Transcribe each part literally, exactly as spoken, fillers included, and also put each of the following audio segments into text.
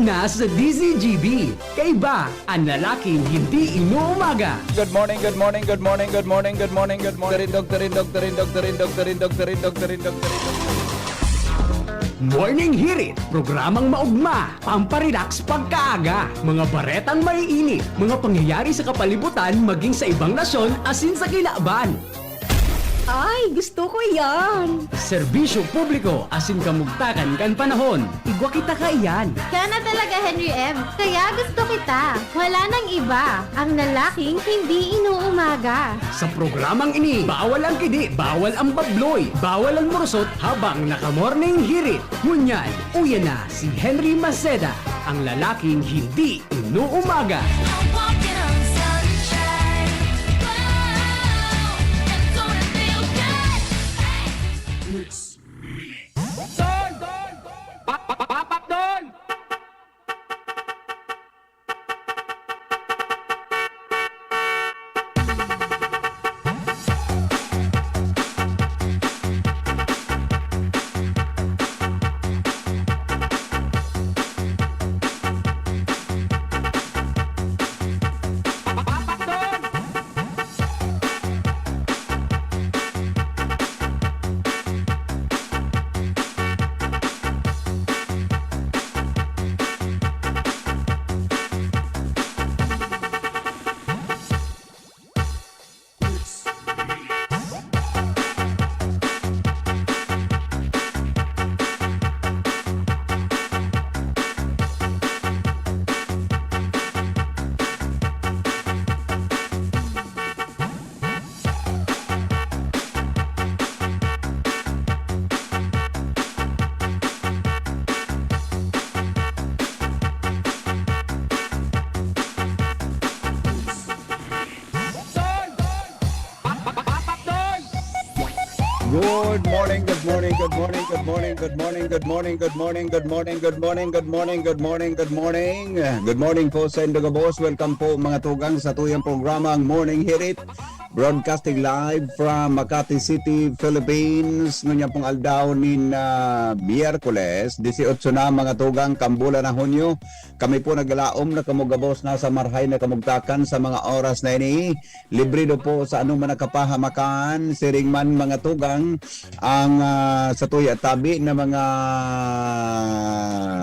Na sa D Z G B, kaiba ang lalaking hindi inuumaga. Good morning, good morning, good morning, good morning, good morning, good morning. Tarindog, tarindog, tarindog, tarindog, tarindog, tarindog, tarindog, tarindog. Morning Hirit, programang maugma, pamparelax pagkaaga, mga baretang maiinit, mga pangyayari sa kapalibutan maging sa ibang nasyon asin sa kinaban. Ay, gusto ko yan! Serbisyo publiko asin kamugtakan kan panahon. Igwa kita kaiyan. Kaya na talaga, Henry M. Kaya gusto kita. Wala nang iba. Ang lalaking hindi inuumaga. Sa programang ini, bawal ang kidi, bawal ang babloy, bawal ang murusot habang naka-morning hirit. Ngunyan, uya na si Henry Maceda, ang lalaking hindi inuumaga. I'm walking on sunshine. Wow, I'm gonna feel good. Hey! Don! Don! Don! Pa-, pa-, pa-, pa-, Don! Good morning, good morning, good morning, good morning, good morning, good morning, good morning, good morning, good morning, good morning, good morning, good morning. Good morning po sa Indoga Boss. Welcome po, mga tugang, sa tuyang programa, ang Morning Hirit. Broadcasting live from Makati City, Philippines. Ngunyan pong aldaw nin, ah, Miyerkules, dieciocho na, mga tugang, kan bulan na Hunyo. Kami po naglalaom na kamo gabos na sa marahay na kamugtakan sa mga oras na ini. Libre do po sa anong man na kapahamakan, siring man, mga tugang, ang, ah, satuya tabi na mga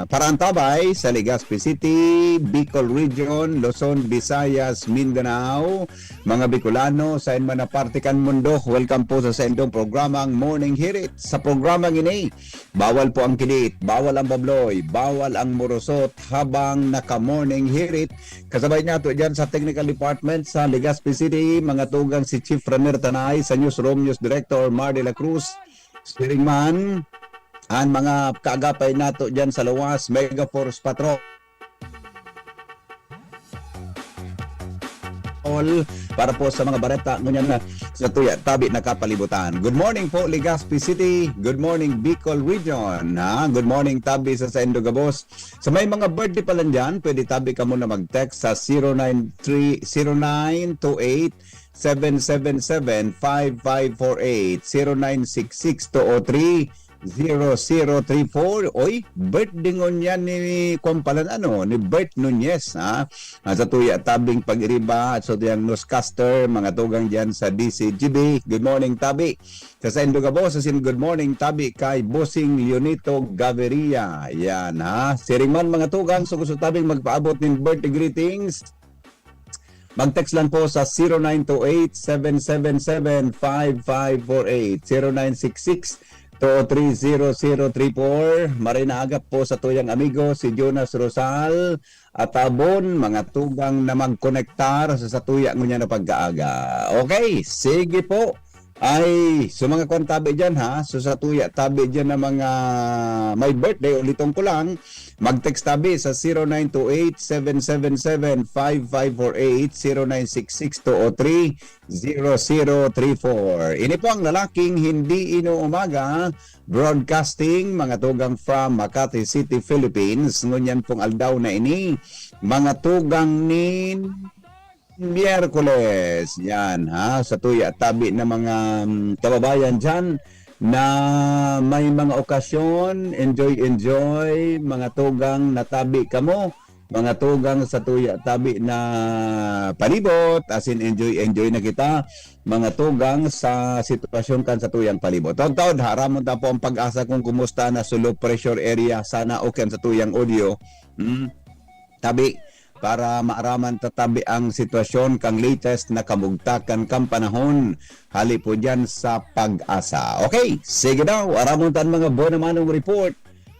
paraantabay sa Legazpi City, Bicol Region, Luzon, Visayas, Mindanao, mga Bicolano, sain man na parte kan mundo. Welcome po sa saindong programang Morning Hirit. Sa programang ini, bawal po ang kilit, bawal ang babloy, bawal ang murusot habang naka-morning hirit. Kasabay nato diyan sa technical department sa Legazpi City, mga tugang, si Chief Ranier Tanay, sa newsroom, news director Mar de la Cruz. Siring man, ang mga kaagapay nato diyan sa luwas, Mega Force Patrol. All para po sa mga bareta ngunyan na satuya tabi na kapalibutan. Good morning po, Legazpi City. Good morning, Bicol Region. Ha? Good morning, tabi sa saindo gabos. Sa may mga birthday pa lang dyan, pwede tabi kamo na mag-text sa zero nine three, zero nine two eight, seven seven seven, five five four eight, zero nine six six two oh three, zero zero three four. Oy, birthday ngunyan ni Kumpalan, ano, ni Bert Nunez, ha? Ah, sa tuya tabing pag-iriba, sa tuyang newscaster, mga tugang dyan sa D C G B. Good morning, tabi. Sa saindo gabos, asin good morning, tabi kay Bossing Leonito Gaviria. Yan, ha? Siring man, mga tugang, so gusto tabing magpaabot nin birthday greetings, mag-text lang po sa zero nine two eight, seven seven seven, five five four eight, zero nine six six, two oh three, zero zero three four. Maray na aga po sa tuyang amigo, si Jonas Rosal Atabon, mga tugang na magkonektar sa satuya ngunyan na pagkaaga. Okay, sige po. Ay, so mga kwan tabi dyan, ha? So sa tuya tabi dyan na mga may birthday, uliton ko lang, mag-text tabi sa zero nine two eight, seven seven seven, five five four eight, zero nine six six two oh three, zero zero three four. Ini po ang lalaking hindi inuumaga, broadcasting, mga tugang, from Makati City, Philippines. Ngunyan pong aldaw na ini, mga tugang, nin Miyerkules. Yan, ha? Sa tuya tabi na mga, mm, kababayan dyan, na may mga okasyon, enjoy, enjoy, mga tugang na tabi kamo, mga tugang sa tuya tabi na palibot, as in enjoy, enjoy na kita, mga tugang sa sitwasyon kan sa tuyang palibot. Taod-taod, haramon ta po ang pag-asa kung kumusta na sa low pressure area, sana okay sa tuyang audio. Hmm? Tabi, para maaraman ta tabi ang sitwasyon kang latest na kamugtakan kan panahon. Hali po dyan sa pag-asa. Okay, sige daw. Aramon tan mga buwan naman ang report.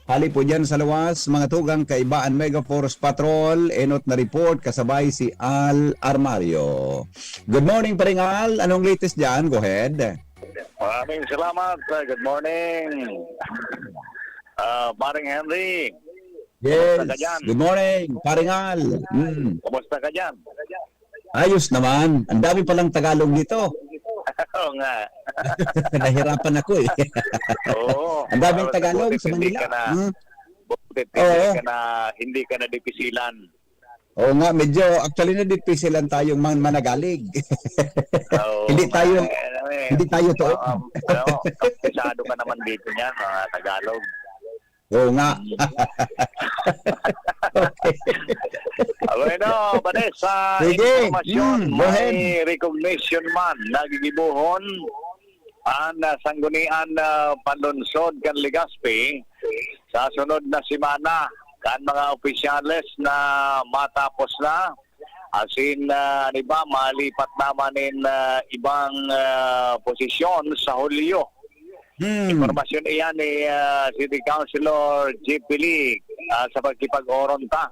Hali po dyan sa luwas, mga tugang kaiba ang Mega Force Patrol, enot na report, kasabay si Al Armario. Good morning, Paring Al. Anong latest dyan? Go ahead. Maraming salamat. Uh, good morning, uh, Paring Henry. Yes. Good morning, Paring Al. Mm. Kumusta ka dyan? Ayos naman. Ang dami palang Tagalog dito. Oo nga. Nahirapan ako eh. Oo. Ang daming Tagalog sa Manila. Na, hmm? Butit hindi ka na, hindi ka na dipisilan. Oo nga, medyo actually na dipisilan tayong man managalig. Oo, hindi tayo eh, ano eh, hindi tayo to. Um, ano, kapisado ka naman dito niyan, mga Tagalog. Oo nga. Okay. Bueno, Vanessa, Sige. Informasyon, Mm, go ahead. May recognition man nagigibuhon ang uh, Sanggunian na Panlunsod kan Legazpi sa sunod na semana kan mga opisyales na matapos na asin uh, ano ba, malipat naman in uh, ibang uh, posisyon sa Hulyo. Hmm. Impormasyon iyan ni uh, City Councilor J P Lee uh, sa pagkipag-oron ta.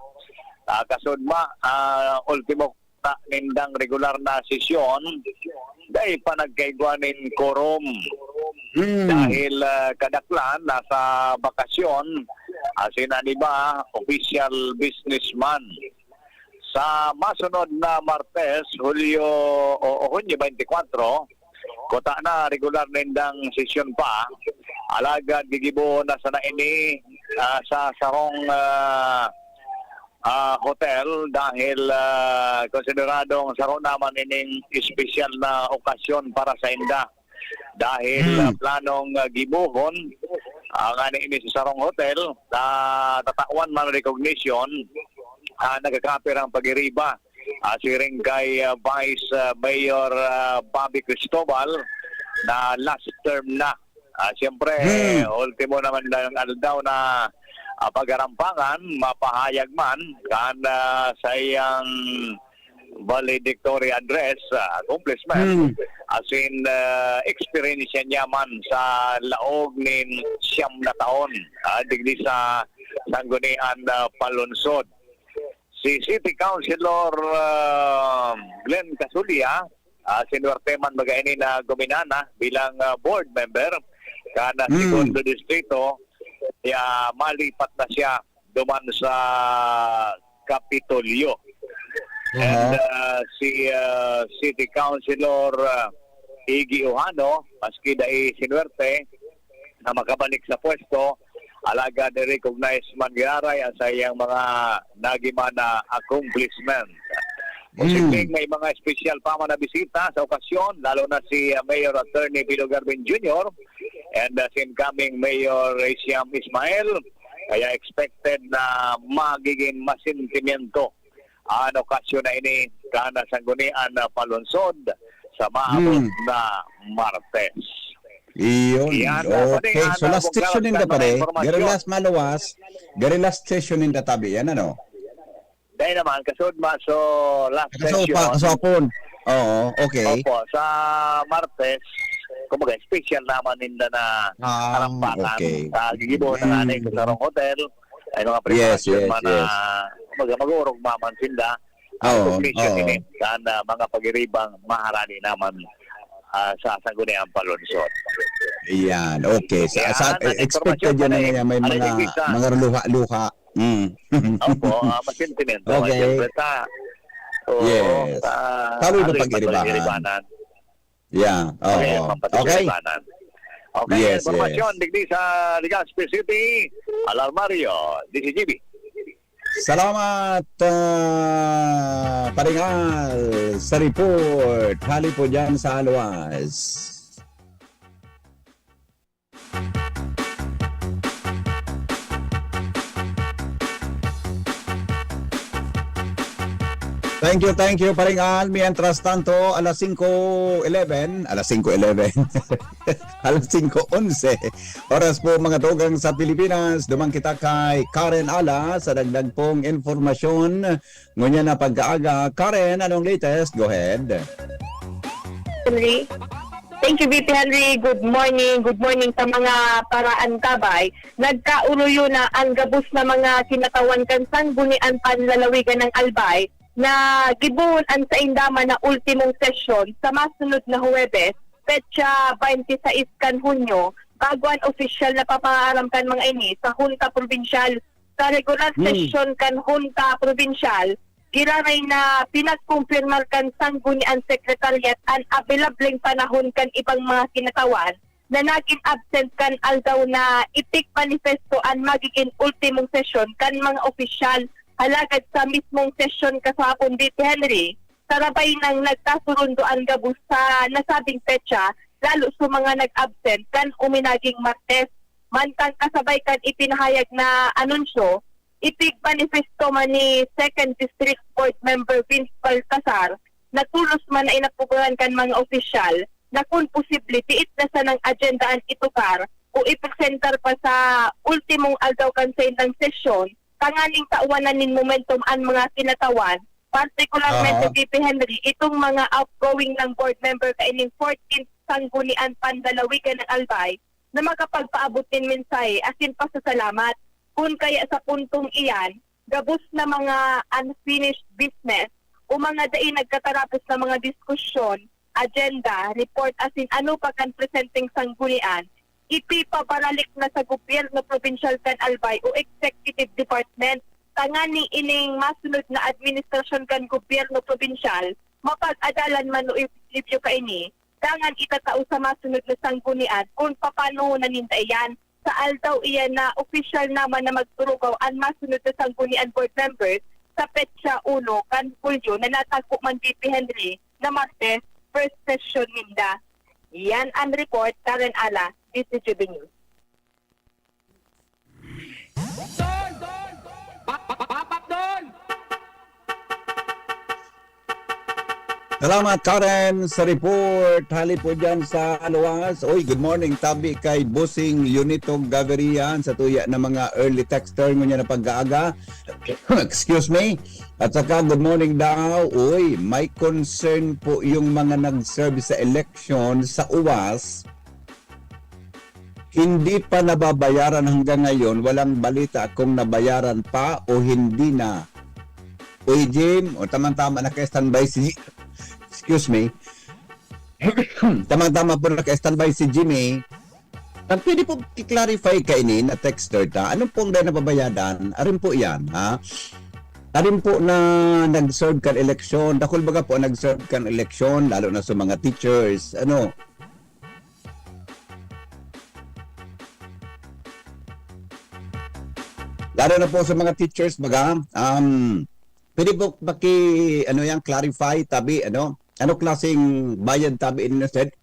Uh, kasudma, uh, ultimo ta nindang regular na sesyon, dai pa nagkaigwa nin quorum. Hmm. Dahil uh, kadaklan nasa bakasyon, asin an iba, official businessman. Sa masunod na Martes, Hulyo o, o Hunyo twenty-four, kuta na regular nindang sesyon pa. Alagad gigibohon na sana ini uh, sa sarong uh, uh, hotel dahil uh, konsideradong saro naman ining espesyal na okasyon para sa inda. Dahil hmm. uh, planong uh, gibohon ang uh, ini sa sarong hotel, uh, tatawan man recognition, uh, nagkakapirang pagiriba uh, siring kay uh, Vice uh, Mayor uh, Bobby Cristobal na last term na. Uh, Siyempre, hmm. ultimo naman ng aldaw na uh, pagarampangan, mapahayag man kan uh, sa iyang valedictory address, uh, accomplishment, hmm. as in uh, experience niya man sa laog nin siyam na taon uh, digdi sa Sanggunian uh, Palunsod. Si City Councilor uh, Glenn Casulia, uh, sinuwerte man magaini na guminana bilang uh, board member kan uh, hmm. Segundo Distrito, kaya malipat na siya duman sa Kapitolyo. Uh-huh. And uh, si uh, City Councilor uh, Iggy Ojano, maski dai sinuwerte na makabalik sa pwesto, alagad recognized man giraray ang sa iyang mga nagiman na accomplishment. Posibleng may mga espesyal pa man na bisita sa okasyon, lalo na si uh, Mayor Attorney Pilo Garvin Junior and uh, si incoming Mayor Raysiam Ismael. Kaya expected na magiging masentimiento ang okasyon na ini kan Sanggunian na Palunsod sa maabot hmm. na Martes. Iyon. Iyan, okay. So last session ninda pare. Gari last maluwas. Gari last session ninda tabi yan, ano? Dahil naman, kasud ma, so last session. Kaso pa, kaso apon. Oo, okay. Opo, sa Martes, kumbaga, special naman ninda na ah, karampakan. Okay. Uh, gigibo na nga sa Sarong Hotel. Ay mga preparasyon yes, yes, man yes. na kumbaga, mag-uurog maman sinda. Ang oh, conclusion oh. ini, sana mga pagiribang maharani naman uh, sa Sangguniang Palunsod. Ayan, okay. Sa, Yan, sa, expected yan na may mga, mga luha-luha. Mm. Opo, uh, masentimento. Okay. Siyempre, sa, oh, yes. Sa, Kaloy na pag-iribanan. Yeah, oo. Okay. Okay, okay. Yes, informasyon, yes. Digdi sa Legazpi City, Alarmario, D C G B. Salamat, uh, Paringal, sa report. Hali po dyan sa Aluas. Thank you, thank you, Paring Al. Mientras tanto, alas singko eleven, alas singko eleven, alas singko onse. Oras po, mga tugang sa Pilipinas. Duman kita kay Karen Ala sa dagdag pong informasyon. Ngunyan na pagkaaga. Karen, anong latest? Go ahead. Henry. Thank you, V P Henry. Good morning. Good morning sa mga paraantabay. Nagkauruyo na ang gabos na mga kinatawan kan Sanggunian Panlalawigan ng Albay na gibohon an sainda man na ultimong sesyon sa masunod na Huwebes, petsa twenty-six kan Hunyo, bago an opisyal na papaaram kan mga ini sa Hunta Probinsyal. Sa regular Hmm. sesyon kan Hunta Probinsyal, giraray na pinagkumpirmar kan Sanggunian Secretariat an abilableng panahon kan ibang mga kinatawan na nagin absent kan aldaw na ipigmanifesto an magigin ultimong sesyon kan mga opisyal. Halagad sa mismong sesyon kasahapon, V P Henry, sarabay nang nagkasurundo an gabos sa nasabing petsa, lalo sa mga nag-absent kan uminaging Martes. Mantang kasabay kan ipinahayag na anunsyo, ipigmanifesto man ni Second District Board Member Vince Baltasar na tolos man na inapugaran kan mga opisyal na kun posible, diit na sanang agenda an itukar o ipresentar pa sa ultimong aldaw kan saindang sesyon, tanganing tawanan nin momentum an mga kinatawan, partikularmente, Aha. V P Henry, itong mga outgoing ng board member kaining fourteenth Sanggunian Panlalawigan ng Albay na makapagpaabot nin mensahe asin pasasalamat. Kun kaya sa puntong iyan, gabos na mga unfinished business o mga dai nagkatarapos na mga diskusyon, agenda, report, asin ano pa kan presenteng sanggunian, ipipabaralik na sa gobyerno probinsyal kan Albay o executive department, tanganing ining masunod na administrasyon kan gobyerno probinsyal mapag-adalan man o i-review kaini, dangan itatao sa masunod na sanggunian kun papano na ninda iyan. Sa aldaw iyan na opisyal naman na magturugaw an masunod na sanggunian board members sa petsa uno kan Hulyo na natagpo man, V P Henry, na Martes, first session ninda. Yan ang report, Karen Ala, D C G B News. Salamat, Karen, sa report. Hali po dyan sa luwas. Oy, good morning, tabi kay Bossing Leonito Gaverian sa tuya na mga early texter ngunyan na pag-aaga. Excuse me. At saka, good morning daw. Uy, may concern po yung mga nag-serve sa election sa uwas. Hindi pa nababayaran hanggang ngayon. Walang balita kung nabayaran pa o hindi na. Uy, Jim, o tamang-tama, naka-standby si... Excuse me. Tamang-tama po, naka-standby si Jimmy. Ang pwede po i-clarify kaini na texter ta, ano pong dahil nababayadan? Arin po yan, ha? Arin po na nag-serve kan eleksyon, dakul baga po ang nag-serve kan eleksyon, lalo na sa mga teachers, ano? Lalo na po sa mga teachers, baga, um, pwede po paki, ano yan, clarify, tabi, ano? Ano klaseng bayad tabi ini na said?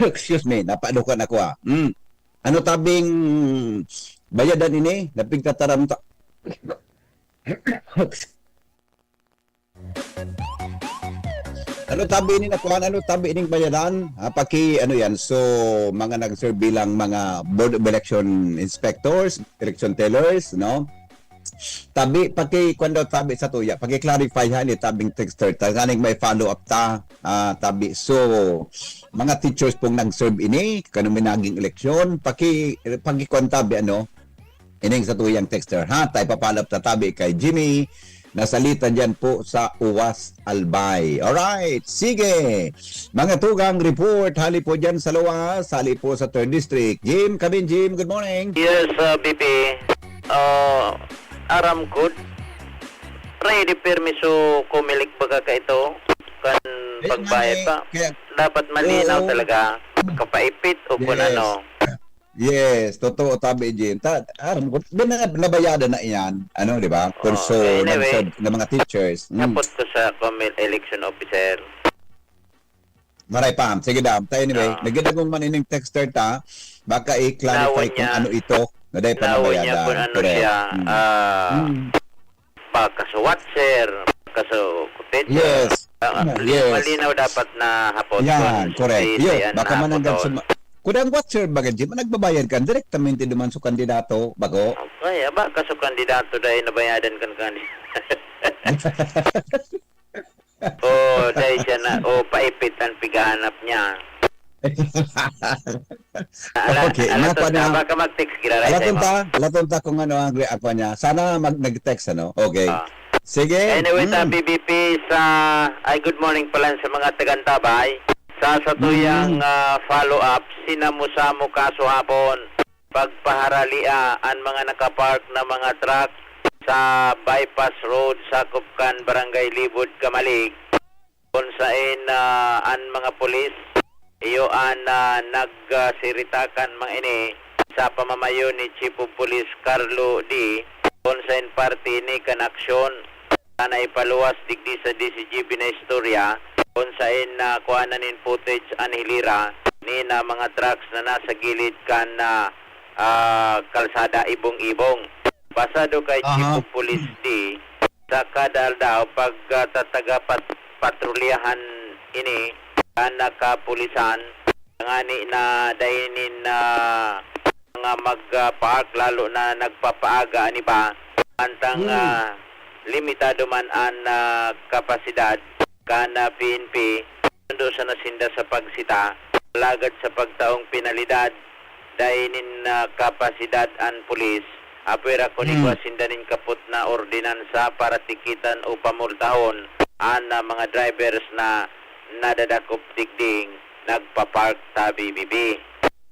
Excuse me, napadukan ako, ah. Mm. Ano tabing bayadan ini? Napigtataram ta... Ano tabi ini nakuha? Ano tabi ining bayadan? Ah, paki, ano yan? So, mga nag-serve bilang mga Board of Election Inspectors, Election Tellers, no? Tabi, paki, kwan daw tabi sa tuya, paki-clarify ha ni tabing texter, tanganing may follow up ta, ah, tabi. So, mga teachers pong nag-serve ini, kanong minaging eleksyon, paki, paki-kwan tabi, ano, ining sa tuyang texter, ha? Tayo pa-follow up ta tabi kay Jimmy, nasalita dyan po sa Uwas Albay. Alright, sige. Mga tugang report, hali po dyan sa luwas, hali po sa third district. Jim, Kabin Jim, good morning. Yes, uh, B P. Uh, aram ko, ready permiso kumilik baga ka ito kan Eh, pagbayad nga, pa. eh, kaya- Dapat malinaw Oo. Talaga. Kapaipit o kung Yes. ano. Yes, totoo, tabi, Jim. Ta, aram ko, bin-, nabayadan na iyan. Ano, di ba? Oo, So, anyway. nag-serve ng mga teachers. Mm. Napot ko sa Comil Election Officer. Maray pa. Sige daw. Tayo anyway, Ah. nagidagong man ining texter ta, baka i-clarify Lawan kung niya. ano ito. Na dahil pa Lawan niya nabayadan. kung ano Correct. siya, Mm. ah, Mm. baka sa watcher, Kaso, teacher, Yes. ah, Yeah, yes. malinaw dapat na hapot Yan, kung correct. si Yun, Dayan baka na mananggad hapot. sa ma-, kung ang watcher baga, Jim, nagbabayad ka, direktamente duman sa kandidato, bago? Okay, aba, kaso kandidato dahil nabayadan kan kandidato. Oh, dahil siya na, oh, paipit ang pighahanap niya. Ala-, Okay, alaton napa ta, na? Baka mag-text, giraray Alaton sa'yo, ta, alaton ta kung ano ang re-, ako niya. Sana mag-, nag-text, ano? Okay. Ah. Sige. Anyway, sa Mm. B B P, sa, ay, good morning pala sa mga taga-Antabay. Sa satuyang, Mm. ah, follow-up, sinamo-samo kaso hapon, pagpaharalia an mga nakapark na mga truck sa bypass road, sakop kan Barangay Libod, Camalig. Kun saen, ah, an mga pulis, iyo an, ah, nagsirita kan mga ini sa pamamayo ni Chief of Police Carlo D, kun saen parte ini kan aksyon na naipaluwas digdi sa D C G B na istorya, kun saen nakuha na nin footage an hilera ni na mga trucks na nasa gilid kan, ah, ah, kalsada ibong-ibong. Basado kay Chief Aha. of Police D, sa kada aldaw, pag, ah, tataga pat-, patrolyahan ini kan kapulisan, ngani na dai nin, ah, mga mag, ah, park, lalo na nagpapaaga an iba, mantang, Hmm. ah, limitado man an, ah, kapasidad kan, ah, P N P, sundo sana sinda sa pagsita, alagad sa pagtaong penalidad, dai nin, ah, kapasidad an pulis, apwera kun Hmm. igwa sinda nin kapot na ordinansa para tikitan o pamultahon an, ah, mga drivers na nadadakop digding nagpa-park sa B B B.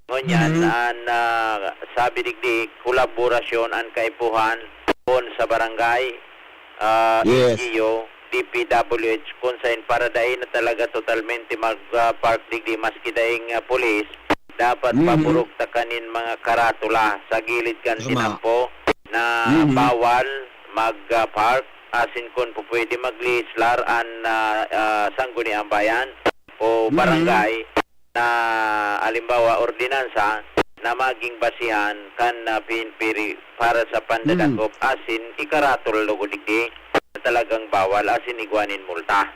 Ngunyan, Mhm. an, ah, sabi digdi, kolaborasyon an kaipuhan kun sa barangay, ah, Yes. L G U, D P W H, kun saen para dai na talaga totalmente mag, ah, park digdi maski daing, ah, pulis, dapat Mhm. paburog ta kanin mga karatula sa gilid kan Tama. tinampo na Mhm. bawal mag, ah, park, asin kun pupwede magleheslar an, ah, ah, Sangguniang Bayan o Mhm. barangay na, halimbawa, ordinansa na maging basihan kan, ah, P N P ri-, para sa pandadakop Hmm. asin ikaratol lugod digdi na talagang bawal asin igwa nin multa.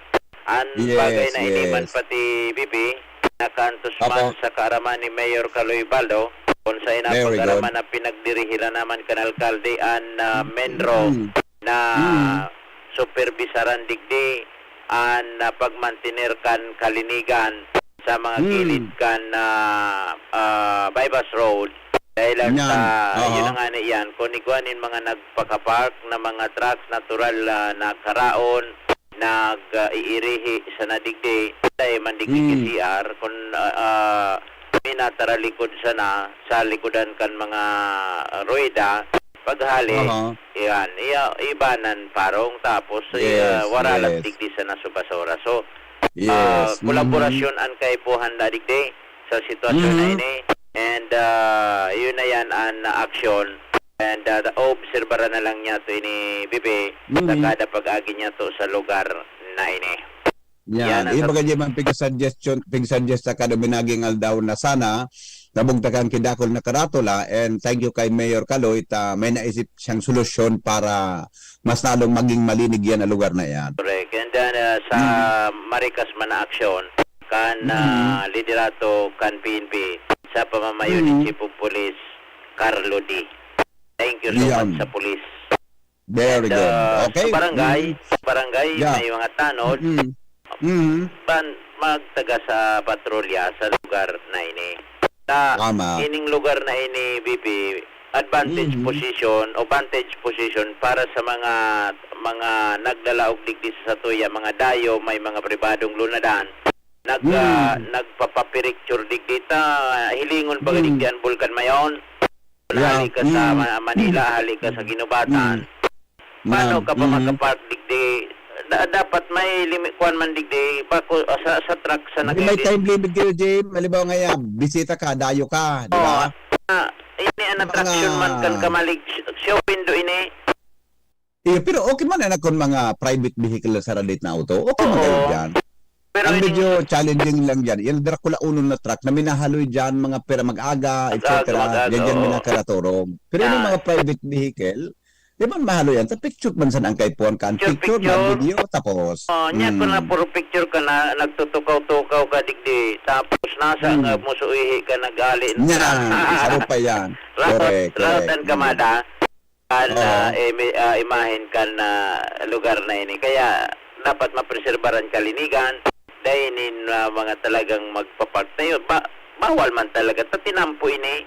An Yes, bagay na ini man yes. pati, B B, nakaantos man Apo. sa kaaraman ni Mayor Kaloy Baldo, kun saen Very good. pag-araman na pinagdirihira naman kan alkalde an, ah, MENRO Mm. na Mm. superbisaran digdi an, ah, pagmantener kan kalinigan sa mga Mm. gilid kan, ah, ah, bypass road. Dahil lang Yan. sa, Aha. yun na nga na iyan, kung igwa nin mga nagpakapark na mga trucks, natural, ah, na karaon, nag, ah, iirihi sa nadigdi, dahil mandigdi Mm. C R, kung, ah, ah, minataralikod sana sa likodan kan mga ruweda, paghali, Aha. iyan, iya, ibanan parong, tapos, Yes, iya, waralat yes. digdi sana sa basura. So, Yes. ah, kolaborasyon Mhm. an kaipuhan na digdi sa sitwasyon na Mhm. ini. And, ah, yun na yan an aksyon. And, ah, obserbaran na lang niya to ini, Bibi, sa Mhm. kada pag-agi niya to sa lugar na ini. Yan. Yan ang Iba sa ka dyan man pig-suggestion, pig-suggest sa kada minaging aldaw na sana nabugtakan ki dakul na karatula, and thank you kay Mayor Kaloy ta may naisip siyang solusyon para mas lalong maging malinig yan ang lugar na yan. Correct. And then, ah, sa Mm. marikas man na aksyon, kan, Mm. ah, liderato kan P N P sa pamamayo ni Mm. Chief of Police Carlo D. Thank you so Yan. much sa police. Very And, good. ah, Okay. sa barangay, Mm. barangay, Yeah. may mga tanod, Mm. Mm. ban-, magtaga sa patrolya sa lugar na ini. Sa Tama. ining lugar na ini, B P, advantage Mm. position o vantage position para sa mga, mga naglalaog digdi sa satuya, mga dayo, may mga pribadong lunadan, nag, ah, Mm. nagpapapiricture digdi ta, hilingon pa Mm. digdi ang Bulkan Mayon. Yeah. Hali ka sa Mm. Ma-, Manila, hali ka sa Ginubatan. Mm. Paano Yan. ka pa Mm. makapark digdi? Da-, dapat may limi-, kuwan man digdi, bako, ah, sa, sa truck, sa Hindi, may nagiging time limit kayo, Jim. Halimbawa nga yan, bisita ka, dayo ka, di Oo. ba? Ah, ini an Mga attraction man kan Camalig, sh-, show window ini. Iyo, pero okay man na kun mga private vehicle na sa radit na auto. Okay man Oo. kayo dyan. Pero Ang ini medyo challenging lang dyan, yung Dracula uno na truck na minahaloy dyan, mga pera mag-aga, Mag-aga, et cetera. mag-aga, Yan dyan oo. minakaraturog. Pero yung Yan. mga private vehicle, Di man mahalo yan. Sa picture man sana ang kaipuhan ka. Ang picture, picture, picture. Mag-video, tapos. Oh, nya ko na, hmm, puro picture ka na, nagtutukaw-tukaw ka digdi. Tapos nasa, hmm, nga mo suihi ka nag-ali na. Nya, saro pa yan. Raot, correct, raot correct. Ang kamada. Kan, oo, ah, imi-, ah, imahen kan, ah, lugar na ini. Kaya dapat mapreserbar an kalinigan. Dahil nin, ah, mga talagang magpapartayo. Ba-, bawal man talaga. Ta tinampo ini.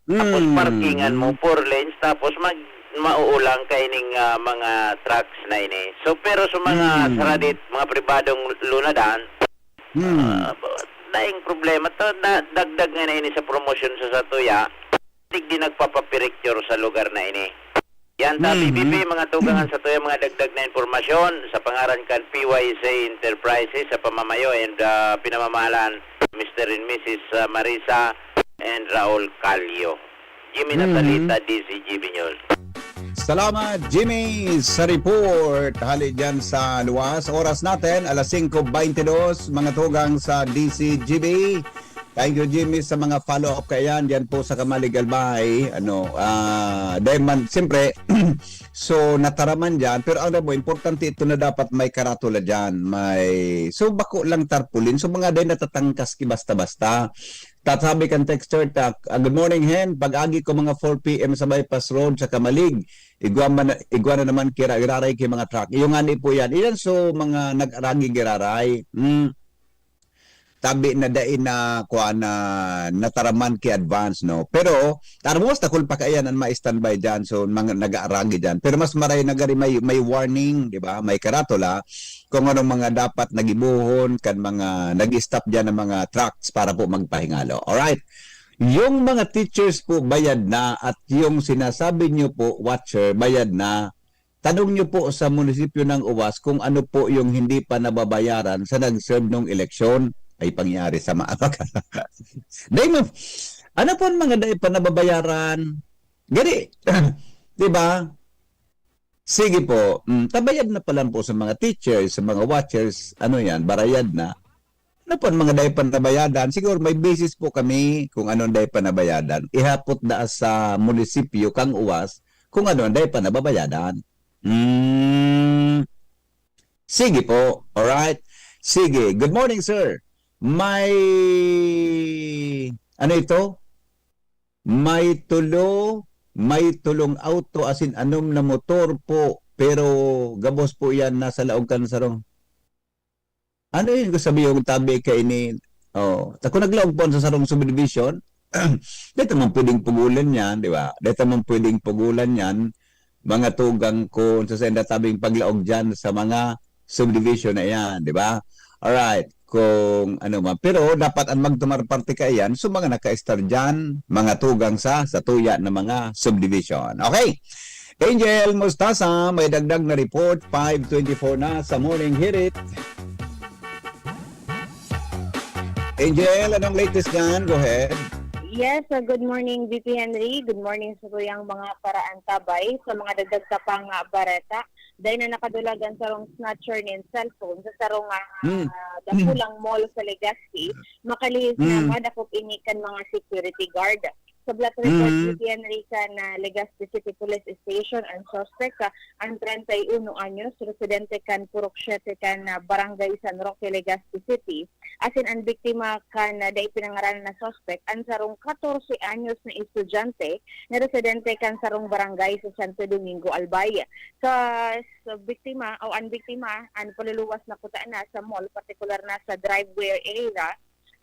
Tapos, mm, parkingan mo, four lanes, tapos mag-, mauulang kaining, ah, mga trucks na ini. So, pero sa mga, mm, saradit, mga pribadong lunadan, mm, ah, daing problema. To, da-, dagdag nga na ini sa promosyon sa satuya, digdi nagpapapirecture sa lugar na ini. Yan, ta, mhm, B B P, mga tugang, an satuyang mga dagdag na impormasyon sa pangaran kan P Y C Enterprises sa pamamayo and, ah, pinamamahalaan Mister and Missus, ah, Marisa and Raul Calio. Jimmy, mhm, Natalita, D C G B News. Salamat, Jimmy, sa report. Hali dyan sa luwas. Oras natin, alas singko beintidos, mga tugang sa D C G B. Thank you, Jimmy, sa mga follow-up kaiyan diyan po sa Camalig, Albay. Ano, ah, dahil man, siyempre, so, nataraman diyan, pero alam mo, importante ito na dapat may karatula diyan. May, so, bako lang tarpaulin. So, mga dahil natatangkas ki basta-basta. Tatabi kan texter, ta, ah, "Good morning, Hen. Pag-agi ko mga four P M sa Bypass Road sa Camalig, igwa man, igwa na naman kira, giraray ki mga truck." Iyo ngani po yan. Iyan, so, mga nag-aragi giraray. Mm. Tabi na dai na, kuwan, na nataraman ki advance, no? Pero, armos, takul pa kaiyan an ma-standby diyan, so, mga nag-aaragi diyan. Pero mas maray na gari may, may warning, di ba? May karatula kung anong mga dapat na gibohon kan mga nag-stop diyan ng mga trucks para po magpahingalo. Alright. Yung mga teachers po, bayad na, at yung sinasabi niyo po, watcher, bayad na. Tanong niyo po sa munisipyo ng Uwas kung ano po yung hindi pa nababayaran sa nag-serve nung eleksyon. Ay, pangyari sa ma-, Dai mo, ano po ang mga dai pa nababayaran? Gani, di ba? Sige po, mm, tabayad na pala po sa mga teachers, sa mga watchers, ano yan, barayad na. Ano po ang mga dai pa nabayadan? Siguro may basis po kami kung ano ang dai pa nabayadan. Ihapot daa sa munisipyo kang Uwas kung ano ang dai pa nababayadan. Hmm. Sige po. Alright. Sige. Good morning, sir. May, ano ito? May tulo, may tulong auto, asin anom na motor po. Pero gabos po yan, nasa laog kan sarong. Ano yun? Gusto sabi yung tabi kaini, oh, ta kung naglaog po sa sarong subdivision, dito man pwedeng pugulan yan, di ba? Dito man pwedeng pugulan yan, mga tugang ko, sa senda tabing paglaog dyan sa mga subdivision na yan, di ba? Alright, kung ano man. Pero dapat ang magtumar parte kaiyan, so mga naka-estar dyan, mga tugang sa, sa tuya na mga subdivision. Okay? Angel Mostasa, may dagdag na report, five twenty-four na sa Morning Hirit. Angel, anong latest dyan? Go ahead. Yes, uh, good morning, V P Henry. Good morning sa tuyang mga paraantabay. Sa mga dagdag ta pang, ah, bareta, dahil na nakadulag ang sarong snatcher nin cellphone sa sarong, ah, hmm, dakulang mall sa Legazpi, makalihis na, hmm, madakop ini kan mga security guard. Sa plot report, mm, ni Henry kan, ah, Legazpi City Police Station, ang suspect, ah, ang treinta y uno anyos, residente kan Purok Siete kan, ah, Barangay San Roque, Legazpi City. Asin ang biktima kan, ah, dai pinangaranan na suspect, ang sarong katorse anyos na estudyante na residente kan sarong barangay sa Santo Domingo, Albay. Sa, sa biktima, o ang biktima, ang paluluwas na kuta na sa mall, partikular na sa driveway area,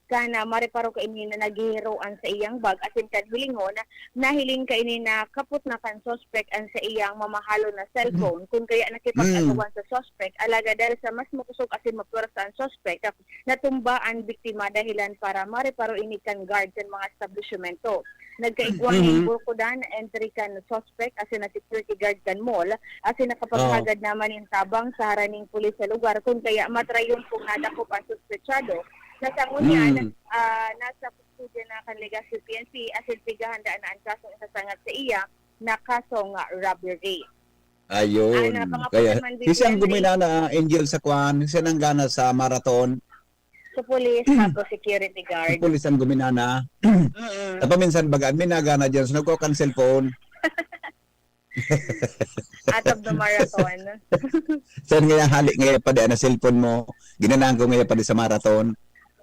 kan, ah, mareparo kaini na naghihiroan sa iyang bag, asin kan hilingon, nahiling kaini na kapot na kan suspek an saiyang mamahalon na cellphone, kun kaya nakipag-agawan sa suspek. Alagad dahil sa mas makosog asin mapwersa an suspek, natumba an biktima dahilan para mareparo ini kan guard kan mga establisyemento. Nagkaigwa nin burkudan entry kan suspek asin na security guard kan mall, asin nakapaghagad naman nin tabang sa haraning pulis sa lugar, kun kaya matrayon kung nadakop an suspetsado. Nasa ngunyan, ah, nasa kustodiya na kan Legazpi P N P, asin pighahandaan na an kasong isasangad saiya na kasong, ah, robbery. Ayun. Kaya, napangaputan man si siyang guminana, Angel, sa kwan, siya nanggana sa marathon. Sa pulis, tapos security guard. Sa pulis ang guminana. Mm-mm. Napaminsan baga, may nagana dyan, so nagkuha kan cellphone. Out of the marathon. Saan nga hali nga pa di na cellphone mo? Ginanahan ko nga pa di sa marathon.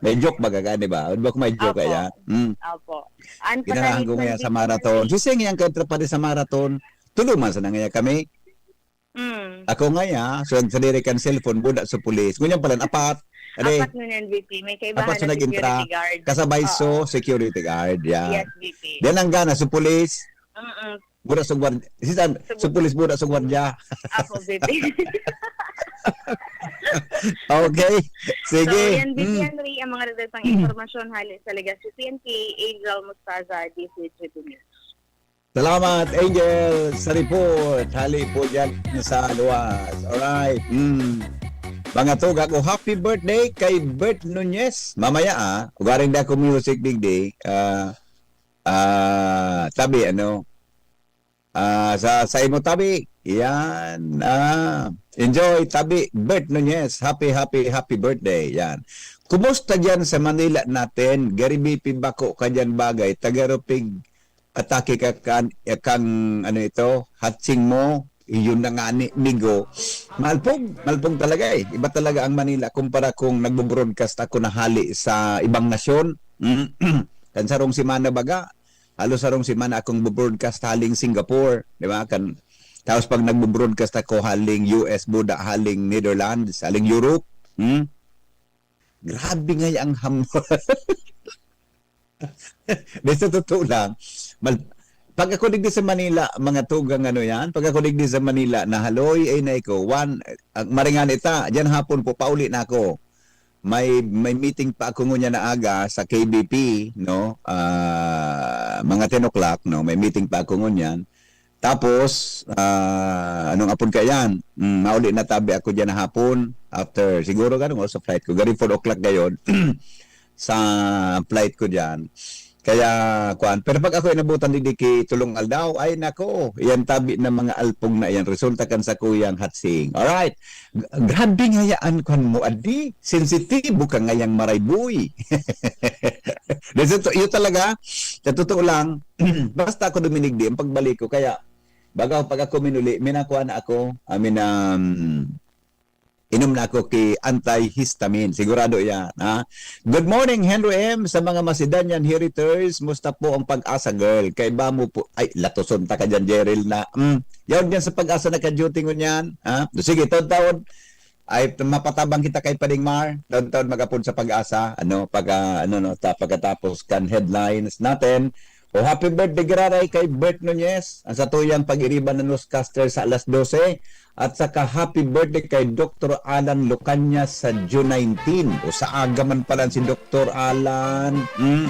May joke ba gaga, di ba? Di ba kung may joke Apo. kaya? Mm. Apo. An Ginanahan ko patalikdan nga di sa ko marathon. nari- Sising yang kontra pa di sa marathon. Tuluman sa nangaya kami. Mm. Ako nga ya, so ang sadiri kan cellphone, buda sa pulis. Ngunyan pala, apat. Ade, Apat na yan, V P. May kaibahan apat sa na nag-intra. Security guard. Kasabay Oo. so, security guard. Yan. Yes, V P. Yan ang gana. So, pulis, Mm-mm. buda sa gwardya. Si San, Sa so, pulis, buda sa gwardya. Apo, V P. Okay. Sige. So, yan, V P Mm. Henry, ang mga dagdag pang impormasyon hali sa Legazpi C N T, Angel Mostaza, D C Tribune News. Salamat, Angel, sa report. Hali po dyan sa luwas. Alright. Mm. Mga tuga ko, happy birthday kay Bert Nunez. Mamaya ah, ugaring di ako music digdi. Ah, ah, tabi, ano, ah, sa, sa imo tabi. Yan. Ah, enjoy, tabi. Bert Nunez, happy, happy, happy birthday. Yan. Kumusta dyan sa Manila natin? Gary B P, bako ka dyan bagay. Tagarupig atake ka kan, kang, ano ito, hatsing mo, iyon na nga ni Migo. Malpog, malpog talaga eh. Iba talaga ang Manila kumpara kung nagbo-broadcast ako na hali sa ibang nasyon. Kan sarong semana baga, halos sarong semana akong bo-broadcast haling Singapore, di ba? Kan, tapos pag nagbo-broadcast ako haling U S, buda, haling Netherlands, haling Europe, hmm? Grabe nga ang ham-, Di, sa totoo lang, mal-, pag ako digdi sa Manila, mga tugang ano yan, pag ako digdi sa Manila, nahaloy ay na iko, one, ang maringan ita, dyan hapon po, pauli na ako. May, may meeting pa ako ngunyan na aga sa K B P, no? Ah, mga ten o'clock, no? May meeting pa ako ngunyan. Tapos, ah, anong apod ka yan? Mm, mauli na tabi ako dyan na hapon. After, siguro ganun, sa flight ko. Gari four o'clock gayon. Sa flight ko dyan. Kaya, kuan. Pero pag ako inabutan digdi ki tulong aldaw, ay nako, yan tabi na mga alpong na yan. Resulta kan sa kuyang hatsing. Alright. G-, grabe nga yaan kuan mo, adi. Sensitibo ka ngayang marayboy. Di, sa to-, yun talaga, sa totoo lang, basta ako duminigdi, ang pagbalik ko, kaya, baga pag ako minuli, minakuha na ako, I mean, um, inom na ako ki antihistamine. Sigurado yan, ha? Good morning, Henry M. Sa mga Macedonian heriters, musta po ang pag-asa, girl? Kaiba mo po, ay, latoson ta ka dyan, Jeril, na, mm, yaon dyan sa pag-asa na ka-duty ngunyan, ha? Sige, taon-taon, ay mapatabang kita kay Pading Mar, taon-taon mag-apod sa pag-asa, ano, pag, ah, ano, no, ta, pagkatapos kan headlines natin. O, happy birthday, giraray, kay Bert Nunez, ang satuyang pag-iriba na newscaster sa alas dose, at saka happy birthday kay Doktor Alan Lucanya sa June nineteen. O, sa aga man pala si Doktor Alan. Mm.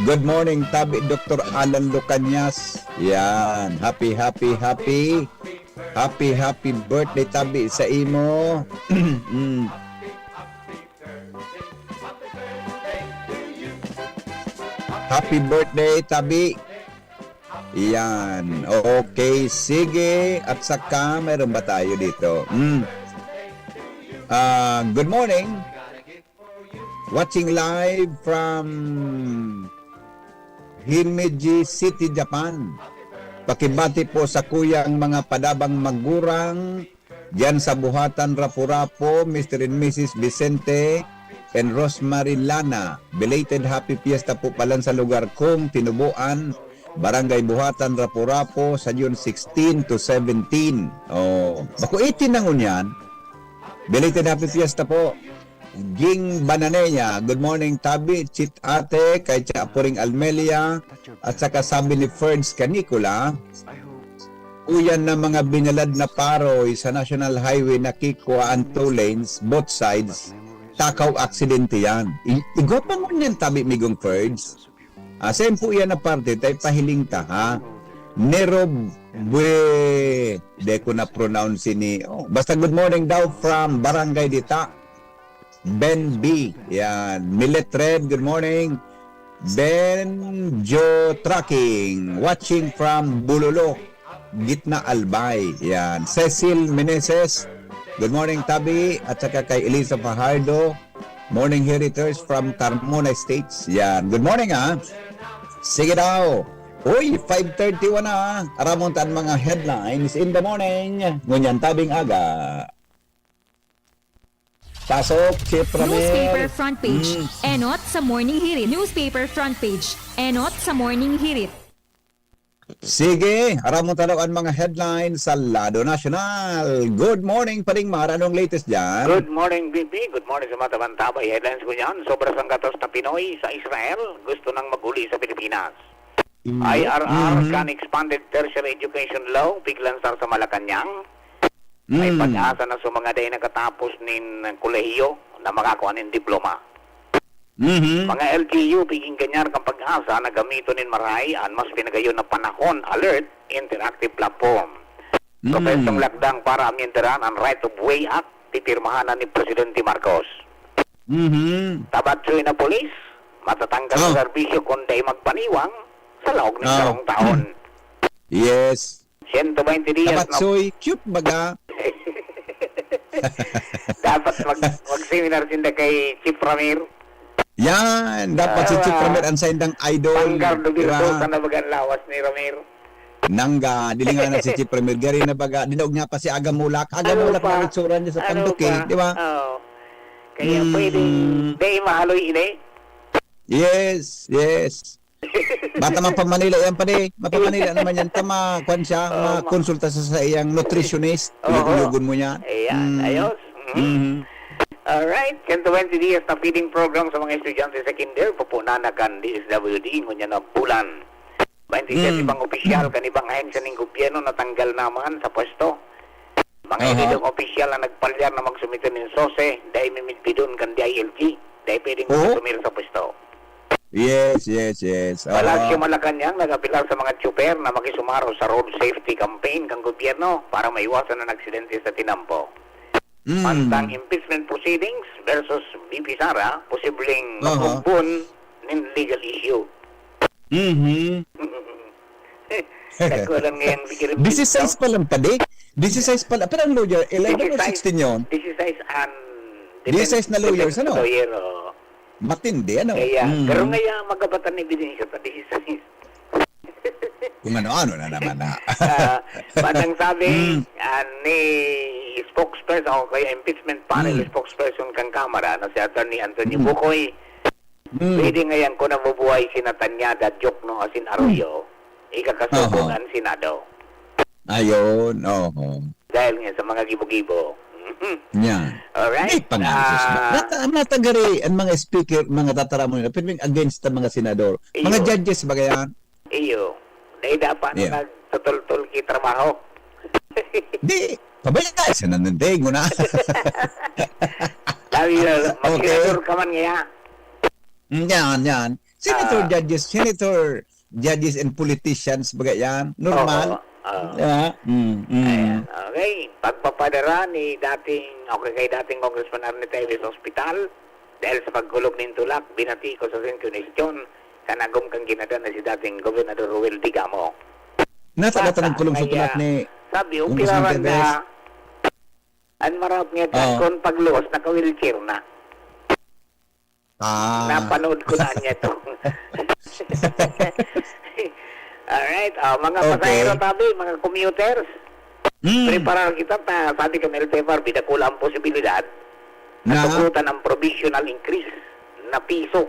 Good morning, tabi, Doktor Alan Lucanyas. Yan. Happy, happy, happy. Happy, happy birthday, tabi, sa imo. Mm. Happy birthday, tabi. Yan. Okay, sige. At saka, meron ba tayo dito? Mm. Ah, good morning. Watching live from Himeji City, Japan. Pakibati po sa kuyang mga padabang magurang diyan sa Buhatan, Rapu-Rapu, Mister and Missus Vicente and Rosemary Lana. Belated Happy Fiesta po palan sa lugar kong tinubuan, Barangay Buhatan, Rapu-Rapu, sa June sixteen to seventeen. Oh, bako eighteen na ngunyan. Belated Happy Fiesta po. Ging Bananeya, good morning, Tabi, Chit Ate, kay Chapuring Almelia, at saka sabi ni Ferds Canicola, uyan na mga binalad na paroy sa National Highway, nakikwa ang two lanes, both sides, takaw aksidente yan. I-, igwa pa ngunyan, Tabi, Migong Ferds. Ah, saan po yan na parte? Tayo pahiling ta, ha? Nero Bue-, de ko na-pronounce ni, oh, basta good morning daw from Barangay Dita. Ben B. Yan. Milet Red, good morning. Benjo Trucking, watching from Bulolo, Gitna, Albay. Yan. Cecil Meneses, good morning, Tabi, at saka kay Elisa Fajardo. Morning, Heriters from Carmona Estates. Yan. Good morning, ha. Sige daw. Uy, five thirty-one na. Aramon ta an mga headlines in the morning. Ngunyan tabing aga. Pasok, Chief Ramir. Newspaper front page. Mm. Enot sa Morning Hirit. Newspaper front page. Enot sa Morning Hirit. Sige, aramon ta daw an mga headlines sa lado nasyonal. Good morning, Pading Mar. Anong latest dyan? Good morning, B P. Good morning sa mga tabang-tabay. Headlines ko dyan, sobra sanggatos na Pinoy sa Israel gusto nang mag-uli sa Pilipinas. Mm. I R R Mhm. can expanded tertiary education law, biglang sar sa Malacañang. May Mm. pag-asa na sa mga dai nakatapos nin kolehiyo na makakua nin diploma. Mhm. Mga L G U, piging ganyar kan pag-asa na gamiton nin maray an mas pinagayon na panahon, alert, interactive platform. Mm. Propesong lakdang para amyendaran an Right of Way Act, pipirmahan na ni Presidente Marcos. Mhm. Tabatsoy na pulis, matatanggal sa Ah. serbisyo kun dai magpaniwang sa laog nin Ah. sarong taon. Yes. Siyento baynte diyas na Tabatsoy, cute baga. Dapat mag-, mag-seminar sinda kay Chief Ramir. Yan, dapat si Ah, Chief Ramir ang saindang idol, Panggar do di ba? Virtuosa na baga an lawas ni Ramir. Nangga, dili nga na si Chief Ramir. Gari na baga, dinaog niya pa si Aga Mulak. Aga Ano Mulak pa? na itsura niya sa Ano Tanduki, pa? di ba? Oo. Kaya Mm. pwedeng di mahaloy ini. Yes, yes. Bata mapamanila yan, pare. Mapamanila naman yan. Tama, kwan siya, Oo, ma- makonsulta sa, sa iyang nutritionist. Oo. Uyog-uyogon mo niya. Ayan, Mm. ayos. Mhm. Mhm. Alright, siyento baynte diyas na feeding program sa mga estudyante sa kinder, pupunan na kan D S W D, ngunyan na bulan. Baynte siyete Mm. pang opisyal kan ibang ahensya nin gobyerno natanggal naman sa pwesto. Mga Aha. iridong opisyal na nagpalyar na magsumite nin sose, dai mimidbidon kan D I L G, dai pwedeng Oo. magsumir sa pwesto. Yes, yes, yes. Aha. Palasyo Malacañang nag-apelar sa mga tsuper na makisumaro sa road safety campaign kan gobyerno para maiwasan an aksidente sa tinampo. Mm. Mantang impeachment proceedings versus V P Sara, posibleng Aha. mabugbon nin legal issue. Mhm. Nagkulang ngayang bigyan ng Disisais pa lang, padi. Disisais pa lang. Pero ang lawyer, eleven or Disisais, sixteen yun? Disisais ang Disisais na defense, lawyers, defense ano? lawyer, oo. Matindi, ano? Kaya, Mm. pero ngaya magabatan ni ebidensya sa disisais. Kung ano-ano na naman na. Ah, batang sabi, Mm. ah, ni spokesperson o kaya impeachment panel Mm. spokesperson kan Kamara na si Attorney Antonio Mm. Bucoy, Mm. pwede ngayan kung nabubuhay si Natanyada, Diokno, asin Arroyo, ikakasuko Oho. ang Senado. Ayun, oho. Dahil nga sa mga gibo-gibo. Yan. Alright. Di pa nga, sus, Ah. nata-, natagari ang mga speaker, mga tataramon nila, pero against ang mga senador. Mga Iyo. judges ba yan? Iyo. Dahil dapat Iyo. nagtutultol ki trabaho. Di, pabayaan siya na ng dengo na. Sabi nila, Okay. magsenador ka man ngaya. Mm, yan, yan. Senator, Ah. judges, senator, judges and politicians, baga yan. Normal. Oo, oo. Yeah. Mm, mm. Ayan, okay. Pagpapadara ni dating, okay, kay dating Congressman Arnie Tevez sa ospital, dahil sa pagkulog nin tulak, binati ko sa Sentro Nation, sa nagom kang ginadan na si dating Gobernador Ruel Digamo. Nasa Bata, nata nagkulong sa kaya, tulak ni sabi, Congressman operaran Tevez? na, an marap niya Oo. kun pagluwas, naka-wheelchair na. Ah. Napanood ko na niya to. Alright, ah, mga Okay. pasahero tabi, mga commuters, Mm. preparar kita ta, sabi kan L T F R B, dakula ang posibilidad na Na? tugutan ang provisional increase na piso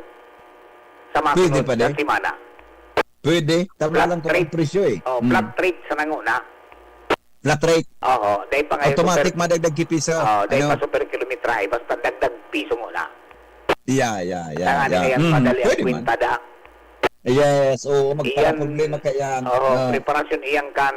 sa Pwede masunod pa na din. semana. Pwede. Tama Flat lang kung rate. ang presyo eh. Oh, Mm. flat rate sa nanguna. Flat rate. Oo, dahil pa ngayon Automatic super, madagdag ki piso. Oo, dahil Ano? pa super kilometrahe, basta dagdag piso muna. Yeah, yeah, yeah, Tanganing yeah. ayan, Mm, madali ang pwede man. kwintada. Yes, oo, magpara Iyan, problema ka yan. oo, Ah. preparasyon iyan kan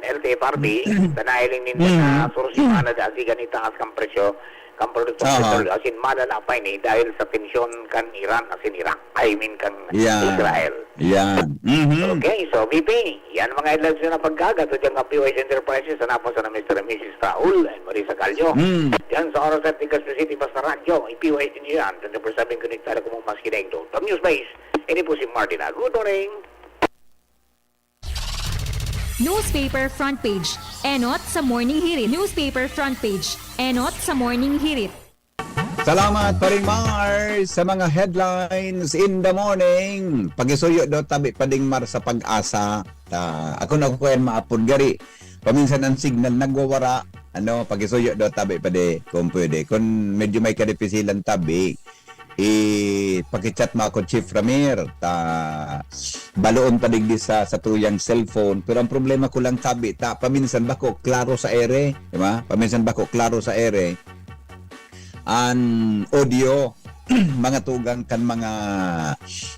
L T F R B, sa nahiling ninda na Mm. sursimana da, siga ni taas kang presyo, kan produktong Aha. petrolyo, asin malala pa ini dahil sa tensyon kan Iran asin Iraq, I mean, kan Yeah. Israel. Yan. Mhm. Okay, so, V P, yan mga headlines na pagkagat sa dyan ng P Y S Enterprises, sa napos na Mister and Missus Raul and Marisa Callo. Mm. Yan sa Oras at Legazpi City, basta radyo, i-P Y S nyo yan. Twenty-four seven konektado kamo maski daing doon. From News Base, ini po si Martin. Good morning! Newspaper front page. Enot sa Morning Hirit. Newspaper front page. Enot sa Morning Hirit. Salamat, Paring Mar, sa mga headlines in the morning. Pakisuyo daw tabi, Pading Mar, sa Pag-asa. Ta, ako na ko yan maapod gari. Paminsan ang signal nagwawara. Ano, pakisuyo daw tabi, Padi, kung pwede. Kung medyo may kadipisilan tabi, i-pakichat mo ako, Chief Ramir. Ta, baloon pa digdi sa, sa tuyang cellphone. Pero ang problema ko lang tabi, ta, paminsan bako klaro sa ere, di ba? Paminsan bako klaro sa ere an audio, mga tugang kan mga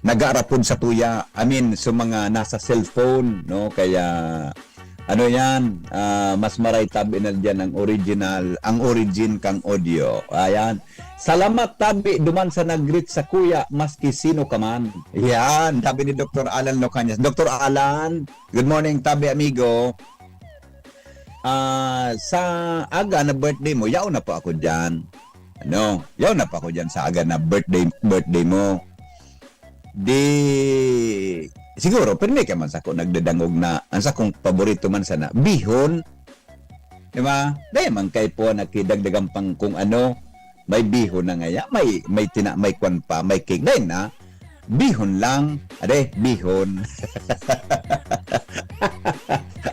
nag-aarapod sa tuya, I mean, sa mga nasa cellphone, no? Kaya, ano yan, ah, mas maray tabi na dyan ang original, ang origin kang audio. Ayan. Salamat tabi duman sa nag-greet sa kuya, maski sino ka man. Yan, sabi ni Doktor Alan Locanyas. Doktor Alan, good morning, tabi amigo. Ah, sa aga na birthday mo, yaon na po ako diyan. Ano? Yaon na po ako diyan sa aga na birthday, birthday mo. Di, siguro, pirmi ka man sa ako nagdadangog na, ang sakong paborito man sana, bihon. Di ba? Dahil man kay po nakidagdagan pang kung ano, may bihon na ngaya, may, may tina-, may kwan pa, may cake. Dahil na, bihon lang. Ade, bihon.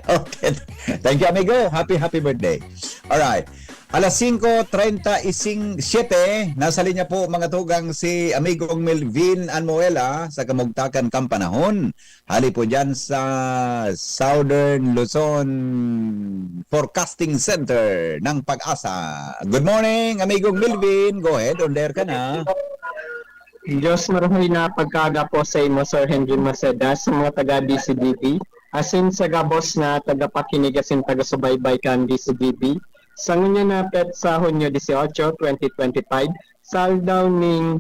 Okay. Thank you, amigo. Happy, happy birthday. Alright. Alas singko treinta y siete, nasa linya po, mga tugang, si amigong Melvin Anmoela sa Kamugtakan kan Panahon. Hali po dyan sa Southern Luzon Forecasting Center ng Pag-asa. Good morning, amigong Melvin. Go ahead, on air ka na. Diyos marhay na pagkaaga po sa imo, Sir Henry Maceda, sa mga taga D C D B, asin sa gabos na tagapakinig asin taga-subaybay kan D C D B. Sa ngunyan na petsa, Hunyo dieciocho, twenty twenty-five, sa aldaw ning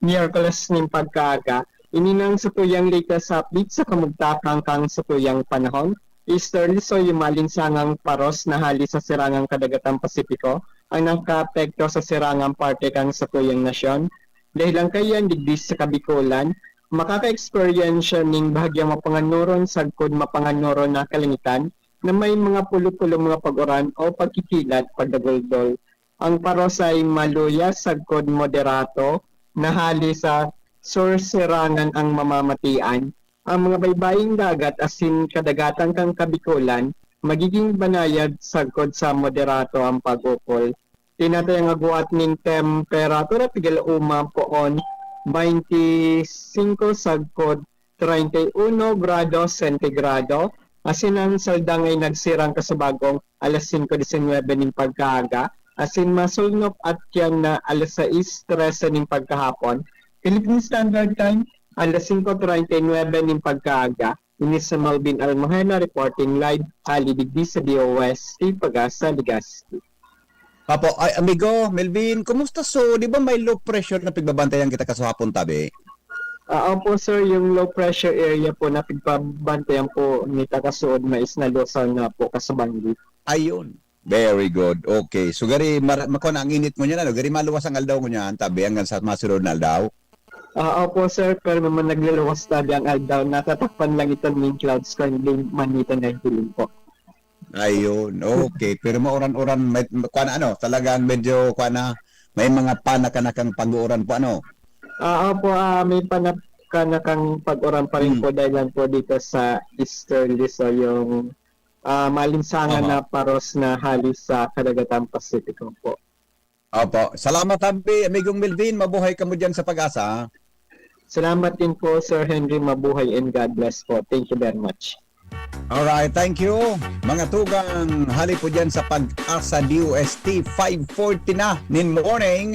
Miyerkules nin pagkaaga, ini nang satuyang latest update sa kamugtakan kan satuyang panahon. Easterly, so yung malinsangang paros na hali sa sirangang kadagatan Pasipiko ang nakaapekto sa sirangang parte kan satuyang nasyon. Dahilan kaiyan, digdi sa Kabikolan, makaka-eksperyensya ning bahagyang mapanganuron sagkod mapanganuron na kalangitan na may mga pulo-pulo mga pag-uran o pagkikilat, pagdaguldol. Ang paros ay maluya sagkod moderato na hali sa sur sirangan ang mamamatian. Ang mga baybaying dagat asin kadagatan kan Kabikolan magiging banayad sagkod sa moderato ang pag-ukol. Tinatayang agwat nin temperatura, pigil uma poon, twenty-five sagkod treinta y uno grados sentigrado, asin an saldang ay nagsirang kasubagong alas singko disinwebe nin pagkaaga, asin masulnop at kiyan na alas sais trese nin pagkahapon, Philippine Standard Time, alas singko treinta y nuebe nin pagkaaga. Ini si Melvin Almohena reporting live hali digdi sa D O S T Pag-asa, Legazpi. Apo, ay, amigo, Melvin, kumusta? So, di ba may low pressure na pigbabantayan kita kasuhapon, tabi? Ah, opo, sir, yung low pressure area po na pigpabantayan po ni Takasuod mais na lusaw na po kasabanggi. Ayun. Very good. Okay. So, gari, mar-, makon ang init mo niyan, ano? Gari maluwas ang aldaw mo niyan, tabi, hanggang sa masunod na aldaw? Ah, opo, sir, pero naman nagluluwas tabi ang aldaw. Natatakpan lang ito ng clouds kung hindi man ito nahihiling po. Ayun, okay. Pero mauran-uran, may, kuwan, ano, talagang medyo, kuwan na, may mga panakanakang pag-uuran po, ano? Ah, opo, ah, may panakanakang pag-uran pa rin Hmm. po dahil lang po dito sa Easterly. So, yung, ah, malinsangan Aha. na paros na hali sa Kadagatang Pasipiko po. Opo. Salamat, Abi. Amigong Melvin, mabuhay ka mo dyan sa Pag-asa. Salamat din po, Sir Henry. Mabuhay and God bless po. Thank you very much. Alright, thank you. Mga tugang, hali po dyan sa Pag-asa D O S T, five forty na nin morning.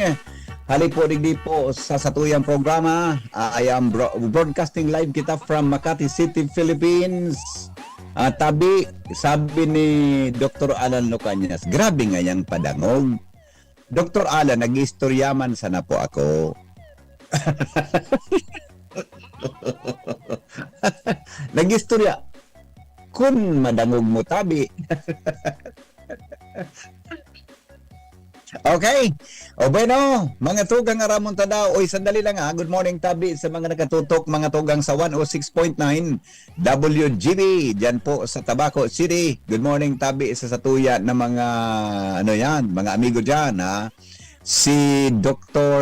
Hali po digdi po sa satuyang programa. Ah, I am bro-, broadcasting live kita from Makati City, Philippines. Ah, tabi, sabi ni Doktor Alan Lucanias, "Grabe nga yang padangog." "Doktor Alan, nag-istorya man sana po ako." Nag-istorya? Kun madangog mo, tabi. Okay. O bueno, mga tugang aramon ta daw. Oy, sandali lang, ha. Good morning, tabi, sa mga nakatutok, mga tugang sa one oh six point nine W G B, dyan po sa Tabaco City. Good morning, tabi, sa satuya na mga, ano yan, mga amigo dyan, ha. Si Doktor,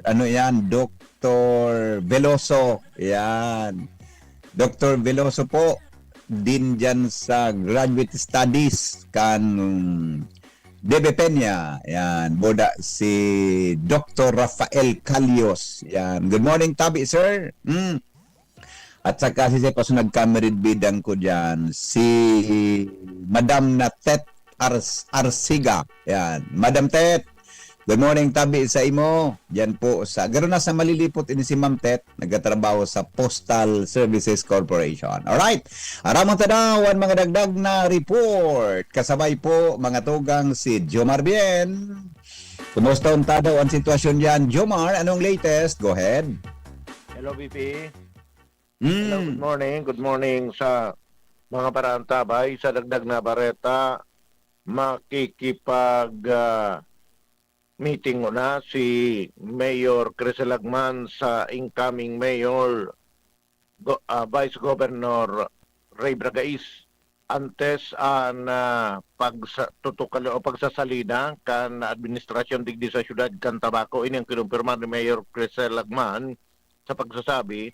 ano yan? Doktor Veloso. Yan. Doktor Veloso po, din dyan sa Graduate Studies kan Debe Peña. Yan. Boda si Doktor Rafael Calios. Yan. Good morning, tabi, sir. Mm. At saka si Jefferson nagkamirid bidang ko dyan, si Madam na Tet Ars- Arsiga. Yan. Madam Tet, good morning, tabi sa imo. Diyan po sa, garo na sa Malilipot ini si Ma'am Tet, nagtatrabaho sa Postal Services Corporation. Alright. Aramon ta daw ang mga dagdag na report. Kasabay po, mga tugang, si Jomar Bien. Kumusta unta daw ang sitwasyon diyan? Jomar, anong latest? Go ahead. Hello, B P. Hello, good Mm. morning. Good morning sa mga paraantabay. Sa dagdag na bareta, makikipag ah, meeting na si Mayor Chris Lagman sa incoming Mayor, Go- ah, Vice Governor Ray Bragais. Antes an ah, pagsa- tutukal o pagsasalida kan administrasyon digdi sa siyudad kan Tabaco, ini ang kinumpirma ni Mayor Chris Lagman sa pagsasabi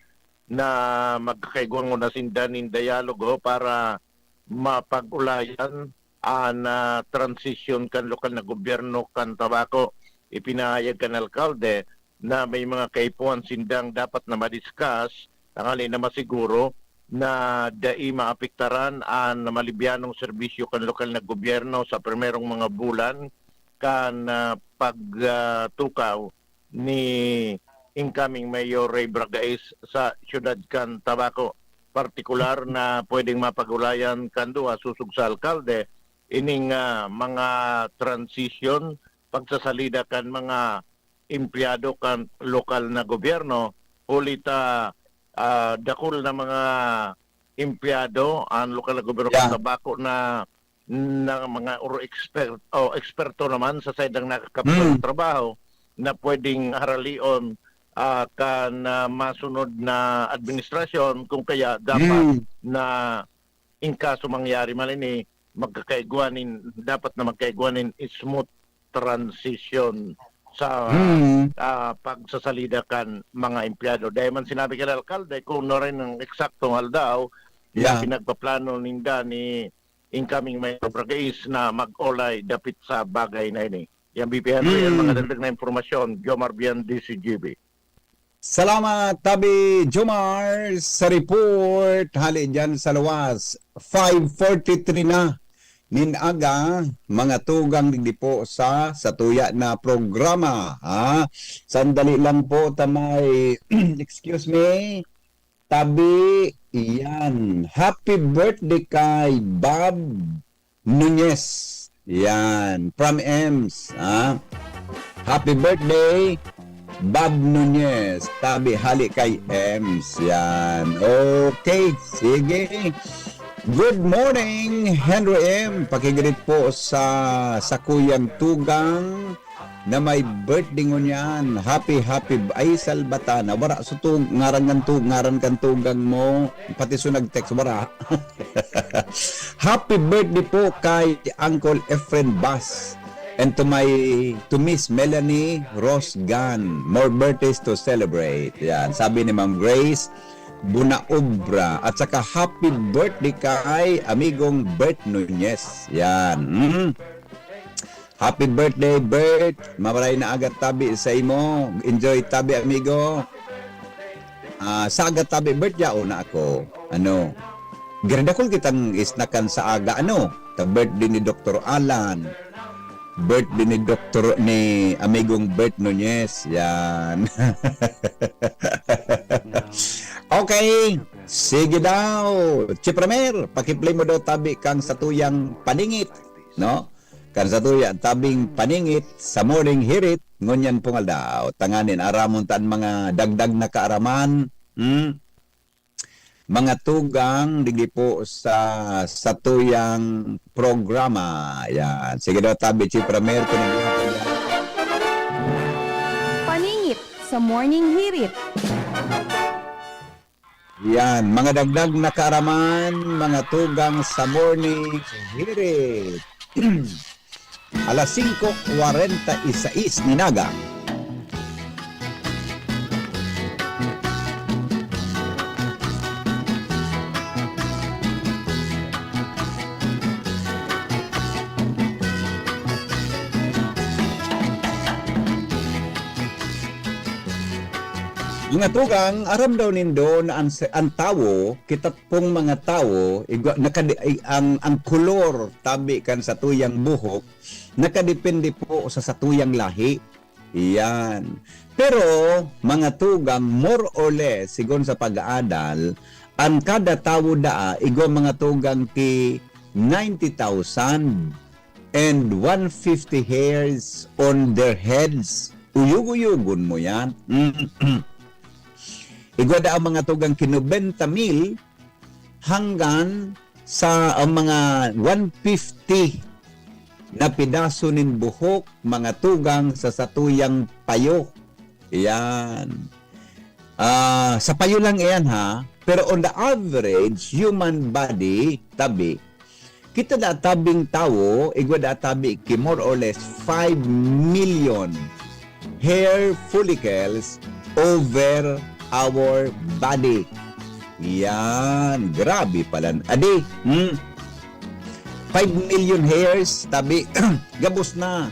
na magkakaigwa na sinda nin dialogo para mapag-ulayan an ah, transisyon kan lokal na gobyerno kan Tabaco. Ipinahayag kan alkalde na may mga kaipuhan sindang dapat na madiscuss, tangali na masiguro na dai maapektaran an malibyanong serbisyo kan lokal na gobyerno sa primerong mga bulan kan ah, pagtukaw ni incoming Mayor Ray Bragais sa siyudad kan Tabaco. Partikular na pwedeng mapag-ulayan kan duwa sosog sa alkalde ining ah, mga transition, pagsasalida kan mga empleyado kan lokal na gobyerno, huli ta ah, dakul na mga empleyado an lokal na gobyerno kan Yeah. Tabaco na na mga oro expert o eksperto naman sa saydang nakakapit sa Mm. trabaho na pwedeng haralion ah, kan ah, masunod na administrasyon, kung kaya dapat Mm. na in kaso mangyari man ini, magkakaigwa nin, dapat na magkaigwa nin smooth transition sa Mm. ah, pagsasalida kan mga empleyado. Dahil man sinabi kan alkalde, kung ano rin ang eksaktong aldaw na Yeah. pinagpaplano ninda ni incoming Mayor Bragais na mag-olay dapit sa bagay na ini. Yan, B P Henry, ang mga Mm. dagdag na impormasyon, Jomar Bian, D C G B. Salamat, Tabi Jomar, sa report. Hali dyan sa luwas, five forty-three na nin aga, mga tugang digdi po sa satuya na programa. Ha? Sandali lang po, tamay. Excuse me. Tabi, yan. Happy birthday kay Bob Nunez. Yan. From Ems. Ha? Happy birthday, Bob Nunez. Tabi, hali kay Ems. Yan. Okay. Sige. Good morning, Henry M. Pakigreet po sa sakuyang tugang na may birthday ngunyan. Happy, happy, ay, Salbatana. Wara sa tug-, ngaran kan tug-, ngaran kan tugang mo. Pati so nag-text, wara. Happy birthday po kay Uncle Efren Bas and to my, to Miss Melanie Rosgan. More birthdays to celebrate. Yan, sabi ni Ma'am Grace Bunaobra. At saka happy birthday kay amigong Bert Nunez. Yan. Mm. Happy birthday, Bert. Maray na aga tabi sa imo. Enjoy tabi, amigo. Ah, sa aga tabi, Bert, yaon na ako. Ano? Giridakol kitang isnakan sa aga, ano? Ta birthday ni Doktor Alan. Birthday ni Doktor, ni amigong Bert Nunez. Yan. Okay. Sige daw. Chipramer, pakiplay mo daw tabi kang satuyang paningit, no? Kan satuya, tabing paningit sa morning hirit, ngunyan pong aldaw. Tanganin, aramon ta an mga dagdag na kaaraman, hmm? Mga tugang, digdi po sa satuyang programa. Yan. Sige daw, tabi, Chipramer, kung nagbuhat ka dyan. Paningit sa Morning Hirit. Yan, mga dagdag na kaaraman, mga tugang sa morning hirit. Alas singko kwarenta y sais nin aga. Mga tugang, aram daw nindo na an, an tawo, kita pong mga tawo, igwa, nakadi-, ay, ang, ang kolor tabi kan satuyang buhok, nakadepende po sa satuyang lahi. Iyan. Pero, mga tugang, more or less, sigon sa pag-aadal, an kada tawo daa, igwa mga tugang ki ninety thousand and one fifty hairs on their heads. Uyog-uyogon mo yan. Igwa daa mga tugang ki nobenta mil hanggang sa, ang mga one fifty na pedaso nin buhok, mga tugang sa satuyang payo. Iyan. Ah, sa payo lang iyan, ha? Pero on the average, human body, tabi, kita daa tabing tawo, igwa daa tabi ki more or less five million hair follicles over our body. Yan, grabe pala. Adi, hmm? Five million hairs, tabi, gabos na,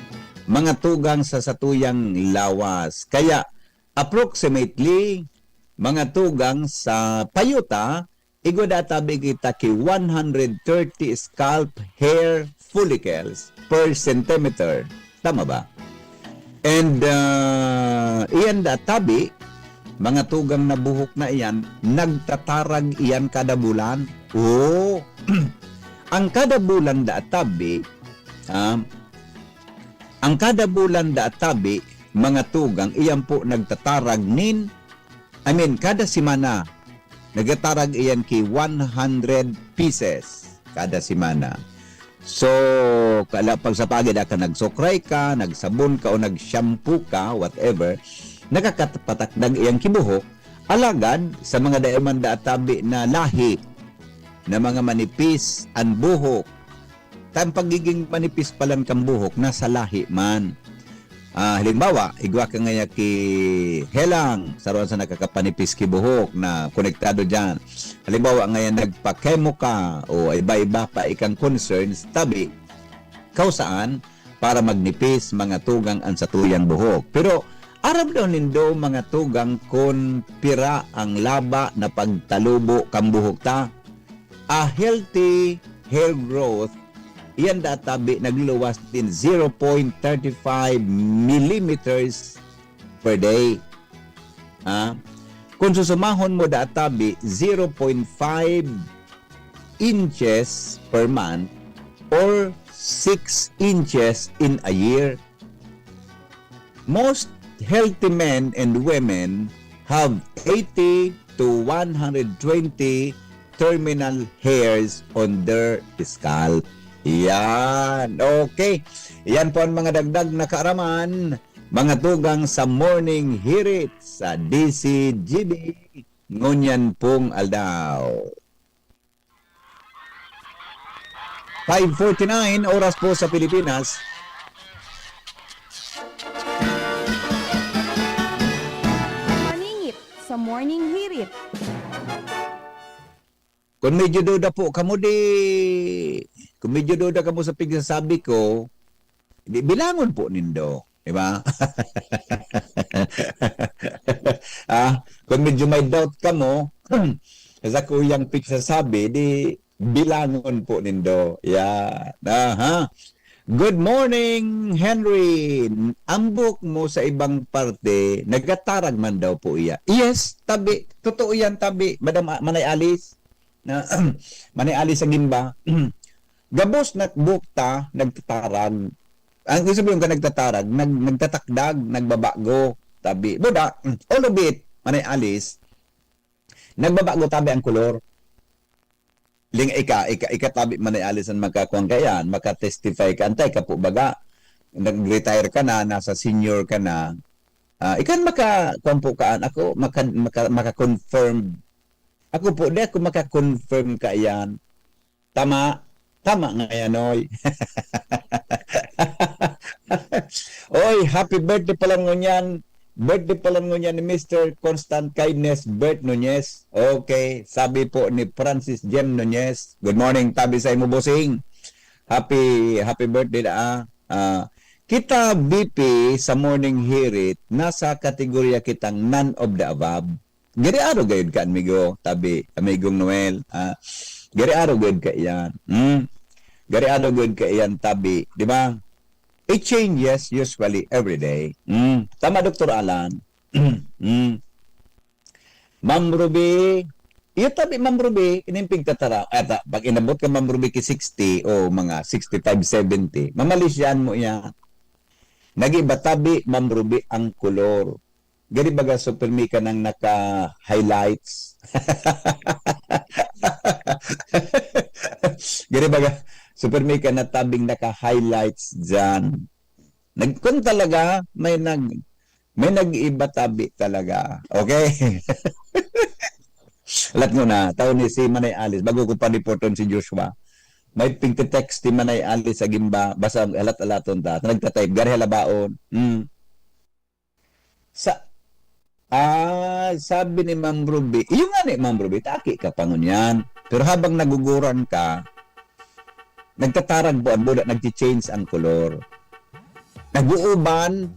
mga tugang sa satuyang lawas. Kaya, approximately, mga tugang sa payo ta, igwa daa tabi kita ki one hundred thirty scalp hair follicles per centimeter. Tama ba? And, ah, iyan daa tabi, mga tugang na buhok na iyan, nagtatarag iyan kada bulan. Oo. Ang kada bulan daa tabi, ah, ang kada bulan daa tabi, mga tugang, iyan po nagtatarag nin, I mean, kada semana, nagtatarag iyan ki one hundred pieces kada semana. So, kala, pag sa pagi daa ka, nagsukray ka, nagsabon ka, o nag-shampoo ka, whatever, nakakapatakdag iyan ki buhok. Alagad, sa mga dai man daa tabi na lahi, na mga manipis an buhok, ta an pagiging manipis palan kan buhok, nasa lahi man. Ah, halimbawa, igwa ka ngaya ki Helang, saro sa nakakapanipis ki buhok na konektado diyan. Halimbawa, ngaya nagpa-chemo ka o iba-iba pa ikang concerns, tabi, kausaan para magnipis, mga tugang, an satuyang buhok. Pero, aram daw nindo, mga tugang, kun pira ang laba na pagtalubo kan buhok ta? A healthy hair growth, iyan daa tabi nagluluwas nin zero point thirty five millimeters per day. Ha? Kung susumahon mo daa tabi, zero point five inches per month or six inches in a year. Most healthy men and women have eighty to one hundred twenty terminal hairs on their scalp. Yan. Okay. Yan po ang mga dagdag na kaaraman, mga tugang sa Morning Hirit sa D C G B ngunyan pong aldaw. Five forty-nine oras po sa Pilipinas. Maningit sa Morning Hirit. Kung medyo duda po kamo, di, kung medyo duda kamo sa pigsasabi ko, di, bilangon po nindo, di ba? Ah, kung medyo may doubt kamo sa kuyang pigsasabi, di, bilangon po nindo. Yan. Aha. Good morning, Henry. Ang buhok mo sa ibang parte, nagtatarag man daw po iya. Yes, tabi. Totoo yan, tabi. Madam, Manay Alice. Na, Manay Alice sa Gimba. Gabos na buhok ta, nagtatarag. Ang ibig sabihin ka nagtatarag, nag-, nagtatakdag, nagbabago. Tabi. Buda, all of it, Manay Alice, nagbabago tabi ang kolor. Ling-, ika, ika, ika tabi man ay alisan makakuan ka yan, maka-testify ka, antay ka po baga, nag-retire ka na, nasa senior ka na, ah, ikan maka, kuan po kaan, ako, maka, maka, maka-confirm. Ako po, di ako maka-confirm ka yan. Tama, tama nga yan, oy. Oy, happy birthday pala ngunyan. Birthday pala ngunyan ni Mister Constant Kindness Bert Nunez. Okay, sabi po ni Francis Jem Nunez. Good morning, tabi sa imo, bossing. Happy, happy birthday na, ah. Ah, kita, V P, sa morning hirit, nasa kategorya kitang none of the above. Gari aro gayud ka, amigo, tabi, amigong Noel. Ah, gari aro gayud ka iyan. Hmm? Gari aro gayud ka iyan, tabi. Di ba? It changes usually every day. Hmm. Tama, Doktor Alan. Hmm. Ma'am Ruby, iyo tabi, Ma'am Ruby, inimpig tatara. Ata, pag inabot ka, Ma'am Ruby, ki sixty o mga sixty-five, seventy, mamalisyan mo iyan. Nag-iba tabi, Ma'am Ruby, ang kolor. Gari baga, super mi ka nang naka-highlights. Gari baga, super mi ka na tabing naka-highlights dyan. Nag-, kung talaga, may nag-, may nag-iba tabi talaga. Okay? Alat mo na, tao ni si Manay Alice, bago ko pa-reporton si Joshua. May pigte-text si Manay Alice sa gimba, basta alat-alaton ta. Nagtatype, gari halabaon. Hmm. Sa, ah, sabi ni Ma'am Ruby, iyo nga ni Ma'am Ruby, taki ka pa ngunyan. Pero habang naguguran ka, nagtatarag po ang buda, nagchi-change ang kolor. Nag-uuban.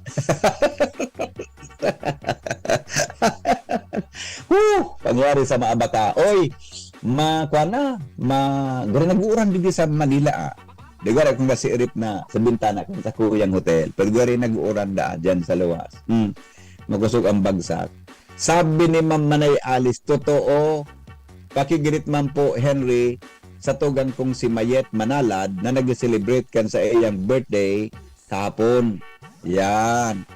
Huh! Pangyari sa mga bata. Oy, ma, kuwan na, ma, guri nag-uuran digdi sa Manila, ah. Di guri akong nasirip na sa bintana kan sakuyang hotel. Pero guri nag-uuran da dyan sa luwas. Hmm. Makusog ang bagsak. Sabi ni Ma'am Manay Alice, "Totoo, pakigirit man po, Henry, sa tugang kong si Mayet Manalad na nag-celebrate kan sa iyang birthday kahapon." Yan.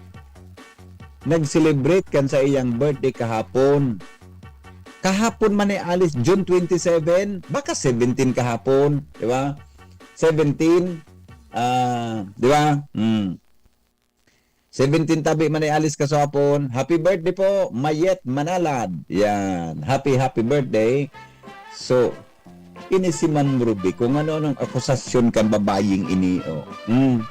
Nag-celebrate kan sa iyang birthday kahapon. Kahapon, Manay Alice, June twenty-seven, baka seventeen kahapon, di ba? Seventeen, ah, di ba? Hmm. Seventeen tabi, Manay Alice, kasapon. Happy birthday po, Mayet Manalad. Yan. Happy, happy birthday. So, ini si Ma'am Ruby, kung ano-anong akusasyon kan babaying ini, oh. Hmm.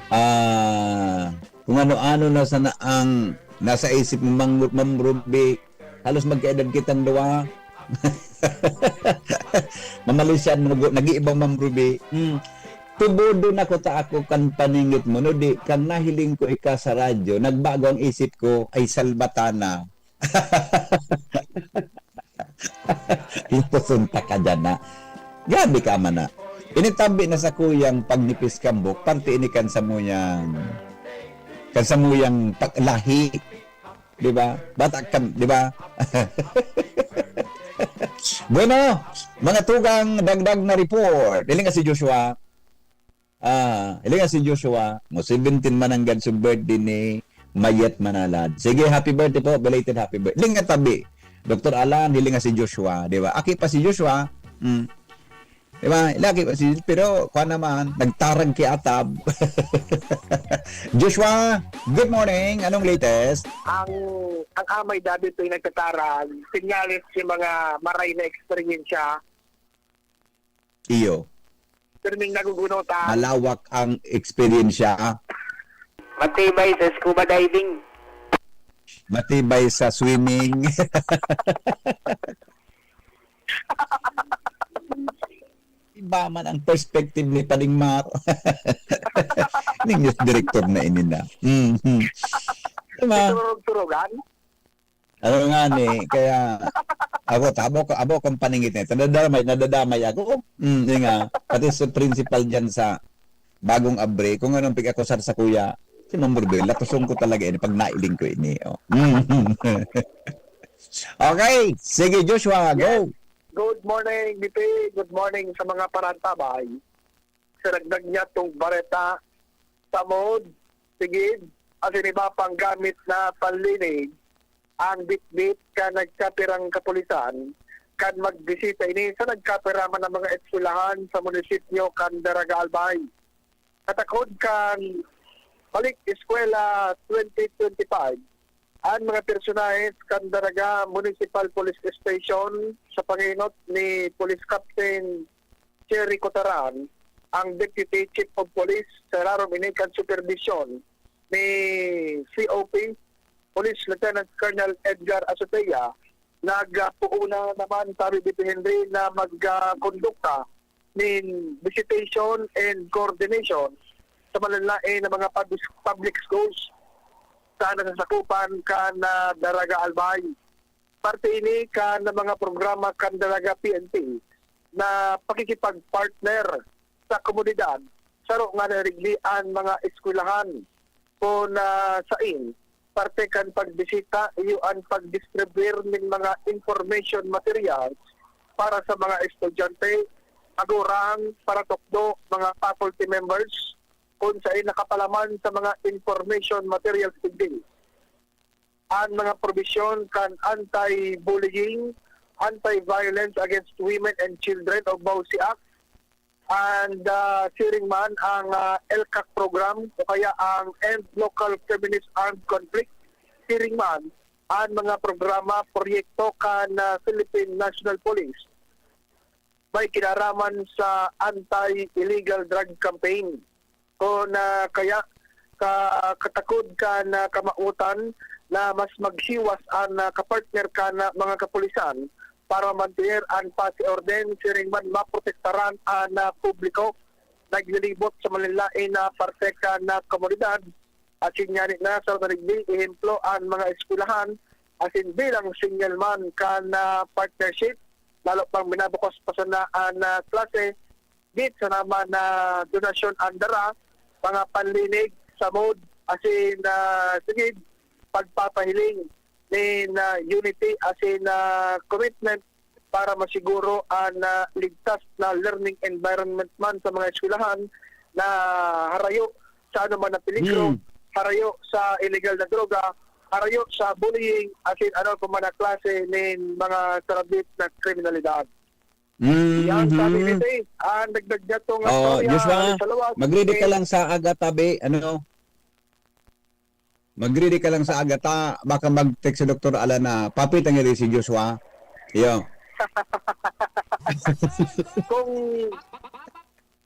Ah, kung ano-ano na sana ang nasa isip mo, Ma'am, Ma'am Ruby, halos magkaedad kitang duwa. Mamalisyan mo, nag-, nag-iiba, Ma'am Ruby. Hmm. Tubodo na ko ta ako kan paningit mo, no di, kan nahiling ko ika sa radyo, nagbago ang isip ko, ay salbata na. Ipusunta ka dyan na. Grabe ka man na. Initabi na sa kuyang pagnipis kambok, parte ini kan samuyang, kan samuyang pag-, lahi. Di ba? Bata ka, di ba? Bueno, mga tugang, dagdag na report. Dili nga si Joshua. Ah, hilinga si Joshua, mo seventeen man ang gadsong birthday ni Mayet Manalad. Sige, happy birthday po, belated happy birthday. Hilinga tabi, Doktor Alan, hilinga si Joshua, di ba? Aki pa si Joshua, mm. Di ba? Lagi pa si, pero kuwan naman, nagtarag ki atab. Joshua, good morning. Anong latest? Ang, ang amay David po'y nagtatarag, senyales yung mga maray na eksperyensya. Iyo. Pirming nagugunutan. Malawak ang eksperyensya. Matibay sa scuba diving. Matibay sa swimming. Iba man ang perspective ni Paling Mar. Ning news director na ini na. Mhm. Diba? Turog-turugan? Ano nga ni, kaya ako, tabo ko, abo kong paningit na ito. Nadadamay, nadadamay ako. Mm, yun nga. Pati sa principal dyan sa Bagong Abre, kung anong pag-akusar sa kuya, si Ma'am Burbel, latusong ko talaga ini pag nailing ko ini. Oh. Mm. Okay, sige Joshua, go. Yes. Good morning, B P. Good morning sa mga parantabay. Sa dagdag niya tong bareta, samod, sigid, asin iba pang gamit na panlinig, ang bitbit kan nagkapirang kapulisan kan magbisita ini sa nagkapira man na mga eskwelahan sa munisipyo kan Daraga, Albay. Katakod kan Balik Eskwela twenty twenty-five, ang mga personahes kan Daraga Municipal Police Station sa pangenot ni Police Captain Cherry Cotaran, ang Deputy Chief of Police sa irarom ini kan superbisyon ni C O P, Police Lieutenant Colonel Edgar Azotea, nagpoon na naman, sabi dito, Henry, na magkondukta nin visitation and coordination sa malinlain na mga pub-, public schools sa nasasakupan kan, ah, Daraga Albay. Parte ini kan mga programa kan Daraga P N P na pakikipag-partner sa komunidad, saro nga na rigdi an mga eskwelahan, kun, ah, sain parte kan pagbisita iyo an pagdistribuyar nin mga information materials para sa mga estudyante, magurang, paratukdo, mga faculty members, kun sain nakapalaman sa mga information materials digdi an mga probisyon kan Anti-Bullying, Anti-Violence Against Women and Children o BAWCI Act, and, ah, siring man ang, ah, ELCAC program o kaya ang End Local Feminist Armed Conflict, siring man ang mga programa, proyekto kan, ah, Philippine National Police may kinaraman sa anti-illegal drug campaign. Kun, ah, kaya ka-, katakod kan, ah, kamawotan na mas maghiwas an, ah, kapartner kan, ah, mga kapulisan para mantener an pasi orden, siring man maprotektaran an, ah, publiko. Naglilibot sa malinlain na parte kan, ah, komunidad. Asin ngani na sa mga digdi, ehemplo, an mga eskwelahan, asin bilang sinyal man kan, ah, partnership, lalo pang binabukas pa sana an, ah, klase, git sa naman na donasyon an dara, mga panlinig, samod, asin, ah, sige, pagpapahiling nin, ah, unity asin, ah, commitment para masiguro an, ah, ligtas na learning environment man sa mga eskwelahan na harayo sa anoman na peligro, Hmm. harayo sa illegal na droga, harayo sa bullying, asin ano pa man na klase nin mga sarabit na kriminalidad. Mhm. Yan, sabi ni Tay, ang dagdag niya tong Oo, storya, Joshua, sa lawas, mag-ready ka eh, lang sa aga tabi, ano? Mag-ready ka lang sa aga ta, baka mag-text si Doktor Alan na, "Papi, tangi si Joshua." Iyo. Kung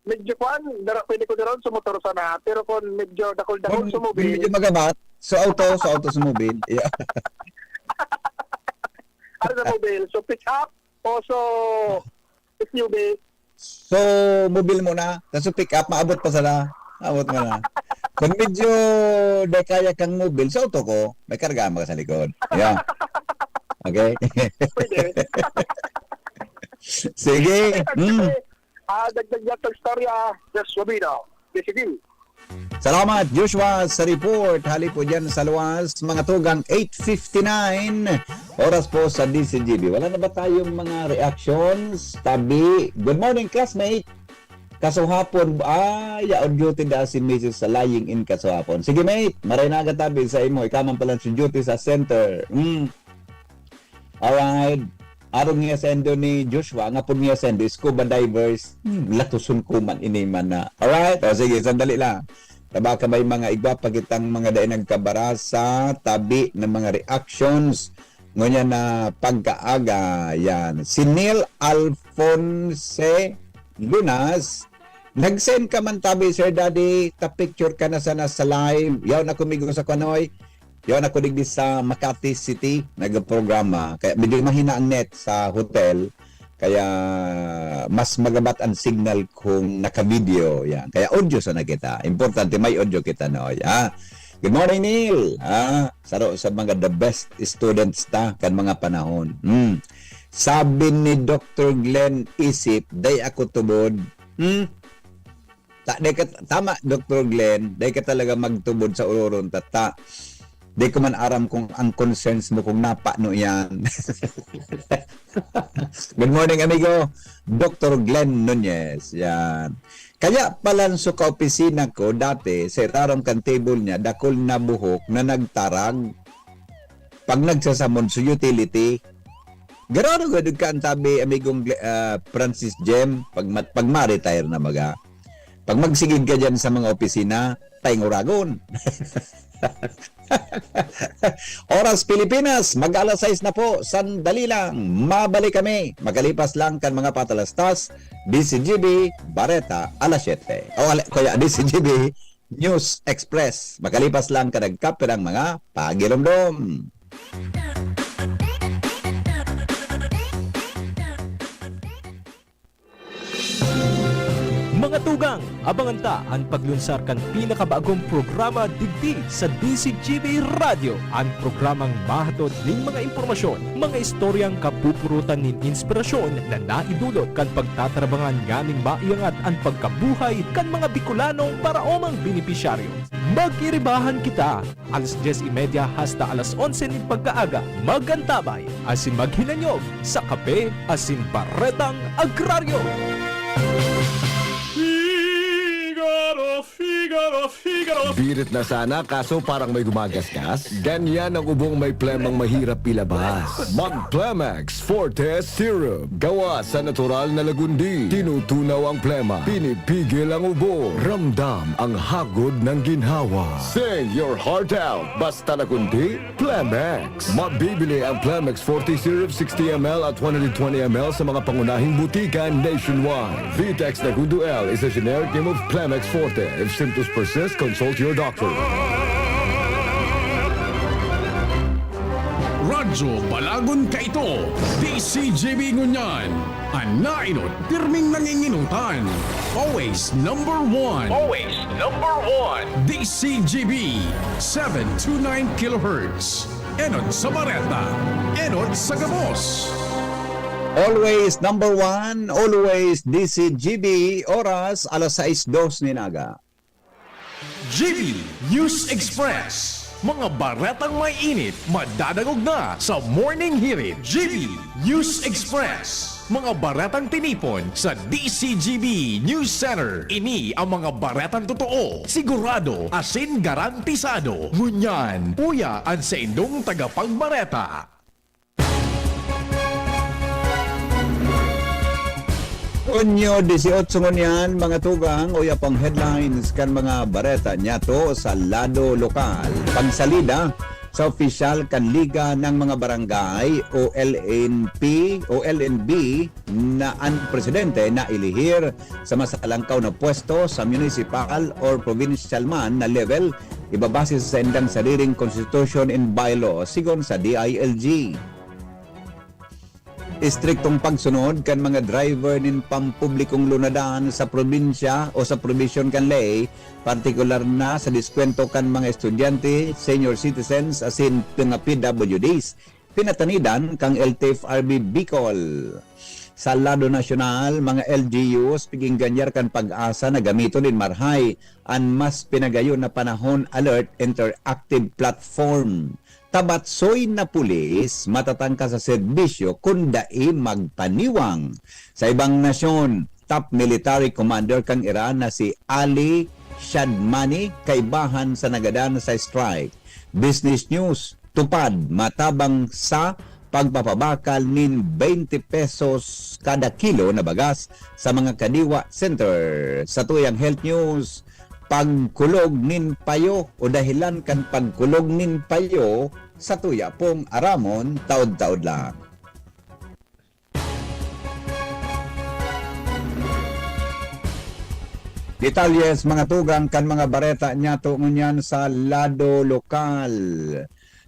medyo kwan, dara-, pwede ko daron sa motor sana. Pero kung medyo dakul-dakul Kung sa mobil, medyo magabat, sa auto, sa auto sa mobil. Yeah. Ano sa mobil? So, pick up o so S U V? So, mobil muna. Tapos pick up, maabot pa sana. Maabot mo na. Kung medyo di kaya kang mobil, sa auto ko, may karga mo sa likod. Yeah. Okay? Pwede. Sige. Kasi, Mm. ah, dagdag niya sa istorya, Joshua Bino, D C D. Salamat, Joshua, sa report. Hali po dyan sa luwas, mga tugang eight fifty-nine. Oras po sa D C G B. Wala na ba tayong mga reactions? Tabi. Good morning, classmate. Kasuhapon, ah, yaon duty da si Missus sa Lying In kasuhapon. Sige, mate. Maray na agad tabi sa imo. Ikaw man pala si duty sa center. Mm. Alright. Arong niya sendo ni Joshua, nga pud niya sendo, scuba divers. Hmm, latuson ko man ini man na. Alright? O, sige, sandali lang. Taba ka may mga igwa pa kitang mga dai nagkabara sa tabi ng mga reactions. Ngunyan na pagkaaga, yan. Si Neil Alphonse Lunas, nag-send ka man tabi, Sir Daddy, ta picture ka na sana sa live. Yaw na kumigo sa kanoy. Yaw na ko digdi sa Makati City, nagprograma. Kaya medyo mahina ang net sa hotel. Kaya mas magabat ang signal kung naka-video. Yan. Kaya audio sana kita. Importante, may audio kita, no? Ya. Good morning, Neil. Ah, saro sa mga the best students ta kan mga panahon. Hmm. Sabi ni Doktor Glenn Isip, "Day ako tubod." Hmm? Ta-, day ka, tama, Doktor Glenn, day ka talaga magtubod sa uroron, tata. Di ko man aram kung ang concerns mo kung napano yan. Good morning, amigo. Doktor Glenn Nunez. Yan. Kaya palan sa kaopisina ko dati, sa irarom kan table niya, dakul na buhok na nagtarag. Pag nagsasamon sa utility, garo na gud ka ang tabi, amigong Gle-, ah, Francis Jem, pag ma-, pag ma-retire na baga. Pag magsigid ka diyan sa mga opisina, taing uragon. Oras Pilipinas, mag-alas sais na po. Sandali lang. Mabalik kami. Makalipas lang kan mga patalastas, D C G B, Bareta, alas siyete. O, ala- kaya D C G B, News Express. Makalipas lang kan nagkapirang mga pagilomdom. Mga tugang, abangan ta an paglunsar kan pinakabagong programa digdi sa D C G B Radyo, an programang mahatod nin mga impormasyon, mga istoryang kapupurutan nin inspirasyon na naidulot kan pagtatarabangan nganing maiangat an pagkabuhay kan mga Bicolanong paraomang benepisyaryo. Mag-iribahan kita! Alas dyes y media hasta alas onse nin pagkaaga, mag-antabay asin maghinanyog sa Kape asin Baretang Agraryo. Figaro, Figaro, Figaro. Birit na sana, kaso parang may gumagasgas. Ganyan ang ubong may plemang mahirap ilabas. Mag-Plemex Forte Syrup. Gawa sa natural na lagundi. Tinutunaw ang plema. Pinipigil ang ubo. Ramdam ang hagod ng ginhawa. Sing your heart out. Basta lagundi, Plemex. Mabibili ang Plemex Forte Syrup sixty M L at one hundred twenty M L sa mga pangunahing butika nationwide. Vitex Nagundo L is a generic name of Plemex Forte. If symptoms persist, consult your doctor. Radyo Balagon Kaito, D C G B Ngunyan, an nainot pirming nanginginutan. Always number one. Always number one. D C G B, seven two nine kilohertz. Enot sa Bareta, enot sa gabos. Always number one, always D C G B, oras alas sais dos nin aga. G B News Express. Mga baretang may init, madadangog na sa Morning Hirit. G B News Express. Mga baretang tinipon sa D C G B News Center. Ini ang mga baretang totoo, sigurado, asin garantisado. Ngunyan, uya an saindong tagapagbareta. Hunyo dieciocho ngunyan, mga tugang, uya pang headlines kan mga bareta niyato sa lado lokal. Pagsalida sa opisyal kan Liga ng mga Barangay o L N P o L N B na an presidente nailihir sa masalangkaw na pwesto sa municipal or provincial man na level, ibabase sa saindang sariring constitution and bylaw, sigon sa D I L G. Istriktong pagsunod kan mga driver nin pampublikong lunadan sa probinsya o sa probisyon kan ley, partikular na sa diskwento kan mga estudyante, senior citizens asin mga P W Ds, pinatanidan kan L T F R B Bicol. Sa lado nasyonal, mga L G Us pig-engganyar kan PAGASA na gamiton nin marahay an mas pinagayon na panahon alert interactive platform. Tabatsoy na pulis matatangka sa serbisyo kun dai magpaniwang. Sa ibang nasyon, top military commander kan Iran na si Ali Shadmani kaibahan sa nagadan sa strike. Business News, tupad matabang sa pagpapabakal nin twenty pesos kada kilo na bagas sa mga kadiwa center. Sa tuyang health news, pagkulog nin payo o dahilan kan pagkulog nin payo sa tuya pong aramon taod-taod lang. Detalyes, mga tugang, kan mga bareta niyato ngunyan sa lado lokal.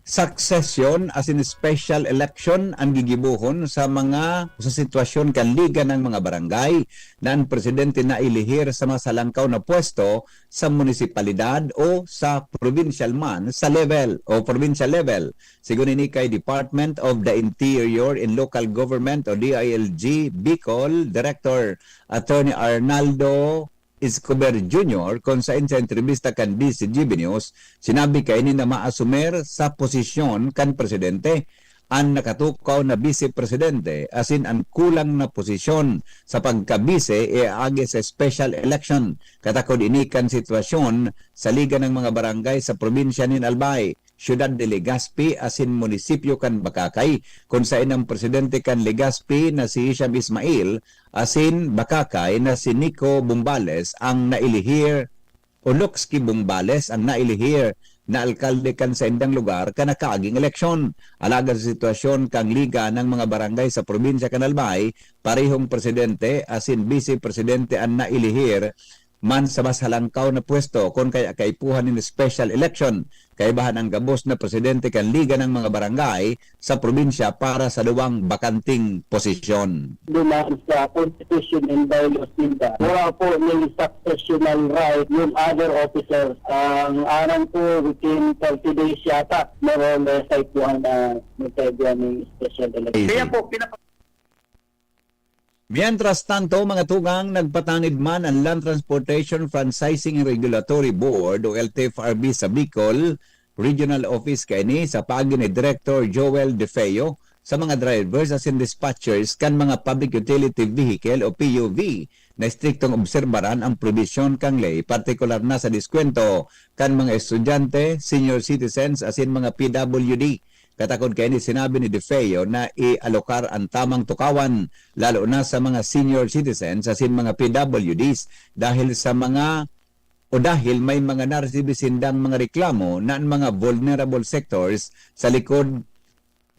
Succession asin special election an gigibohon sa mga, sa sitwasyon kan Liga ng mga Barangay na an presidente nailihir sa masalangkaw na pwesto sa munisipalidad o sa provincial man sa level o provincial level. Sigon ini kay Department of the Interior and Local Government o D I L G Bicol Director Attorney Arnaldo Escobar Junior, kun saen sa entrebista kan D C G B News, sinabi kaini na maasumer sa posisyon kan presidente an nakatukaw na bise presidente asin an kulang na posisyon sa pagkabise iaagi sa special election, katakod ini kan sitwasyon sa Liga ng mga Barangay sa probinsya nin Albay. Ciudad de Legazpi asin munisipyo kan Bacacay, kun saen ang presidente kan Legazpi na si Hisham Ismail asin Bacacay na si Nico Bumbales ang nailihir o Locski Bumbales ang nailihir na alkalde kan saindang lugar kan nakaaging eleksyon. Alagad sa sitwasyon kan Liga ng mga Barangay sa probinsya kan Albay, parehong presidente asin bise presidente an nailihir man sa mas halangkaw na pwesto kun kaya kaipuhan nin special election. Kaibahan ang gabos na presidente kan Liga ng mga Barangay sa probinsya para sa duwang bakanting posisyon. Duman sa constitution and bylaws ninda, wala po may successional right yung other officers. Ang aram ko, within thirty days yata, more or less, ay po ang, ah, magkaigwa ng special election. Kaya po, pinapa- Mientras tanto, mga tugang, nagpatanid man ang Land Transportation Franchising Regulatory Board o L T F R B sa Bicol Regional Office kaini sa paagi ni Director Joel De Feo sa mga drivers asin dispatchers kan mga public utility vehicle o P U V na estriktong obserbaran ang probisyon kan ley, partikular na sa diskwento kan mga estudyante, senior citizens asin mga P W D. Katakod kaini, sinabi ni De Feo na ialokar ang tamang tukawan, lalo na sa mga senior citizens asin mga P W Ds, dahil sa mga o dahil may mga naresibi sindang mga reklamo na ang mga vulnerable sectors sa likod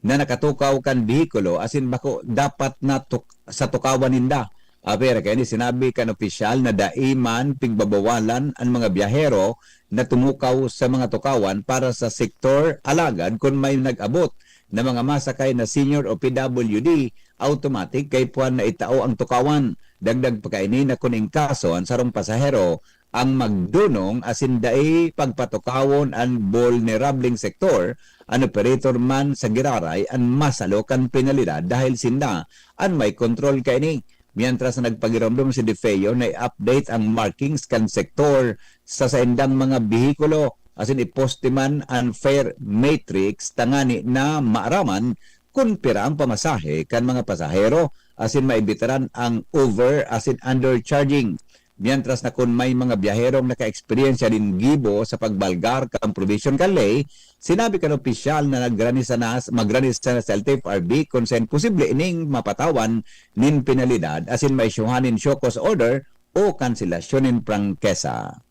na nakatukaw kan behikulo asin bako dapat na tuk-, sa tukawan ninda. Apwera kaini, sinabi kan opisyal na dai man pigbabawalan an mga biyahero na tumukaw sa mga tukawan para sa sektor, alagad kun may nag-abot na mga masakay na senior o P W D, automatic kaipuhan na itao ang tukawan. Dagdag pa kaini na kun in kaso an sarong pasahero ang magdunong asin dai pagpatukawon an bulnerableng sektor, an operator man sa giraray an masalo kan penalidad dahil sinda an may kontrol kaini. Mientras na nagpagiromdom si De Feo na i-update ang markings kan sektor sa saindang mga behikulo asin iposte man an fare matrix tangani na maaraman kun pira ang pamasahe kan mga pasahero asin maibitaran ang over asin undercharging. Mientras na kun may mga biyaherong naka-eksperyensya nin gibo sa pagbalgar kan probisyon kan ley, sinabi kan opisyal na nagrani sana, magrani sana sa L T F R B kun saen posible ining mapatawan nin penalidad asin maisyuhan nin show cause order o kanselasyon nin prangkesa.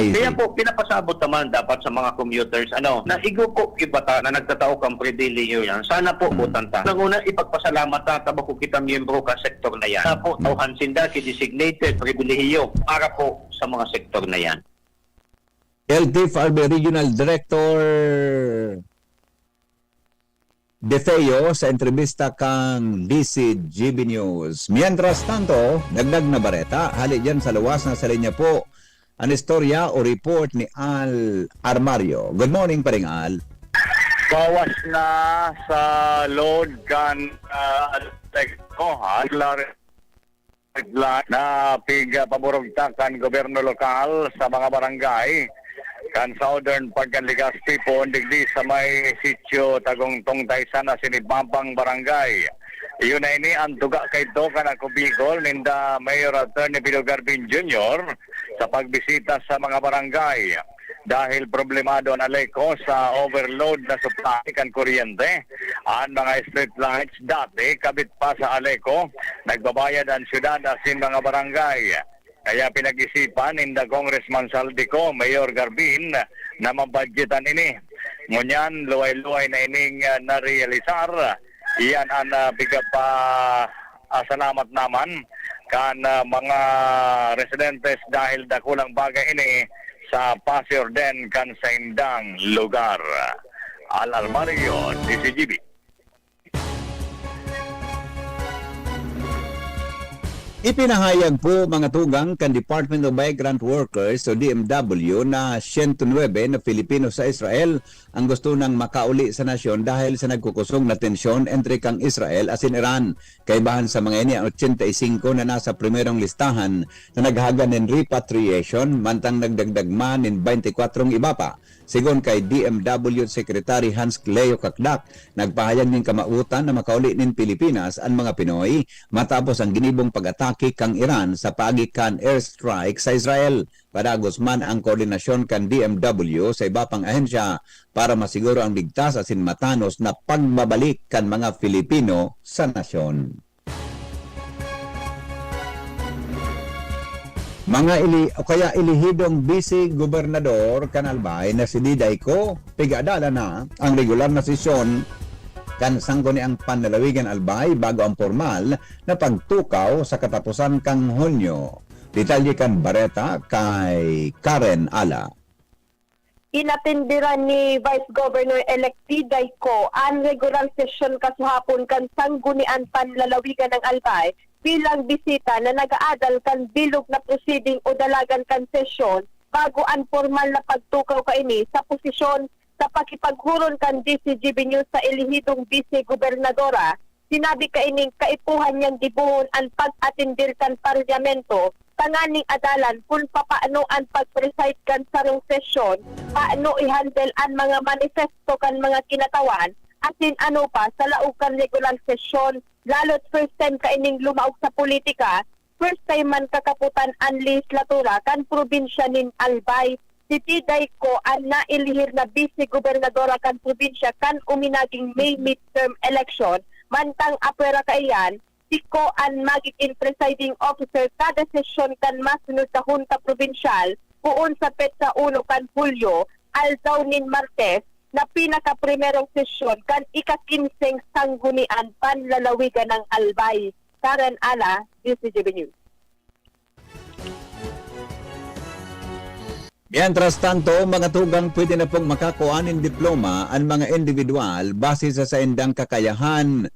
Kaya po, pinapasabot naman dapat sa mga commuters, ano, na igo po iba ta na nagtatao kan pribilehiyo yan. Sana po, Mm. butan ta. Unang-una, ipagpasalamat ta, ta bako kita miyembro ka sektor na yan. Sana po, Mm. tauhan sinda ki designated pribilehiyo para po sa mga sektor na yan. L T F R B Regional Director De Feo sa entrebista kan D C G B News. Mientras tanto, dagdag na bareta, hali diyan sa luwas na sa linya po, an istorya o report ni Al Armario. Good morning, Paring Al. Bawas na sa load kan, ah, Alteco, ha? Regular na pigpaburugtak kan gobyerno lokal sa mga barangay kan Southern Pagkan Legazpi poon digdi sa may Sitio Tagongtong Taysan na Sinibabang Barangay. Iyo na ini an tuga kaidto kan Ako Bicol ninda Mayor Attorney Pido Garbin Junior sa pagbisita sa mga barangay. Dahil problemado an Aleco sa overload na supply kan kuryente, an mga street lights dati kabit pa sa Aleco, nagbabayad an syudad asin mga barangay. Kaya pinag-isipan ninda Congressman Zaldy Co, Mayor Garbin, na mabudgetan ini. Ngunyan, luway-luway na ining, ah, narealisar. Iyan an, ah, pigpa-, ah, salamat naman kan, ah, mga residentes dahil dakulang bagay ini sa pasiorden kan saindang lugar. Al Almario, D C G B. Ipinahayag po, mga tugang, kan Department of Migrant Workers o D M W na siyento nuebe na Filipino sa Israel ang gusto nang makauli sa nasyon dahil sa nagkukusog na tensyon entre kan Israel asin Iran. Kaibahan sa mga ini, an ochenta y singko na nasa primerong listahan na naghahaga nin repatriation, mantang nagdagdag man nin baynte kwatro ang iba pa. Sigon kay D M W Secretary Hans Cleo Cacdac, nagpahayag nin kamawotan na makauli nin Pilipinas an mga Pinoy matapos ang ginibong pag-atake atake kan Iran sa paagi kan airstrike sa Israel. Padagos man ang koordinasyon kan D M W sa iba pang ahensya para masiguro ang ligtas asin matanos na pagbabalik kan mga Filipino sa nasyon. Mga ili-, o kaya elehidong bise gobernador kan Albay na si Diday Co, pig-adalan na ang regular na sesyon kan Sangguniang Panlalawigan Albay bago ang pormal na pagtukaw sa katapusan kan Hunyo. Detalye kan bareta kay Karen Ala. Inatenderan ni Vice Governor-elect Diday Co an regular sesyon kasuhapon kan Sanggunian Panlalawigan ng Albay bilang bisita na nag-aadal kan bilog na proceeding o dalagan kan sesyon bago an pormal na pagtukaw kaini sa posisyon sa pakipaghuron kan D Z G B News sa elehidong bise gobernadora. Sinabi kaining kaipuhan niyang gibohon an pag-atender kan Parlamento tanganing adalan kun papaano an pag-preside kan sarong sesyon, paano i-handle an mga manifesto kan mga kinatawan, asin ano pa sa laog kan regular sesyon. Lalo't first time kaining lumaog sa politika, first time man kakapotan an lehislatura kan probinsya nin Albay. Si Diday Co an naelihir na bise-gobernadora kan probinsya kan uminaging May midterm election, mantang apwera kaiyan, si Co an magigin presiding officer kada sesyon kan masunod na Hunta Probinsyal, poon sa petsa uno kan Hulyo, aldaw nin Martes, na pinakaprimerong sesyon kan ika-kinseng Sanggunian Panlalawigan ng Albay. Karen Ala, D Z G B News. Mientras tanto, mga tugang, pwede na pong makakua nin diploma an mga indibidwal base sa saindang kakayahan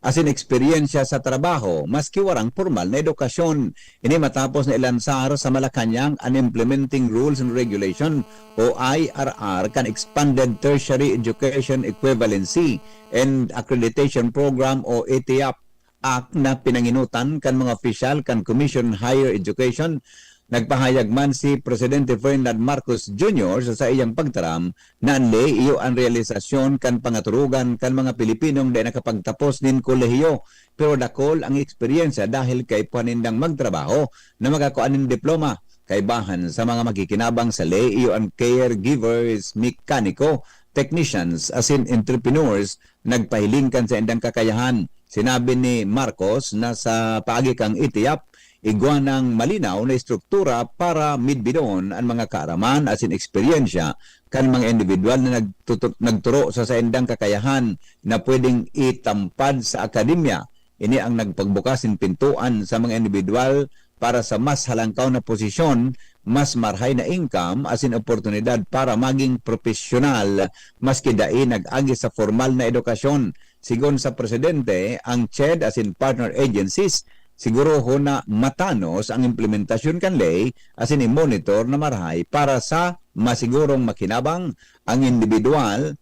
asin eksperyensya sa trabaho, maski warang pormal na edukasyon. Ini matapos na ilansar sa Malacañang an Implementing Rules and Regulation o I R R kan Expanded Tertiary Education Equivalency and Accreditation Program o E T I A P Act na pinanginutan kan mga opisyal kan Commission on Higher Education. Nagpahayag man si Presidente Ferdinand Marcos Junior sa saiyang pagtaram na an ley iyo an realisasyon kan pangaturugan kan mga Pilipinong dai nakapagtapos nin kolehiyo, pero dakul ang eksperyensya dahil kaipuhan nindang magtrabaho na makakua nin diploma. Kaibahan sa mga makikinabang sa ley, iyo an caregivers, mekaniko, technicians, asin entrepreneurs, nagpahiling kan saindang kakayahan. Sinabi ni Marcos na sa paagi kan E T I A P, igwa nang malinaw na estruktura para midbidon an mga kaaraman asin eksperyensya kan mga indibidwal na nagtutu-, nagturo sa saindang kakayahan na pwedeng itampad sa akademya. Ini ang nagpagbukas nin pintuan sa mga indibidwal para sa mas halangkaw na posisyon, mas marahay na income, asin oportunidad para maging propesyonal maski dai nag-agi sa formal na edukasyon. Sigon sa presidente, ang CHED asin partner agencies sigurohon na matanos ang implementasyon kan ley asin i-monitor na marahay para sa masigurong makinabang ang indibidwal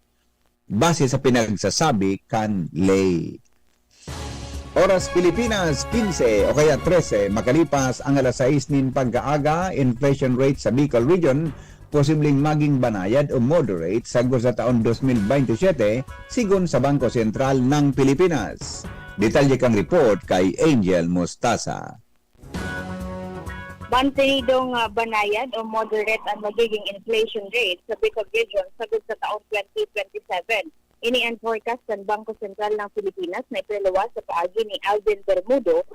base sa pinagsasabi kan ley. Oras Pilipinas, quince o kaya trese makalipas ang alas sais nin pagkaaga. Inflation rate sa Bicol Region posibleng maging banayad o moderate sagkod sa taon dos mil bente sete, sigon sa Bangko Sentral ng Pilipinas. Detalye kang report kay Angel Mostaza. Mantenidong, ah, banayad o moderate ang magiging inflation rate sa Bicol Region sagkod sa taong twenty twenty-seven. Ini ang forecast kan Bangko Sentral ng Pilipinas na ipinaluwas sa paagi ni Alvin Bermudo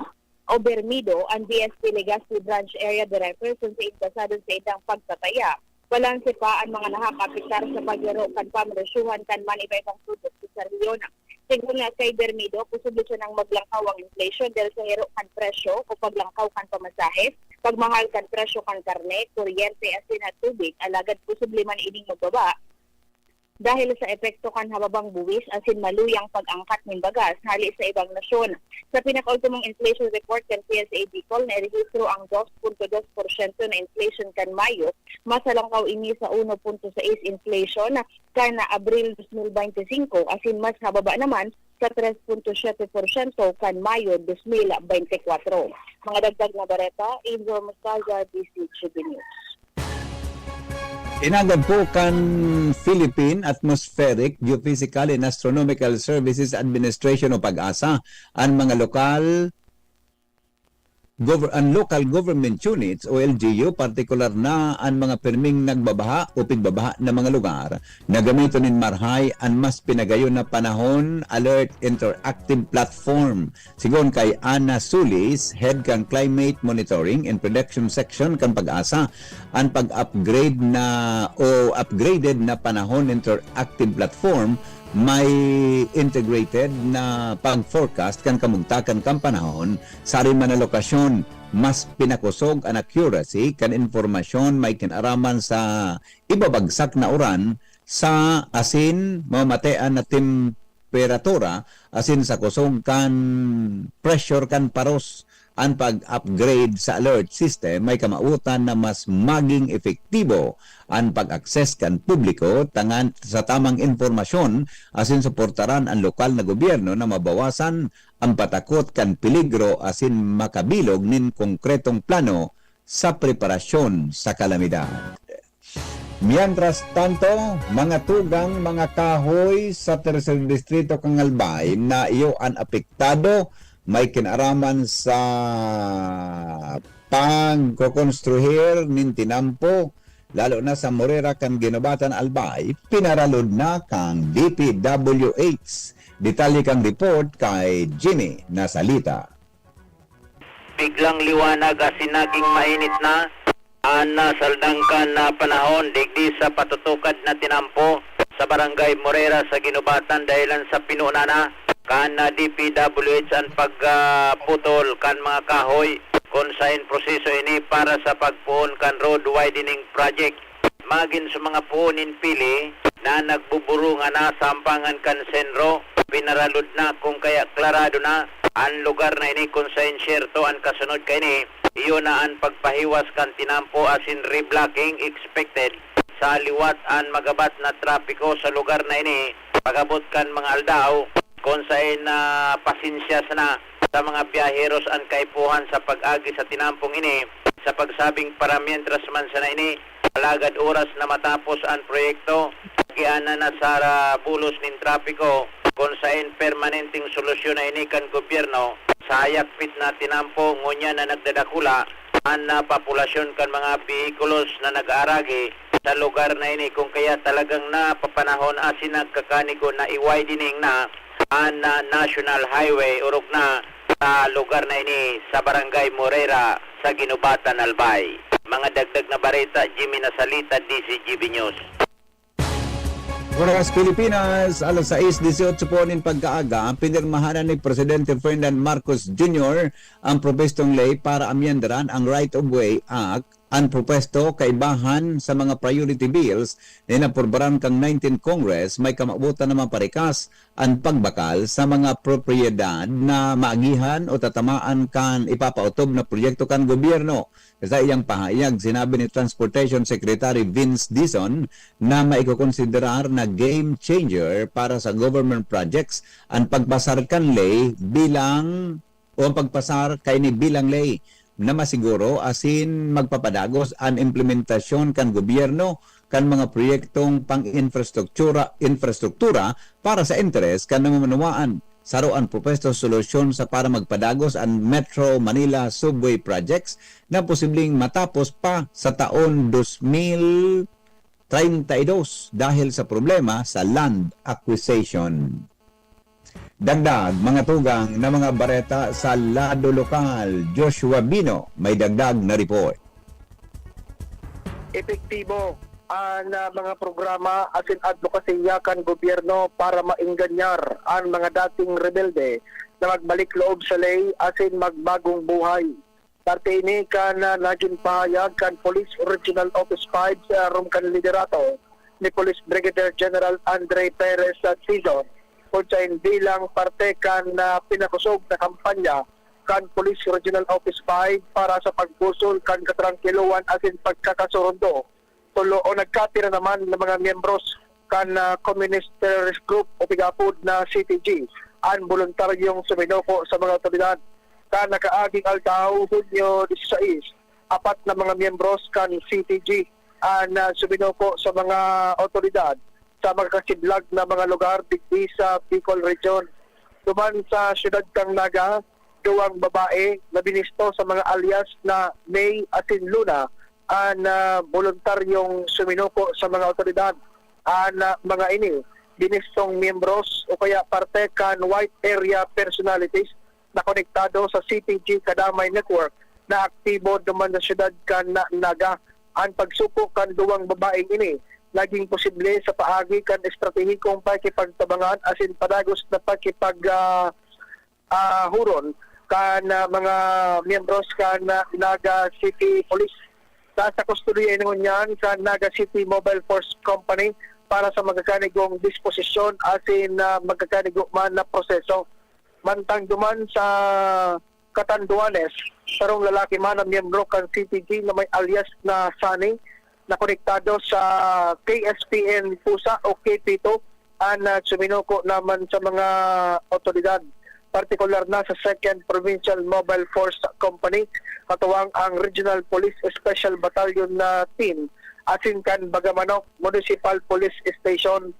o Bermido, ang D S P Legazpi Branch Area Director, kun sain basado sa saindang pagtataya. Balanse pa an mga nakakaapektar sa paghiro kan pamresyuhan kan man iba-ibang produkto sa rehiyon. Sigon nga kay Bermido, posible sanang maglangkaw ang inflation dahil sa hiro kan presyo o paglangkaw kan pamasahe, pagmahal kan presyo kan karne, kuryente, asin at tubig, alagad posible man ining magbaba dahil sa epekto kan hababang buwis asin maluyang pag-angkat nin bagas hale sa ibang nasyon. Sa pinakaultimong inflation report kan P S A Bicol, nairehistro ang dos punto dos porsyento na inflation kan Mayo. Mas halangkaw ini sa uno punto sais inflation kan Abril dos mil bente singko, asin mas hababa naman sa tres punto siyete porsyento kan Mayo dos mil bente kwatro. Mga dagdag na bareta, Angel Mostaza, D Z G B News. Inagad po kan Philippine Atmospheric, Geophysical and Astronomical Services Administration o PAGASA an mga lokal gover-, an local government units o L G U, partikular na an mga pirming nagbabaha o pigbabaha na mga lugar, na gamiton nin marahay an mas pinagayon na panahon alert interactive platform. Sigon kay Ana Sulis, head kan Climate Monitoring and Prediction Section kan PAGASA, an pag-upgrade na o upgraded na panahon interactive platform may integrated na pag-forecast kan kamugtakan kan panahon sa ari man na lokasyon. Mas pinakosog an accuracy kan impormasyon may kinaraman sa ibabagsak na uran sa asin mamamatean na temperatura asin sa kosog kan pressure kan paros. An pag-upgrade sa alert system may kamawotan na mas maging epektibo an pag-access kan publiko tangan sa tamang impormasyon asin suportaran an lokal na gobyerno na mabawasan ang patakot kan peligro asin makabilog nin konkretong plano sa preparasyon sa kalamidad. Mientras tanto, mga tugang, mga kahoy sa Tercer Distrito kan Albay na iyo an apektado, may kinaraman sa pagkokonstruhir nin tinampo, lalo na sa Morera kan Guinobatan, Albay, pinaralod na kan D P W H. Detalye kan report kay Jimmy Nasalita. Biglang liwanag asin naging mainit na an, ah, saldangkan na panahon digdi sa patutukad na tinampo sa Barangay Morera sa Guinobatan dahilan sa pinuna na kan, ah, D P W H an pagputol kan mga kahoy, kun saen proseso ini para sa pagpoon kan road widening project. Magin sa mga puon nin pili na nagbuburungan na sa ampangan kan Senro, pinaralod na kun kaya klarado na an lugar na ini kun saen siyerto an kasunod kaini, iyo na an pagpahiwas kan tinampo asin reblocking expected sa liwat an magabat na trapiko sa lugar na ini pag-abot kan mga aldaw. Kun saen na pasensya sana sa mga biyaheros an kaipuhan sa pag-agi sa tinampong ini, sa pagsabing paramientras man sana ini, alagad oras na matapos an proyekto, agianan na sa bulos nin trapiko, kun saen permanenteng solusyon na ini kan gobyerno sa hayagpit na tinampo ngunyan na nagdadakula an, ah, populasyon kan mga behikulos na nag-aaragi sa lugar na ini, kun kaya talagang napapanahon asin nagkakanigo na i-widening na an, ah, National Highway orog na sa lugar na ini sa Barangay Morera sa Guinobatan, Albay. Mga dagdag na bareta, Jimmy Nasalita, D Z G B News. Oras Pilipinas, alas sais dieciocho po nin pagkaaga, pinirmahan na ni Presidente Ferdinand Marcos Junior ang propestong ley para amyendaran ang Right of Way Act. An propesto kaibahan sa mga priority bills na inaprubaran kan nineteenth Congress, may kamawotan na maparikas an pagbakal sa mga propiedad na maagihan o tatamaan kan ipapaotob na proyekto kan gobyerno. Sa iyang pahayag, sinabi ni Transportation Secretary Vince Dizon na maikokonsiderar na game changer para sa government projects an pagpasar kan ley bilang o ang pagpasar kaini bilang ley na masiguro asin magpapadagos an implementasyon kan gobyerno kan mga proyektong pang-infrastruktura, infrastruktura para sa interes kan mga manawaan. Saro an propesto solusyon sa para magpadagos an Metro Manila Subway Projects na posibleng matapos pa sa taon dos mil treinta y dos dahil sa problema sa land acquisition. Dagdag, mga tugang na mga bareta sa lado lokal, Joshua Bino, may dagdag na report. Epektibo an, ah, mga programa asin adbokasiya kan gobyerno para maengganyar an mga dating rebelde na magbalik loob sa ley asin magbagong buhay. Parte ini kan, ah, nagin pahayag kan Police Regional Office five sa harong kan liderato ni Police Brigadier General Andre Perez Sison, kun saen bilang parte kan, ah, pinakosog na kampanya kan Police Regional Office five para sa pagbusol kan katrangkilohan asin pagkakasurundo. Tulo o nagkapira naman na mga miyembros kan, ah, Communist Terrorist Group o pig-aapod na C T G an boluntaryong suminuko sa mga awtoridad. Sa nakaaging aldaw, Hunyo disisais, apat na mga miyembros kan C T G an, ah, suminuko sa mga awtoridad sa magkakasiblag na mga lugar digdi sa Bicol Region. Duman sa siyudad kan Naga, duwang babae na binisto sa mga alias na May asin Luna an, ah, boluntaryong suminuko sa mga awtoridad. An, ah, mga ini, binistong miyembros o kaya parte kan White Area Personalities na konektado sa C P G Kadamay Network na aktibo duman sa siyudad kan Naga. An pagsuko kan duwang babaeng ini nagin posible sa paagi kan estratehikong pakikipagtabangan asin padagos na pakikipag, ah, ah, huron kan, ah, mga miyembros kan, ah, Naga City Police. Sa, sa kustodiya ini ngunyan kan Naga City Mobile Force Company para sa magkakanigong disposisyon asin, ah, magkakanigo man na proseso. Mantang duman sa Catanduanes, sarong lalaki man na miyembro kan C P G na may alias na Sunny na konektado sa K S P N Pusa o K P two an, ah, suminuko naman sa mga awtoridad, partikular na sa Second Provincial Mobile Force Company, katuwang ang Regional Police Special Battalion na team, asin kan Bagamanok Municipal Police Station.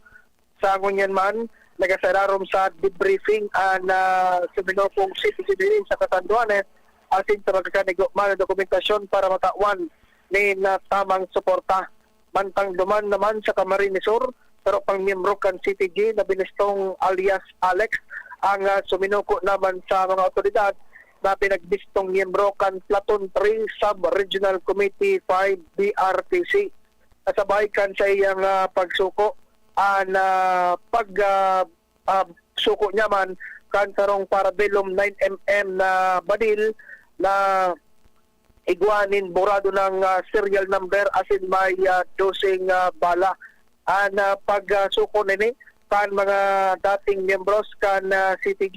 Sa ngunyan man, nagasararom sa debriefing an, ah, suminukong C P C D sa Catanduanes, asin sa magkakanigo man na dokumentasyon para matawan nin, ah, tamang suporta. Mantang duman naman sa Camarines Sur, saro pang miyembro kan C P G na binistong alias Alex ang, ah, suminuko naman sa mga awtoridad na pinagbistong miyembro kan Platoon three Sub-Regional Committee five B R T C. Kasabay kan saiyang, ah, pagsuko, an, ah, pag, ah, ah, suko niya man kan sarong parabellum nine M M na badil na igwa nin burado ng, ah, serial number asin may, ah, doseng, ah, bala. An, ah, pag, ah, suko nini kan mga dating miyembros kan, ah, C T G,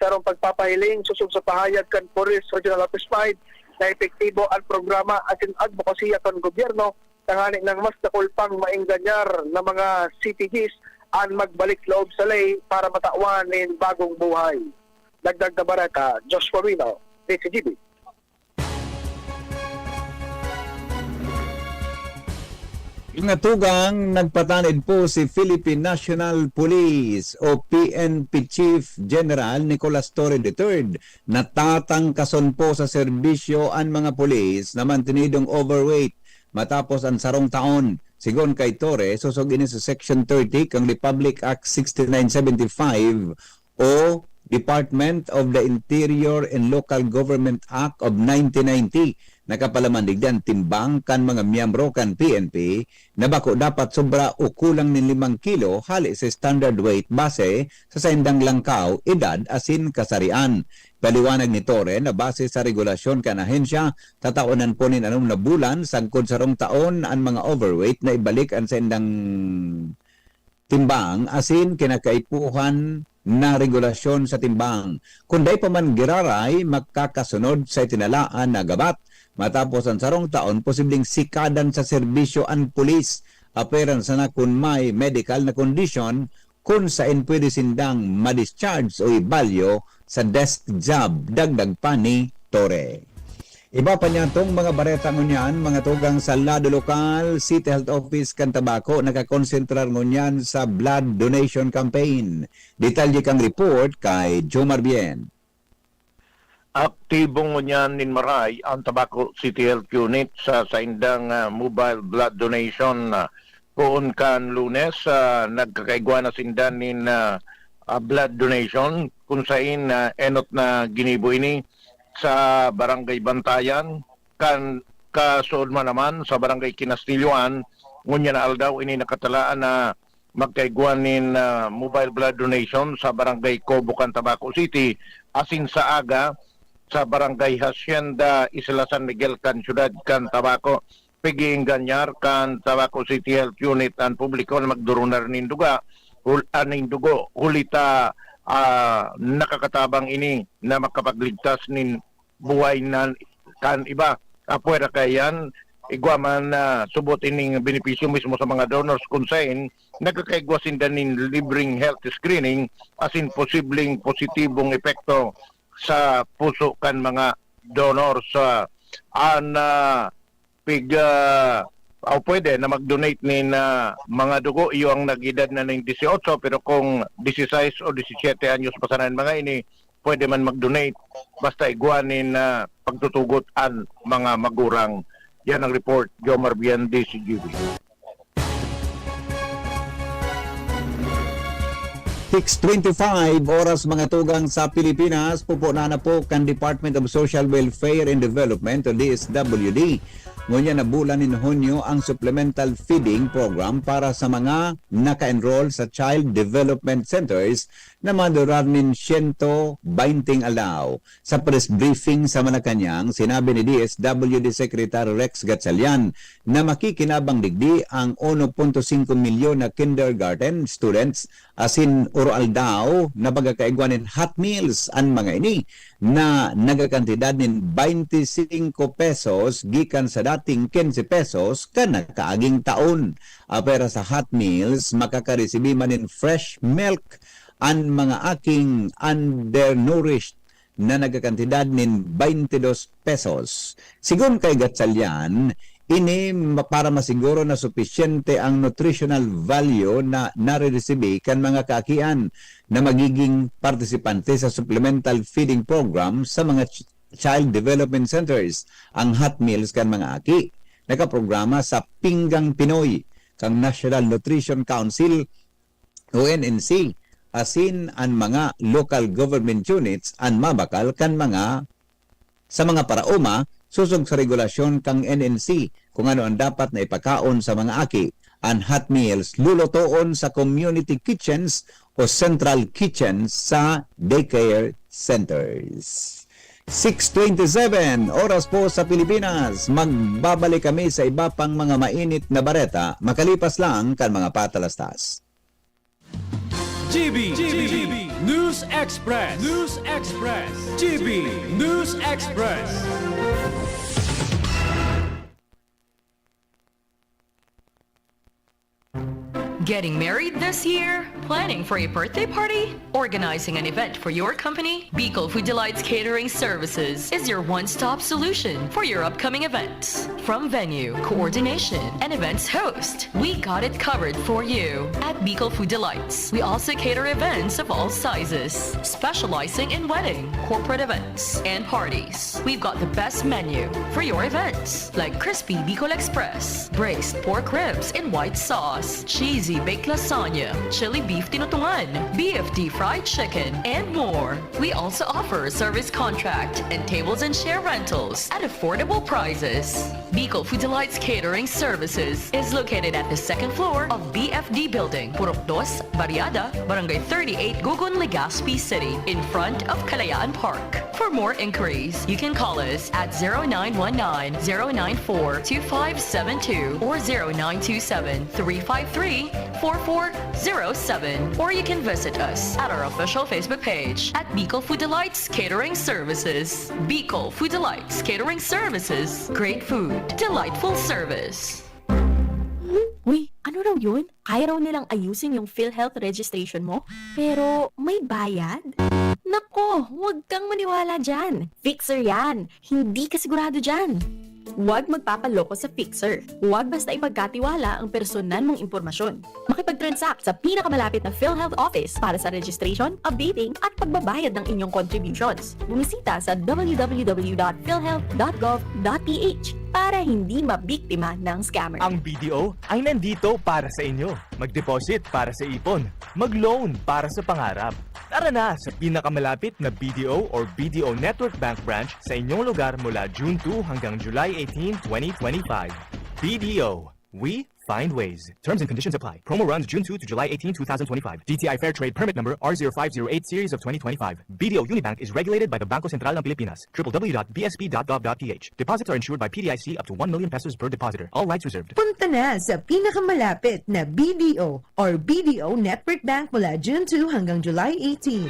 sarong pagpapahiling sosog sa pahayag kan Police Regional Office five na epektibo an programa asin adbokasiya kan gobyerno tanganing mas dakul pang maenganyar na mga C T Gs an magbalik loob sa ley para matawan nin bagong buhay. Dagdag na bareta, Josh Pomino, D C G B. Mga tugang, nagpatanid po si Philippine National Police o P N P Chief General Nicolas Torre the third. Natatangkason po sa serbisyo an mga pulis na mantinidong overweight matapos an sarong taon. Sigon kay Torre, sosog ini sa Section thirty kan Republic Act sixty-nine seventy-five o Department of the Interior and Local Government Act of nineteen ninety. Nakapalaman digdi an timbang kan mga miyembro kan P N P na bako dapat sobra o kulang nin limang kilo hale sa standard weight base sa saindang langkaw, edad asin kasarian. Paliwanag ni Torre na base sa regulasyon kan ahensya, tataonan po nin anom na bulan sagkod sarong taon an mga overweight na ibalik an saindang timbang asin kinakaipuhan na regulasyon sa timbang. Kun dai pa man giraray makakasunod sa itinalaan na gabat, matapos an sarong taon, posibleng sikadan sa serbisyo an pulis. Aperan sana kun may medical na kondisyon kun saen pwede sindang ma-discharge o ibalyo sa desk job, dagdag pa ni Torre. Iba pa niyatong mga bareta ngunyan, mga tugang sa lado lokal, City Health Office kan Tabaco nakakonsentrar ngunyan sa blood donation campaign. Detalye kang report kay Jomar Bien. Aktibo ngunyan nin maray ang Tabaco City Health Unit sa saindang ah, mobile blood donation. Ah, poon kan Lunes, ah, nagkakaigwa na sinda nin ah, ah, blood donation kung sain ah, enot na ginibo ini sa Barangay Bantayan, kan kasuod man naman sa Barangay Kinastilyoan. Ngunyan na aldaw ini nakatalaan na magkaigwa nin ah, mobile blood donation sa Barangay Cobo kan Tabaco City, asin sa aga sa Barangay Hacienda, Isla San Miguel kan siyudad kan Tabaco. Pig-iingganyar kan Tabaco City Health Unit an publiko na magdurunar nin duga, hul, ah, nin dugo, huli ta ah, nakakatabang ini na makapagligtas nin buhay na kan iba. Apwera kaiyan, igwa man na subot ining benepisyo mismo sa mga donors kun sain nagkakaigwa sinda nin libreng health screening asin posibleng positibong epekto sa puso kan mga donors. Ah, an ah, pig ah, o pwede na mag-donate nin ah, mga dugo, iyo ang nag-edad na nin dieciocho, pero kung dieciséis o diecisiete anyos pa sana an mga ini, pwede man mag-donate, basta igwa nin, ah, pagtutugot an mga magurang. Yan ang report, Jomar Bian, D C G B. Six twenty-five oras, mga tugang, sa Pilipinas. Pupunan na po kan Department of Social Welfare and Development o D S W D. Ngunyan na bulan nin Hunyo ang Supplemental Feeding Program para sa mga naka-enroll sa Child Development Centers na madurar nin siyento baynte aldaw. Sa press briefing sa Malacañang, sinabi ni D S W D Secretary Rex Gatchalian na makikinabang digdi ang uno punto singko milyon na kindergarten students asin oro-aldaw na magkakaigwa nin hot meals an mga ini na nagakantidad nin baynte singko pesos gikan sa dating quince pesos kan nakaaging taon. Apwera sa hot meals, makakaresibi man nin fresh milk an mga aking undernourished na nagkakantidad nin baynte dos pesos. Sigon kay Gatchalian, ini ma-, para masiguro na supisyente ang nutritional value na nariresibi kan mga kaakian na magiging partisipante sa supplemental feeding program sa mga ch-, child development centers, ang hot meals kan mga aki. Nakaprograma sa Pinggang Pinoy kan National Nutrition Council o N N C, asin an mga local government units an mabakal kan mga, sa mga paraoma, sosog sa regulasyon kan N N C kung ano an dapat na ipakaon sa mga aki. An hot meals lulutoon sa community kitchens o central kitchens sa daycare centers. Six twenty-seven, oras po sa Pilipinas. Magbabalik kami sa iba pang mga mainit na bareta makalipas lang kan mga patalastas. G B, G B, News Express, News Express, G B, News Express. Getting married this year? Planning for a birthday party? Organizing an event for your company? Bicol Food Delights Catering Services is your one-stop solution for your upcoming events. From venue, coordination, and events host, we got it covered for you. At Bicol Food Delights, we also cater events of all sizes, specializing in wedding, corporate events, and parties. We've got the best menu for your events, like crispy Bicol Express, braised pork ribs in white sauce, cheesy baked lasagna, chili beef tinutungan, B F D fried chicken, and more. We also offer service contract and tables and chair rentals at affordable prices. Bicol Food Delights Catering Services is located at the second floor of B F D Building, Purok Dos, Barriada, Barangay thirty-eight, Gogon, Legazpi City, in front of Kalayaan Park. For more inquiries, you can call us at zero nine one nine, zero nine four, two five seven two or zero nine two seven, three five three, four four zero seven, or you can visit us at our official Facebook page at Bicol Food Delights Catering Services. Bicol Food Delights Catering Services. Great food, delightful service. Uy, ano raw yun? Kaya raw nilang ayusin yung PhilHealth registration mo, pero may bayad? Nako, huwag kang maniwala dyan. Fixer yan. Hindi ka sigurado dyan. Huwag magpapaloko sa fixer. Huwag basta ipagkatiwala ang personal mong impormasyon. Makipag-transact sa pinakamalapit na PhilHealth office para sa registration, updating, at pagbabayad ng inyong contributions. Bumisita sa w w w dot philhealth dot gov dot p h para hindi mabiktima ng scammer. Ang B D O ay nandito para sa inyo. Mag-deposit para sa ipon. Mag-loan para sa pangarap. Tara na sa pinakamalapit na B D O or B D O Network Bank branch sa inyong lugar mula June two hanggang July eighteen, twenty twenty-five. B D O, we find ways. Terms and conditions apply. Promo runs June two to July eighteen, two thousand twenty-five. D T I Fair Trade Permit Number R zero five zero eight Series of twenty twenty-five. B D O Unibank is regulated by the Bangko Sentral ng Pilipinas. W W W dot B S P dot gov dot P H. Deposits are insured by P D I C up to one million pesos per depositor. All rights reserved. Punta na sa pinakamalapit na B D O or B D O Network Bank mula June two hanggang July eighteen.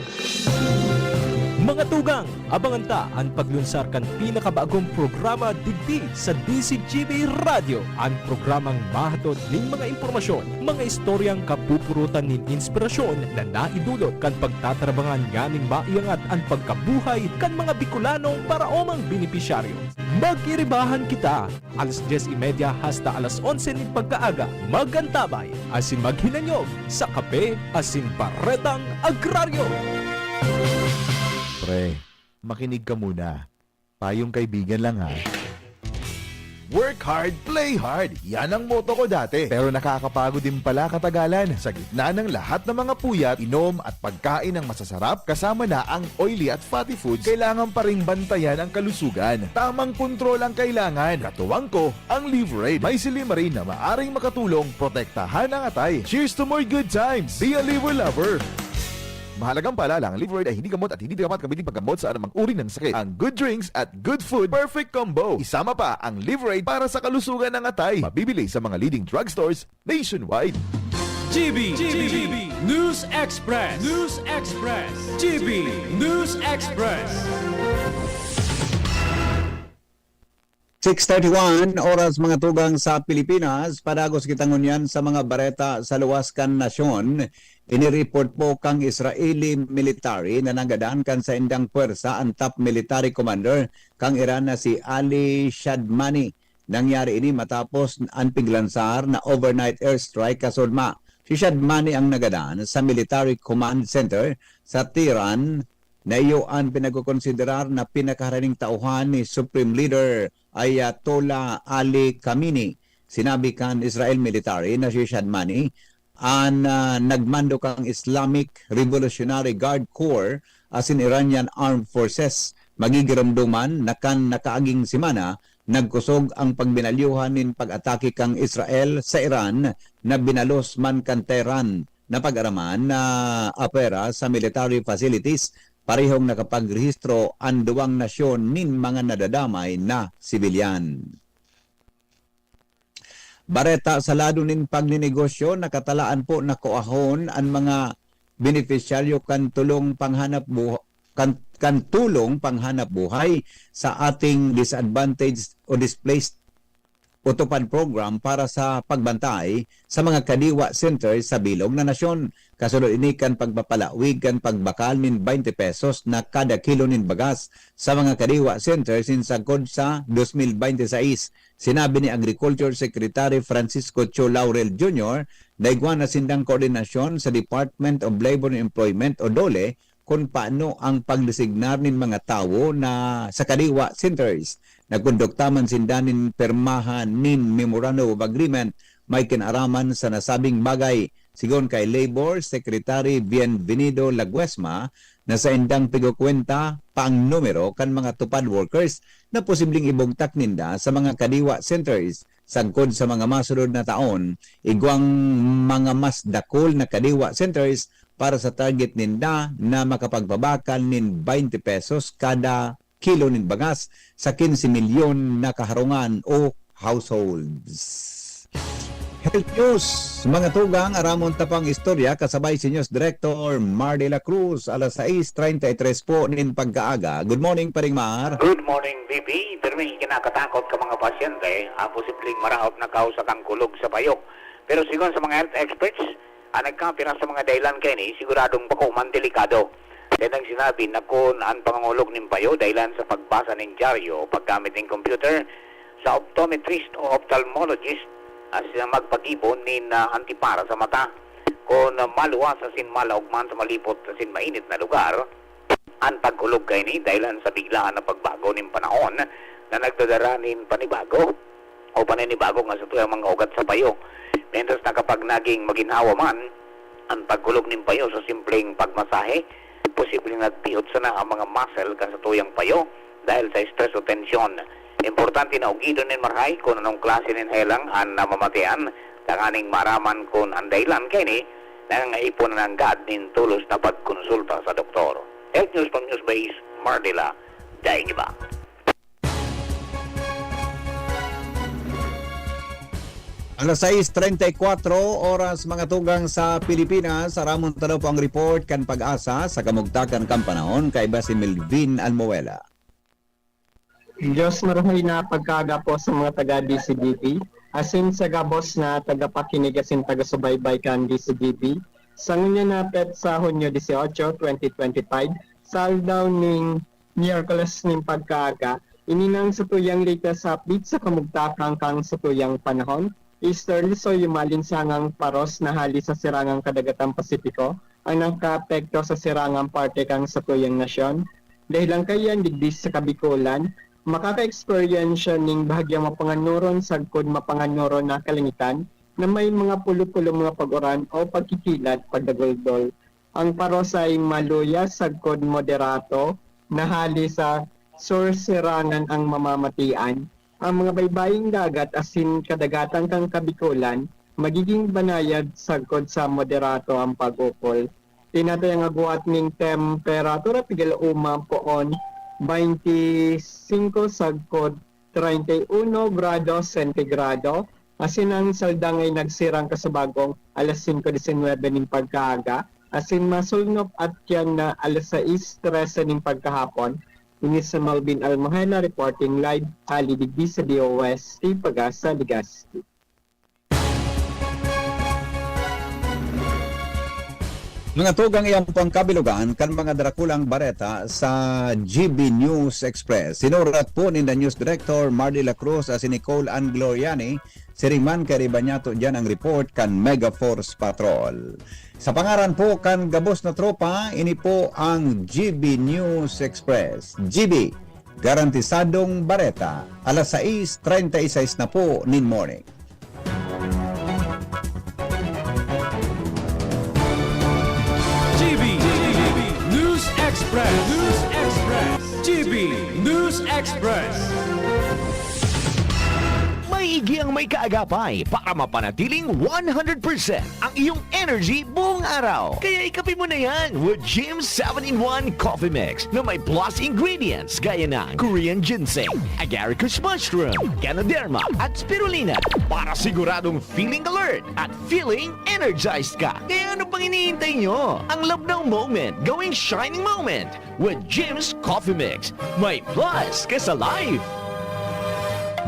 Mga tugang, abangan ta an paglunsar kan pinakabagong programa digdi sa D C G B Radyo, an programang mahatod nin mga impormasyon, mga istoryang kapupurutan nin inspirasyon na naidulot kan pagtatarabangan nganing maiangat an pagkabuhay kan mga Bicolanong paraomang benepisyaryo. Magiribahan kita, alas dyes y media hasta alas onse nin pagkaaga. Mag-antabay asin maghinanyog sa Kape asin Baretang Agraryo. Eh, makinig ka muna. Payong kaibigan lang, ha. Work hard, play hard. Yan ang motto ko dati. Pero nakakapagod din pala katagalan. Sa gitna ng lahat ng mga puyat, inom at pagkain ng masasarap, kasama na ang oily at fatty foods, kailangan pa ring bantayan ang kalusugan. Tamang kontrol ang kailangan. Katuwang ko, ang Livraid. May silymarin na maaring makatulong protektahan ang atay. Cheers to more good times! Be a Liver Lover! Mahalagang paalala, ang Livraid ay hindi gamot at hindi dapat gamitin paggamot sa anumang uri ng sakit. Ang good drinks at good food, perfect combo. Isama pa ang Livraid para sa kalusugan ng atay. Mabibili sa mga leading drugstores nationwide. G B, G B, News Express, News Express, G B, News Express. Six thirty-one, oras mga tugang sa Pilipinas. Padagos kita ngunyan sa mga bareta sa luwas kan nasyon. Inireport po kang Israeli military na nagadan kan saindang pwersa ang top military commander kang Iran na si Ali Shadmani. Nangyari ini matapos an piglansar na overnight airstrike kasudma. Si Shadmani ang nagadan sa Military Command Center sa Tehran na iyo an pinagkokonsiderar na pinakaharaning tauhan ni Supreme Leader Ayatollah Ali Khamenei. Sinabi kan Israel military na si Shadmani an ah, nagmando kan Islamic Revolutionary Guard Corps asin Iranian Armed Forces. Magigiromdoman na kan nakaaging semana, nagkusog ang pagbinalyuhan nin pag-atake kan Israel sa Iran na binalos man kan Tehran na pag-araman na apwera sa military facilities. Parehong nakapagrehistro an duwang nasyon nin mga nadadamay na sibilyan. Bareta sa lado nin pagninegosyo, nakatalaan po na kuahon an mga benepisyaryo kan tulong panghanap buhay kan, kan tulong panghanap buhay sa ating disadvantaged o displaced o TUPAD program para sa pagbantay sa mga kadiwa centers sa bilog na nasyon. Kasunod ini kan pagpapalawig kan pagbakal nin twenty pesos na kada kilo nin bagas sa mga kadiwa centers nin sagkod sa twenty twenty-six. Sinabi ni Agriculture Secretary Francisco Cho Laurel Junior na igwa na sindang koordinasyon sa Department of Labor and Employment o DOLE kun paano ang pagdesignar nin mga tawo na sa kadiwa centers. Nagkondukta man sinda nin pirmahan nin Memorandum of Agreement may kinaraman sa nasabing bagay. Sigon kay Labor Secretary Bienvenido Laguesma, na saindang pigkukwenta pa ang numero kan mga TUPAD workers na posibleng ibugtak ninda sa mga kadiwa centers. Sagkod sa mga masunod na taon, igwang mga mas dakul na kadiwa centers para sa target ninda na makapagpabakal nin twenty pesos kada kilo nin bagas sa quince milyon na kaharungan o households. Health News, mga tugang, aramon ta pang istorya kasabay si News Director Mar de la Cruz, alas sais treinta y tres po nin pagkaaga. Good morning, Paring Mar. Good morning, B B. Pirmi kinakatakot ka mga pasyente ang posibleng maraot na kausa kang kulog sa payo. Pero sigon sa mga health experts, ang nagkapira sa mga dahilan kaini siguradong bako man delikado. Kaya nang sinabi na kun ang pangangulog nin payo dahilan sa pagbasa nin dyaryo o paggamit nin computer, sa optometrist o ophthalmologist, as na magpagibo nin ah, antipara sa mata. Kun ah, maluwas asin malaog man sa malipot asin mainit na lugar, ang pagkulog kaini dahilan sa biglaan na pagbago nin panahon na nagdadara nin panibago o paninibago nga sa tuyang mga ugat sa payo. Mientras na kapag naging maginhawa man ang pagkulog nin payo sa simpleng pagmasahe, posibleng nagtiot sana ang mga muscle kan sa tuyang payo dahil sa stress o tensyon. Importante na ugidon nin marahay kun anong klase nin helang an namamatean, tanganing maaraman kun ang dahilan kaini nangangaipo na nanggad nin tolos na pagkonsulta sa doktor. Health News from News Base, Mardila, Daing Iba. Alas sais treinta y kuatro oras, mga tugang sa Pilipinas. Aramon ta daw po ang report kan Pag-asa sa kamugtakan kan panahon. Kaiba si Melvin Almuela. Diyos marahay na pagkaaga po sa mga taga D C D B, asin sa gabos na tagapakinig asin taga-subaybay kan D C D B. Sa ngunyan na petsa, Hunyo dieciocho, twenty twenty-five, sa aldaw ning Miyerkules ning pagkaaga, ini nang satuyang latest update sa kamugtakan kan satuyang panahon. Easterly, so yumalinsangang paros na hali sa sirangang kadagatan Pasipiko ang nakaapekto sa sirangang parte kan satuyang nasyon. Dahil ang kaiyan digdi sa Kabikolan, makaka-eksperyensya ning bahagyang mapanganuron sagkod mapanganuron na kalangitan na may mga pulo-pulo mga pag-uran o pagkikilat pagdaguldol. Ang paros ay maluya sagkod moderato na hali sa sursirangan ang mamamatian. Ang mga baybaying dagat asin kadagatan kan Kabikolan magiging banayad sagkod sa moderato ang pag-ukol. Tinatayang agwat ning temperatura, pigil uma poon, twenty-five sagkod treinta y uno grados sentigrado, asin ang saldang ay nagsirang kasabagong alas singko disinwebe nin pagkaaga, asin masulnop at kiyan na alas sais trese nin pagkahapon. Ini si Melvin Almohela reporting live hali digdi sa D O S T Pagasa, Legazpi. Mga tugang, iyan po ang kabilugan kan mga drakulang bareta sa G B News Express. Sinurat po ninda News Director Mardy La Cruz asin Nicole Ann Gloriani. Siring man, kairiba niyato diyan ang report kan Mega Force Patrol. Sa pangaran po kan gabos na tropa, ini po ang G B News Express. G B, garantisadong bareta. Alas sais treinta y seis na po nin morning. G B, G B News Express, News Express, G B News Express. Maigi ang may kaagapay para mapanatiling one hundred percent ang iyong energy buong araw. Kaya ikape mo na yan with Jim seven-in-one Coffee Mix na may plus ingredients gaya ng Korean ginseng, agaricus mushroom, ganoderma, at spirulina para siguradong feeling alert at feeling energized ka. Kaya ano pang hinihintay nyo? Ang love ng moment, gawing shining moment with Jim's Coffee Mix. May plus ka sa life!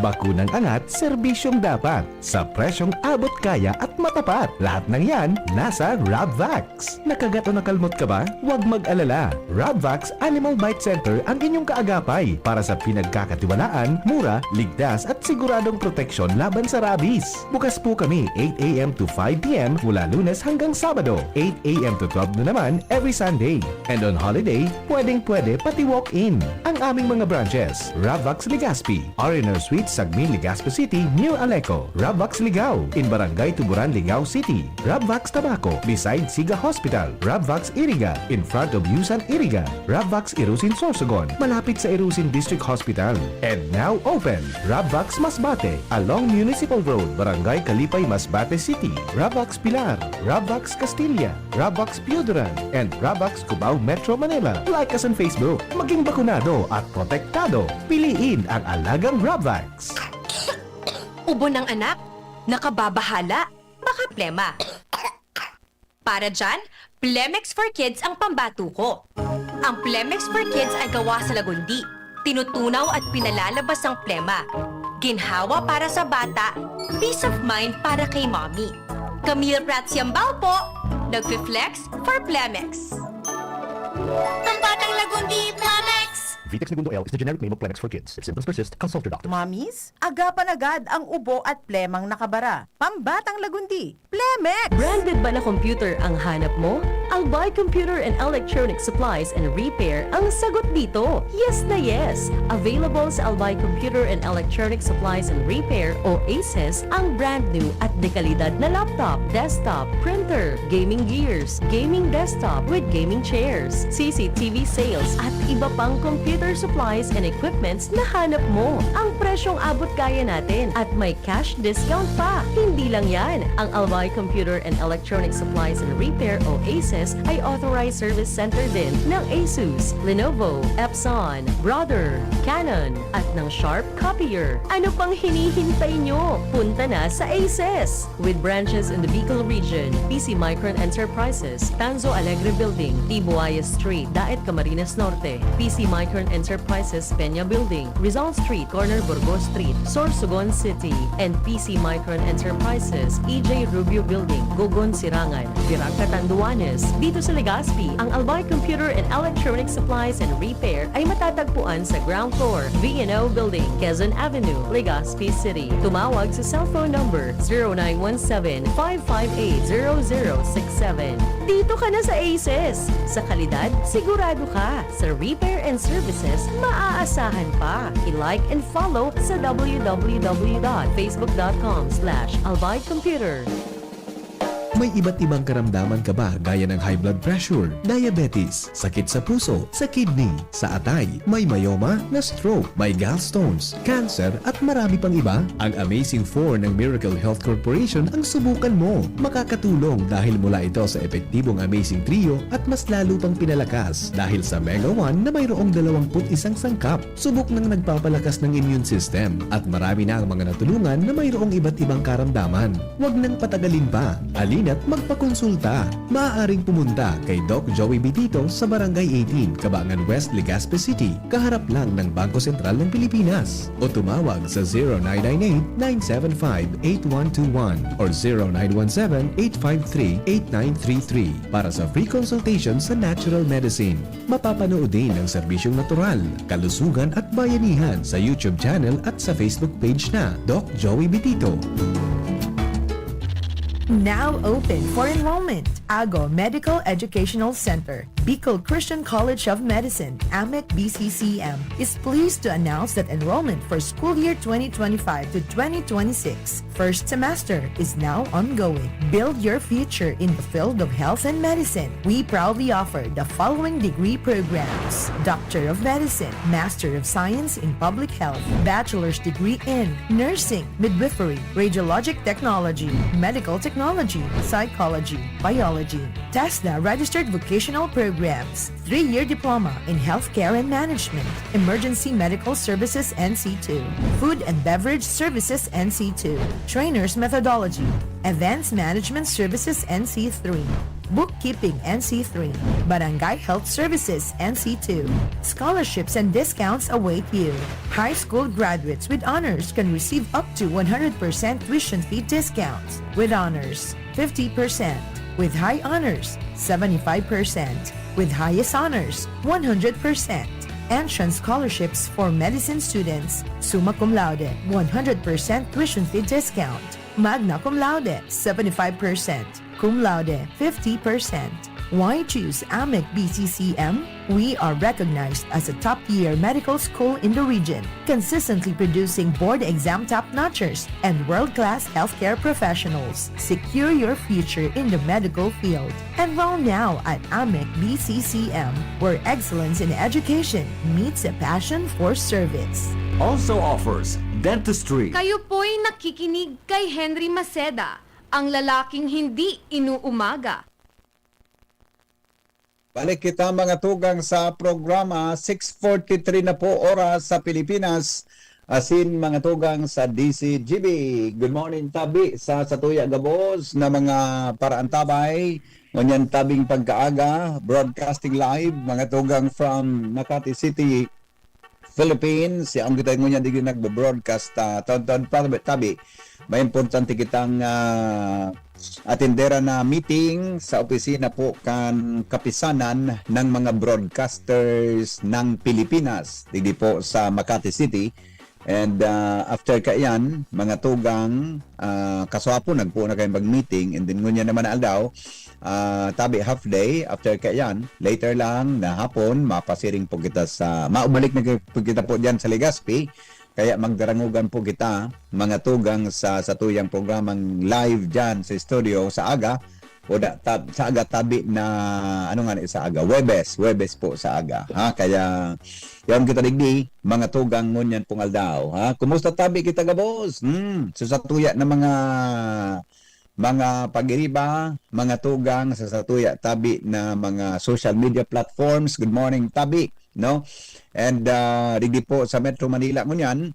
Bakunang angat, serbisyong dapat, sa presyong abot kaya at matapat. Lahat ng yan, nasa Rabvax. Nakagat o nakalmot ka ba? Huwag mag-alala. Rabvax Animal Bite Center ang inyong kaagapay para sa pinagkakatiwalaan, mura, ligtas at siguradong proteksyon laban sa rabies. Bukas po kami eight a m to five p m mula Lunes hanggang Sabado, eight a m to twelve noon naman every Sunday. And on holiday, pwedeng-pwede pati walk-in. Ang aming mga branches, Rabvax Legazpi, R and R Suite, Sagmin, Legazpi City, near Aleco, Rabvax Ligao, in Barangay Tuburan, Ligao City, Rabvax Tabaco, beside Siga Hospital, Rabvax Iriga, in front of Yusan Iriga, Rabvax Irusin Sorsogon, malapit sa Irusin District Hospital. And now open, Rabvax Masbate, along Municipal Road, Barangay Kalipay, Masbate City, Rabvax Pilar, Rabvax Castilla, Rabvax Pioduran, and Rabvax Cubao, Metro Manila. Like us on Facebook. Maging bakunado at protektado. Piliin ang alagang Rabvax. Ubo ng anak? Nakababahala? Baka plema. Para dyan, Plemex for Kids ang pambato ko. Ang Plemex for Kids ay gawa sa lagundi. Tinutunaw at pinalalabas ang plema. Ginhawa para sa bata, peace of mind para kay mommy. Camille Prats Yambao po, nagfi-flex for Plemex. Pambatang Lagundi, Plemex! Vitex Negundo L is the generic name of Plemex for Kids. If symptoms persist, consult your doctor. Mommies, agapan agad ang ubo at plemang nakabara. Pambatang Lagundi, Plemex! Branded ba na computer ang hanap mo? Albay Computer and Electronic Supplies and Repair ang sagot dito. Yes na yes! Available sa Albay Computer and Electronic Supplies and Repair o ACES ang brand new at dekalidad na laptop, desktop, printer, gaming gears, gaming desktop with gaming chairs, C C T V sales at iba pang computer supplies and equipments na hanap mo. Ang presyong abot kaya natin at may cash discount pa. Hindi lang yan, ang Albay Computer and Electronic Supplies and Repair o ACES ay authorized service center din ng Asus, Lenovo, Epson, Brother, Canon, at ng Sharp Copier. Ano pang hinihintay nyo? Punta na sa ACES! With branches in the Bicol region, P C Micron Enterprises, Tanzo Alegre Building, T Buaya Street, Daet, Camarines Norte, P C Micron Enterprises Peña Building, Rizal Street, corner Burgos Street, Sorsogon City, and P C Micron Enterprises, E J Rubio Building, Gogon, Sirangan, Virac, Catanduanes. Dito sa Legazpi, ang Albay Computer and Electronic Supplies and Repair ay matatagpuan sa ground floor, V and O Building, Quezon Avenue, Legazpi City. Tumawag sa cellphone number zero nine one seven, five five eight, zero zero six seven. Dito ka na sa Aces! Sa kalidad, sigurado ka! Sa repair and services, maaasahan pa! I-like and follow sa w w w dot facebook dot com slash albay computer. May iba't ibang karamdaman ka ba gaya ng high blood pressure, diabetes, sakit sa puso, sa kidney, sa atay, may myoma, na-stroke, may gallstones, cancer at marami pang iba? Ang Amazing four ng Miracle Health Corporation ang subukan mo. Makakatulong dahil mula ito sa epektibong Amazing Trio at mas lalo pang pinalakas dahil sa Mega one na mayroong dalawampu't isang sangkap. Subok nang nagpapalakas ng immune system at marami na ang mga natulungan na mayroong iba't ibang karamdaman. Huwag nang patagalin pa. Halina't magpakonsulta. Maaaring pumunta kay Doc Joey Bitito sa Barangay eighteen, Cabangan West, Legazpi City, kaharap lang ng Bangko Sentral ng Pilipinas. O tumawag sa zero nine nine eight, nine seven five, eight one two one or zero nine one seven, eight five three, eight nine three three para sa free consultation sa natural medicine. Mapapanood din ang serbisyong natural, kalusugan at bayanihan sa YouTube channel at sa Facebook page na Doc Joey Bitito. Now open for enrollment. Ago Medical Educational Center, Bicol Christian College of Medicine, AMEC B C C M, is pleased to announce that enrollment for school year twenty twenty-five to twenty twenty-six first semester is now ongoing. Build your future in the field of health and medicine. We proudly offer the following degree programs: Doctor of Medicine, Master of Science in Public Health, Bachelor's degree in Nursing, Midwifery, Radiologic Technology, Medical Technology, Psychology, Biology, TESDA registered vocational programs, three-year diploma in healthcare and management, emergency medical services N C two, food and beverage services N C two, trainer's methodology, events management services N C three, bookkeeping N C three, barangay health services N C two. Scholarships and discounts await you. High school graduates with honors can receive up to one hundred percent tuition fee discounts. With honors, fifty percent. With high honors, seventy-five percent. With highest honors, one hundred percent. Entrance scholarships for medicine students, summa cum laude, one hundred percent tuition fee discount. Magna cum laude, seventy-five percent. Cum laude, fifty percent. Why choose AMEC B C C M? We are recognized as a top-tier medical school in the region, consistently producing board exam top-notchers and world-class healthcare professionals. Secure your future in the medical field. Enroll now at AMEC B C C M, where excellence in education meets a passion for service. Also offers dentistry. Kayo po'y nakikinig kay Henry Maceda, ang lalaking hindi inuumaga. Balik kita, mga tugang, sa programa. Six forty-three na po oras sa Pilipinas, asin mga tugang sa D Z G B. Good morning, tabi sa satuya gabos na mga paraantabay. Ngunyan, tabing pagkaaga, broadcasting live, mga tugang, from Makati City, Philippines. Yaon kita ngunyan digdi nagbo-broadcast, ah, taon-taon pa, tabi. May importante kitang, ah, atendera na meeting sa opisina po kan Kapisanan ng mga Broadcasters ng Pilipinas, digdi po sa Makati City. And, ah, after kaiyan, mga tugang, ah, kaswapon, nagpoon na kayong mag-meeting. And then, ngunyan naman na aldaw, ah, tabi half day. After kaiyan, later lang na hapon, mapasiring po kita sa, maubalik na po kita po dyan sa Legazpi. Kaya magdarangogan po kita, mga tugang, sa satuyang programang live dyan sa studio sa aga. O da, tab, sa aga tabi na, ano nga ni sa aga? Webes, Webes po sa aga. Ha? Kaya, yaon kita digdi, mga tugang ngunyan pong aldaw. Ha? Kumusta tabi kita gabos? Hmm, so satuya na mga, mga pag-iriba, mga tugang sa satuya tabi na mga social media platforms. Good morning, tabi, no? And, ah, digdi po sa Metro Manila ngunyan,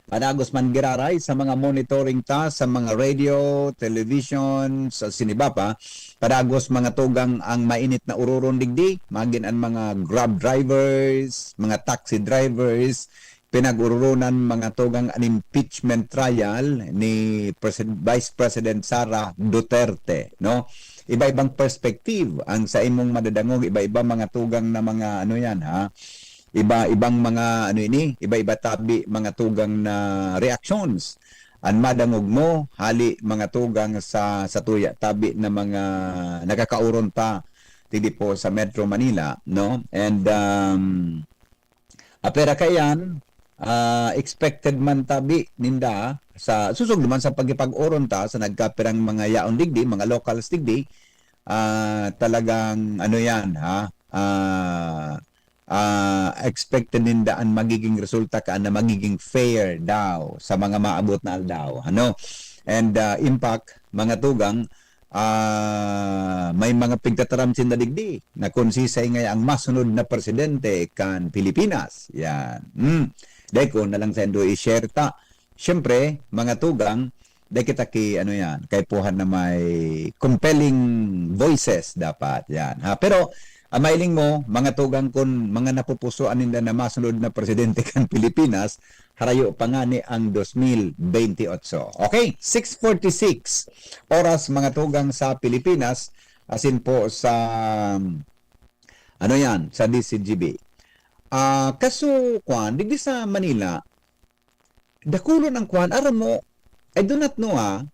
Padagos man giraray sa mga monitoring ta sa mga radio, television, sa siniba pa. Padagos mga tugang ang mainit na ururon digdi, magin ang mga Grab drivers, mga taxi drivers, pinag-ururonan mga tugang an impeachment trial ni Presid-, Vice President Sara Duterte, no? Iba-ibang perspective ang sa imong madadangog, iba-iba mga tugang na mga ano yan, ha? Iba-ibang mga ano ini, iba-iba tabi mga tugang na reactions. An madangog mo, hali mga tugang sa, sa tuya tabi na mga nakakauron ta, tidi po sa Metro Manila, no? And, um, apera kaiyan, ah, expected man tabi ninda sa susog naman sa pagkipag-oron ta sa nagkapirang mga yaon digdi, mga locals digdi, ah, talagang ano yan, ha? Ah, ah, expected ninda an magiging resulta ka na magiging fair daw sa mga maabot na aldaw, ano? And, ah, in fact, mga tugang, ah, may mga pigtataram sinda digdi na kun sisay ngaya ang masunod na presidente kan Pilipinas. Yan. Hmm. Dai ko na lang saindo i-share ta. Siyempre, mga tugang, dai kita ki, ano yan, kaipuhan na may compelling voices dapat. Yan. Ha? Pero, ang mailing mo, mga tugang, kun mga napupusuan ninda na masunod na presidente kan Pilipinas, harayo pa ngani ang dos mil bente otso. Okay, six forty-six oras, mga tugang, sa Pilipinas, asin po sa, ano yan, sa D Z G B. Ah, kaso, kwan, digdi sa Manila, dakulon ang kwan, aram mo, I do not know, ah,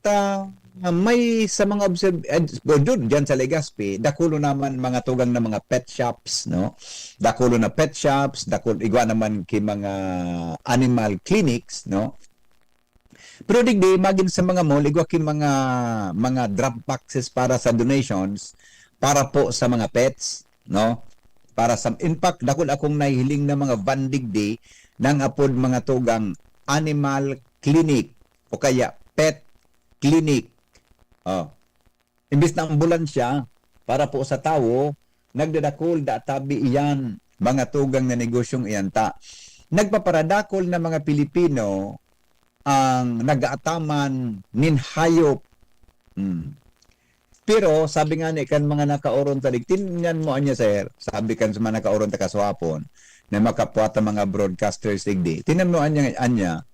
ta, may sa mga observ-, eh, well, dun, dyan sa Legazpi, dakulon naman mga tugang na mga pet shops, no? Dakulon na pet shops, dakul-, igwa naman ki mga animal clinics, no? Pero digdi, magin sa mga mall, igwa ki mga, mga drop boxes para sa donations, para po sa mga pets, no? Para sa, in fact, dakul akong nahihiling na mga van digdi nang apod mga tugang animal clinic o kaya pet clinic. Oh. Imbis na ambulansya para po sa tawo, nagdadakul da tabi iyan, mga tugang na negosyong iyan ta. Nagpaparadakul na mga Pilipino ang nag-aataman nin hayop. Hmm. Pero sabi nga ni kan mga nakaoron ta digdi, "Tingnan mo anya, sir." Sabi kan sa mga nakaoron ta kasuhapon na makapwa ta mga broadcasters digdi, "Tingnan mo anya, anya,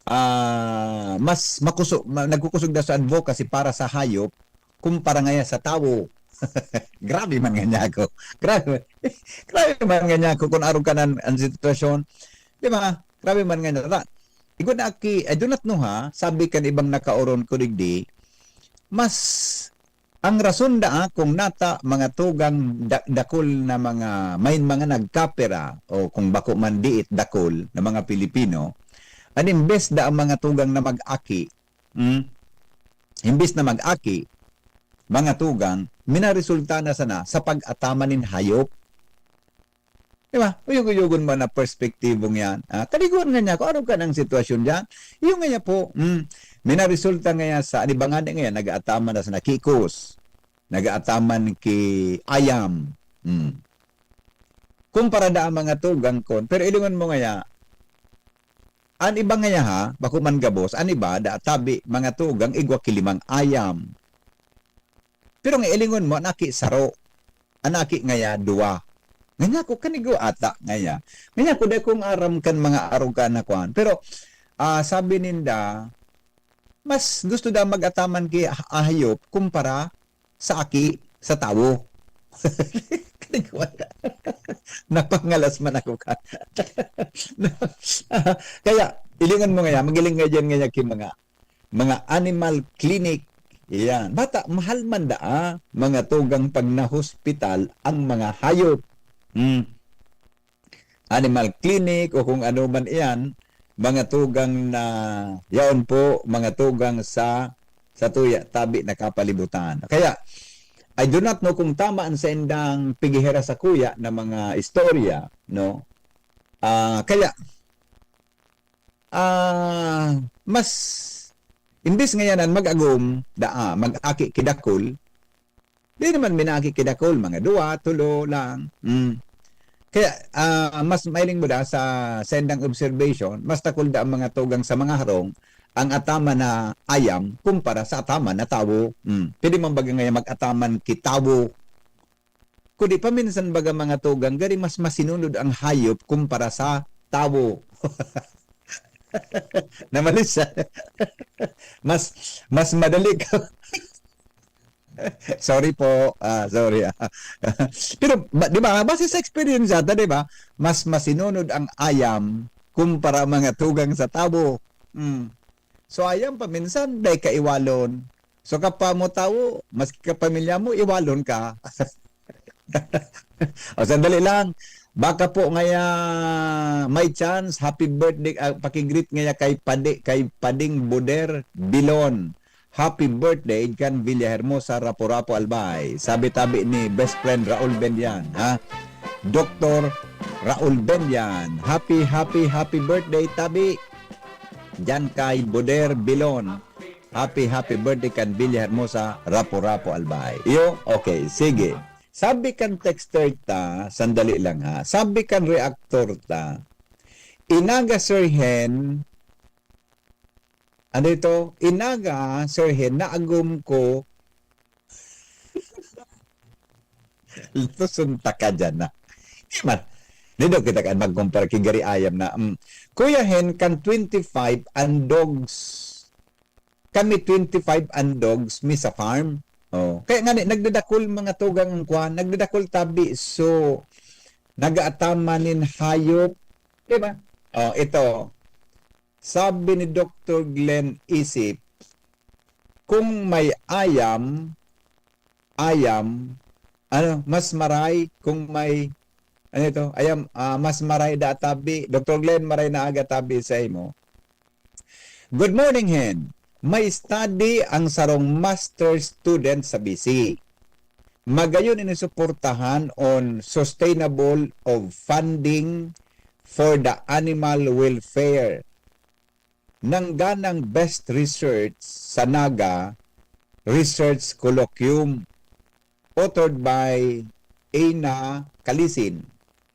ah, mas makuso-, ma-, nagkukusog na sa advocacy para sa hayop kumpara ngaya sa tawo." Grabe man nga niya ako. Grabe, grabe man nga niya ako kung arog ka na ang sitwasyon. Di ba? Grabe man nga niya. Igwa na aki, I do not know ha, sabi kan ibang nakaoron ko digdi, mas ang rason daa kung nata mga tugang da-, dakul na mga, may mga nagkapera o kung bako man diit dakul na mga Pilipino, an imbes da ang mga tugang na mag-aki, hmm, imbes na mag-aki, mga tugang, minaresulta na sana sa pag-ataman nin hayop. Di ba? Uyog-uyogon mo na perspektibong yan. Ah, kaliguan nga niya, kung ano ka ng sitwasyon dyan, yung nga niya po, mm, minaresulta nga yan sa, ano ba nga niya, nag-aataman na sa nakikos, nag-aataman ki ayam. Mm. Kumpara da ang mga tugang kon, pero ilingon mo nga ya, an iba nga ya ha, bako man gabos, an iba, da tabi, mga tugang, igwa ki limang ayam. Pero nga ilingon mo, an aki saro, an aki ngaya duwa. Ngaya ko, kanigo ata ngaya. Ngaya ko, dai kong aram kan mga arogan na kwan. Pero, ah, sabi ninda, mas gusto daw mag-ataman ki ah-, ahayop kumpara sa aki, sa tawo. Kanigo ata. Napangalas man ako ka. Kaya, ilingon mo ngaya, magiling nga dyan ngaya ki mga mga animal clinic. Iyan. Bata, mahal man daa, mga tugang pag nahospital ang mga hayop. Hmm. Animal clinic o kung ano man iyan, mga tugang na, yaon po, mga tugang sa, sa tuya, tabi na kapalibutan. Kaya, I do not know kung tama ang saindang pigihera sa kuya na mga istorya, no? Ah, kaya, ah, mas, imbis ngayanan mag-agom, daa, mag-aki ki dakul, di naman minaki ki dakul, mga duwa, tulo lang. Mm. Kaya, ah, mas mailing mo da sa sendang observation, mas takul da ang mga tugang sa mga harong ang ataman na ayam kumpara sa ataman na tawo. Mm. Pwede man baga ngayon mag-ataman ki tawo. Kundi paminsan baga mga tugang, gari mas masinunod ang hayop kumpara sa tawo. Namalis siya. Mas, mas madali ka. Sorry po. Ah, sorry, ah. Pero, ba, di ba, base sa experience ata, di ba? Mas masinunod ang ayam kumpara mga tugang sa tawo. Mm. So, ayam paminsan, dai kaiwalon. So, kapwa mo tawo, maski kapamilya mo, iwalon ka. O, sandali lang. Baka po ngaya may chance, happy birthday, ah, paki-greet ngaya kay Padi-, kay Pading Boder Bilon. Happy birthday kan Villahermosa, Rapu-Rapu, Albay. Sabi tabi ni best friend Raul Bendian, ha? Doktor Raul Bendian, happy, happy, happy birthday, tabi. Diyan kay Boder Bilon. Happy, happy birthday kan Villahermosa, Rapu-Rapu, Albay. Iyo? Okay, sige. Sabi kan texter ta, sandali lang ha. Sabi kan reactor ta, "Inaga, Sir Hen," ano ito? "Inaga, Sir Hen, naagom ko." Lutuson ta ka dyan na. Di man. Di daw kita kan magkumpara ki gari ayam na, mm. Kuya Hen, kan twenty-five an dogs, kami twenty-five an dogs, mi sa farm. Oh. Kaya nga ni, nagdadakul mga tugang ang kwan, nagdadakul tabi. So, nagaataman nin hayop. Di ba? Oh, ito. Sabi ni Doktor Glenn Isip, kung may ayam, ayam, ano, mas maray kung may, ano ito, ayam, ah, mas maray da tabi. Doktor Glenn, maray na aga tabi sa imo. Good morning, Hen. May study ang sarong master student sa B C. Magayon ini suportahan on sustainable of funding for the animal welfare. Nangganang best research sa Naga Research Colloquium, authored by Eina Kalisin.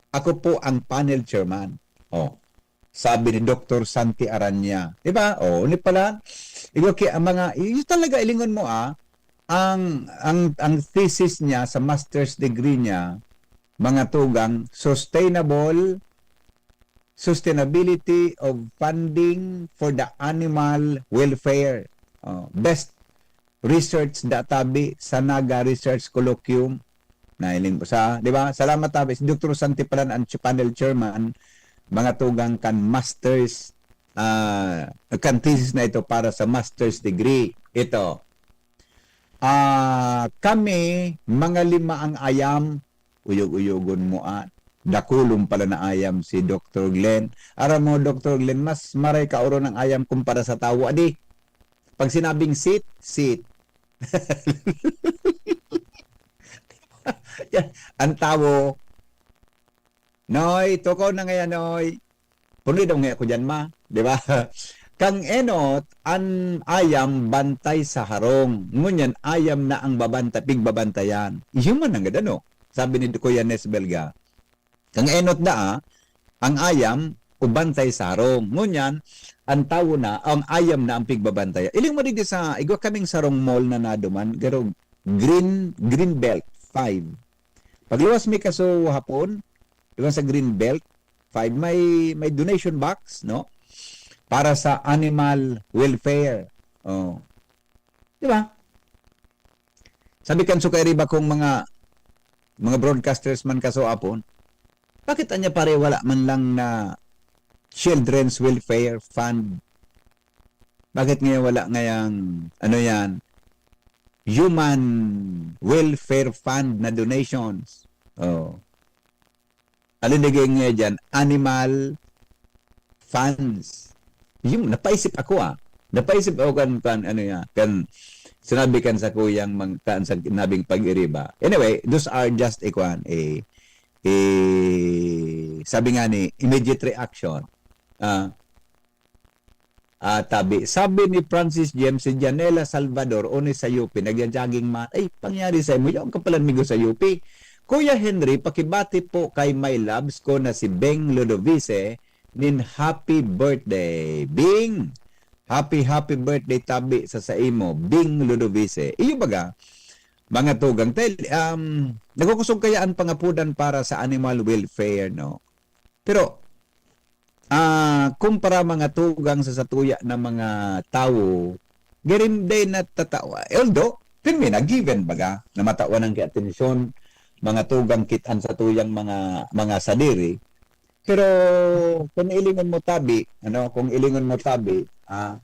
Ako po ang panel chairman. Oh, sabi ni Doktor Santi Aranya. Di ba? Oh, ni pala, igwa ki-, ang mga, yun talaga, ilingon mo, ah, ang, ang, ang thesis niya sa master's degree niya, mga tugang, sustainable, sustainability of funding for the animal welfare. Oh, best research da tabi sa Naga Research Colloquium. Nahiling ko sa, di ba? Salamat tabi. Si Doktor Santi pala ang ch-, panel chairman, mga tugang kan masters, ah, kan thesis na ito para sa master's degree. Ito, ah, kami, mga lima ang ayam, uyog-uyogon mo, ah. Dakulon pala na ayam si Doktor Glenn. Aram mo, Doktor Glenn, mas maray ka oro ng ayam kumpara sa tawo. Adi, pag sinabing sit, sit. Yan, ang tawo, "Noy, tukaw na ngayon, Noy." Punoy daw nga ako dyan, ma. Di ba? Kang enot, an ayam bantay sa harong. Ngunyan, ayam na ang babanta-, pigbabantayan. Iyo man nanggad, ano? Sabi ni Kuya Nes Belga. Kang enot na, ah, ang ayam, ubantay sa harong. Ngunyan, ang tawo na, ang ayam na ang pigbabantayan. Iling mo digdi sa, igwa kaming sarong mall na naduman, garong Green, Green Belt five. Pagluwas mi kaso hapon, iwan sa Green Belt five, may, may donation box, no? Para sa animal welfare. Oh. Di ba? Sabi kan suka riba kung mga, mga broadcasters man kaso apon, bakit anya pare wala man lang na Children's Welfare Fund? Bakit ngayon wala ngayang, ano yan, Human Welfare Fund na donations? Oh. Alin lagi nga dyan? Animal funds. Yung napaisip ako, ah. Napaisip ako kan, kan ano yan, kan sinabi kan sa kuyang mang-, kan sa nabing pag-iriba. Anyway, those are just a kwan, a, a, sabi nga ni, immediate reaction. Ah, ah, tabi. Sabi ni Francis James, si Janela Salvador, o ni sa U P, nagya-jogging man. Ay, pangyari sa imo, yaon ka pala migo sa U P. Kuya Henry, pakibati po kay my loves ko na si Beng Ludovice nin happy birthday. Bing, happy, happy birthday tabi sa saimo, Bing Ludovice. Iyo baga, mga tugang, tel-, um, nagkukusog kaya an pangapodan para sa animal welfare, no? Pero, ah, kumpara mga tugang sa satuya na mga tawo, girimday na tatawa. Although, pirmi na, given baga, na matawan ang kiatensyon, mga tugang kit-an sa tuyang mga, mga sadiri. Pero, kung ilingon mo tabi, ano, kung ilingon mo tabi, ah,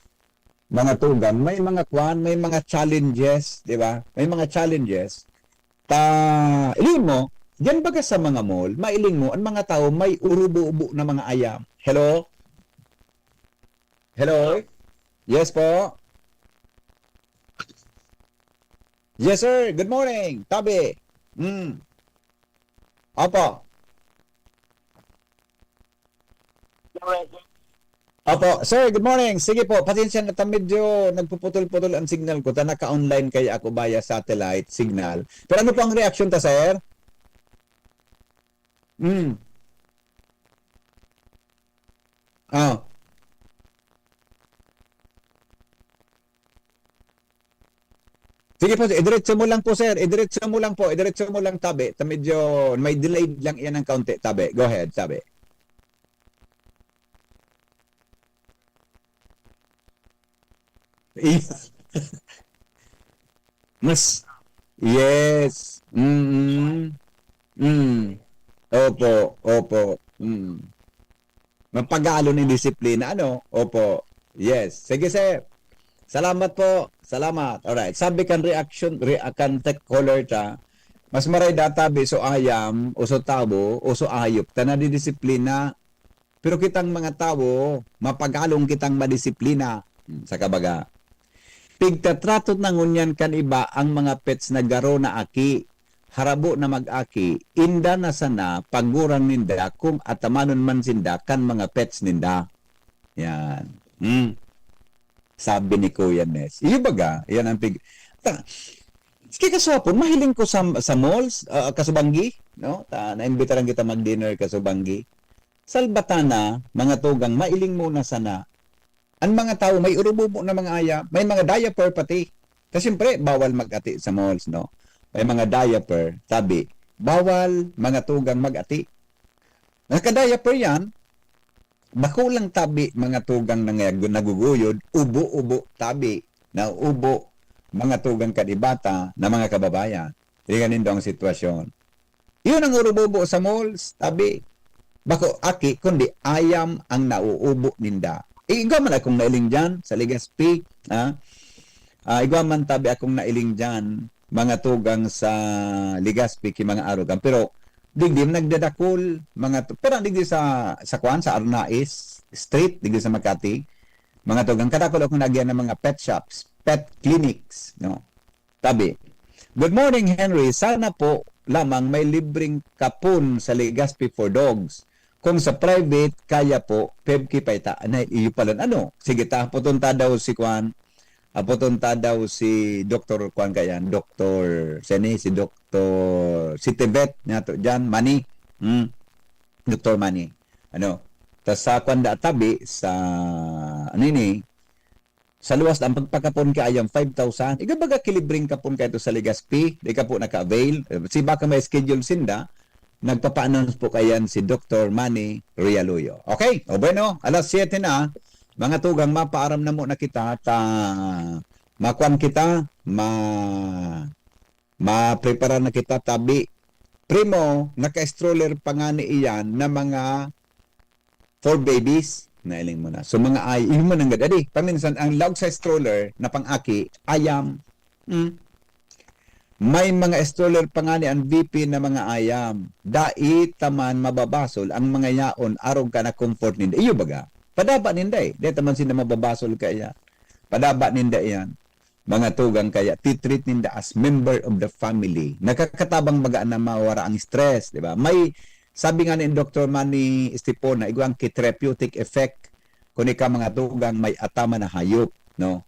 mga tugang, may mga kwan, may mga challenges, di ba? May mga challenges. Ta, iling mo, diyan baga sa mga mall, mailing mo, ang mga tao may urubo-ubo na mga ayam. Hello? Hello? Yes po? Yes, sir. Good morning. Tabi. Mm. Opo. Opo. Sir, good morning. Sige po, pasensya na ta, medyo nagpuputol-putol ang signal ko, ta naka-online kaya ako via satellite signal. Pero ano po ang reaksyon ta, sir? Hmm. Ah. Sige po, idiretso mo lang po, sir. Idiretso mo lang po. Idiretso mo lang, tabi. Ta medyo may delayed lang iyan ng kaunti, tabi. Go ahead, tabi. Iya. Mas, yes. Mm. Mm. Opo, opo. Mm. Mapagalon nin disiplina, ano? Opo. Yes. Sige, sir. Salamat po. Salamat. Alright. Sabi kan reaction, re-, kan tech caller ta, mas maray data bi so ayam, o so tawo, o so hayop, ta nadidisiplina. Pero kitang mga tawo, mapagalon kitang madisiplina. Hmm, sa kabaga. Pigtatrato na ngunyan kan iba ang mga pets na garo na aki, harabo na mag-aki, inda na sana paguran ninda kung atamanon man sinda kan mga pets ninda. Yan. Hmm. Sabi ni Kuya Nes. Iyo baga, yan ang pig-, ta-, sige, kaswapon, mahiling ko sa, sa malls, ah, kasubanggi, no? Ta, naimbitaran kita mag-dinner kasubanggi. Salbatana, mga tugang, mailing muna sana. Ang mga tawo, may urububo na mga aya, may mga diaper pati. Kasi siyempre, bawal mag-ati sa malls, no? May mga diaper, tabi. Bawal, mga tugang, mag-ati. Naka-diaper yan, bako lang tabi, mga tugang na nga-, naguguyod, ubo-ubo tabi, nauubo, mga tugang kadibata na mga kababayan. Tingnan nindo ang sitwasyon. Iyon ang urububo sa malls, tabi. Bako aki, kundi ayam ang nauubo ninda. Igwa man akong nailing dyan sa Legazpi, ha? Ah, igwa man tabi akong nailing dyan, mga tugang sa Legazpi, ki mga arugan. Pero, digdi nagdadakol, mga tu-, pero digdi sa, sa kwan, sa Arnaiz Street, digdi sa Makati, mga tugang, kadakol akong nagyan ng mga pet shops, pet clinics, no? Tabi. Good morning, Henry. Sana po lamang may libreng kapon sa Legazpi for dogs. Kung sa private, kaya po, pwede pa ita. Anay, iyo pala. Ano? Sige, ta, apoton ta daw si kwan. Apoton ta daw si Doktor Kwan kayan. Doktor, sini, si Doktor, si Tibet, nga to, dyan, Mani. Hmm. Doktor Mani. Ano? Tas sa kwan da tabi, sa, ano ini, sa luwas na ang pagpakapon ki ayam, five thousand. Iga baga kilibreng kapon kaito sa Legazpi, di ka po naka-avail. Eh, si baka may schedule sinda, nagpapa-announce po kayan si Doktor Manny Rialuyo. Okay? O bueno, alas siyete na, mga tugang, mapaaram na muna kita, ta, makuan kita, ma-, maprepara na kita, tabi. Primo, naka-stroller pa nga ni iyan na mga four babies, nailing mo na. So, mga ay, iyo man ang gad-, adi, paminsan, ang laog sa stroller na pang-aki, ayam. Hmm. May mga stroller pa nga ni ang V P na mga ayam. Dai ta man mababasol ang mga yaon, arog ka na comfort ninda. Iyo baga, padaba ninda eh. Dai ta man sinda mababasol kaya. Padaba ninda iyan. Mga tugang kaya, titreat ninda as member of the family. Nakakatabang baga na mawara ang stress, di ba? May, sabi nga ni Doktor Manny Estipona, igwa ang ki therapeutic effect kung ika mga tugang may ataman na hayop, no?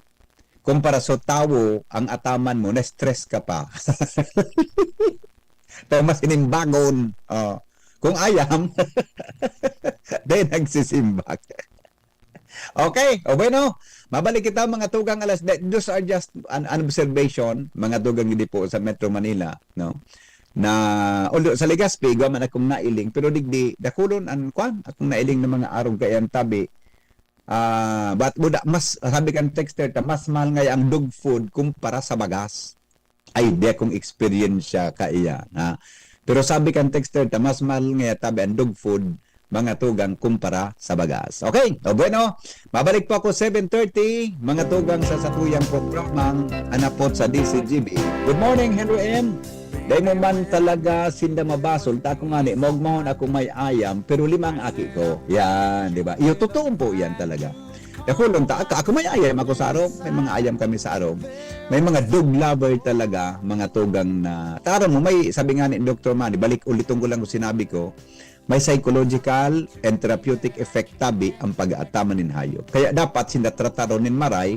Kumpara sa tawo, ang ataman mo, na-stress ka pa. Pero masinimbagon. Oh. Kung ayam, dahil nagsisimbag. Okay, o bueno, mabalik kita mga tugang alas de-, those are just an, an observation, mga tugang didi po sa Metro Manila, no? Na, although sa Legazpi, igwa man akong nailing, pero digdi, dakulon an, kwan, akong nailing na mga arog kaiyan tabi. Ah, but, buda, mas, sabi kan texter ta, mas mahal ngaya ang dog food kumpara sa bagas. Ay, di akong eksperyensya kaiyan, ha? Pero sabi kan texter ta, mas mahal ngaya tabi ang dog food, mga tugang, kumpara sa bagas. Okay, o bueno, mabalik po ako seven thirty, mga tugang, sa satuyang programang Anapot sa D C G B. Good morning, Henry M. Dai mo man talaga sinda mabasol, ta ako ngani, maogmahon ako may ayam, pero lima ang aki ko. Yan, di ba? Iyo, totoo po yan talaga. Dakulon ta, ako, ako may ayam ako sa arog, may mga ayam kami sa arog. May mga dog lover talaga, mga tugang na, tara mo, may sabi nga ni Doktor Manny, balik uliton ko lang kung sinabi ko, may psychological and therapeutic effect tabi ang pag-aataman nin hayop. Kaya dapat sinda trataron nin maray,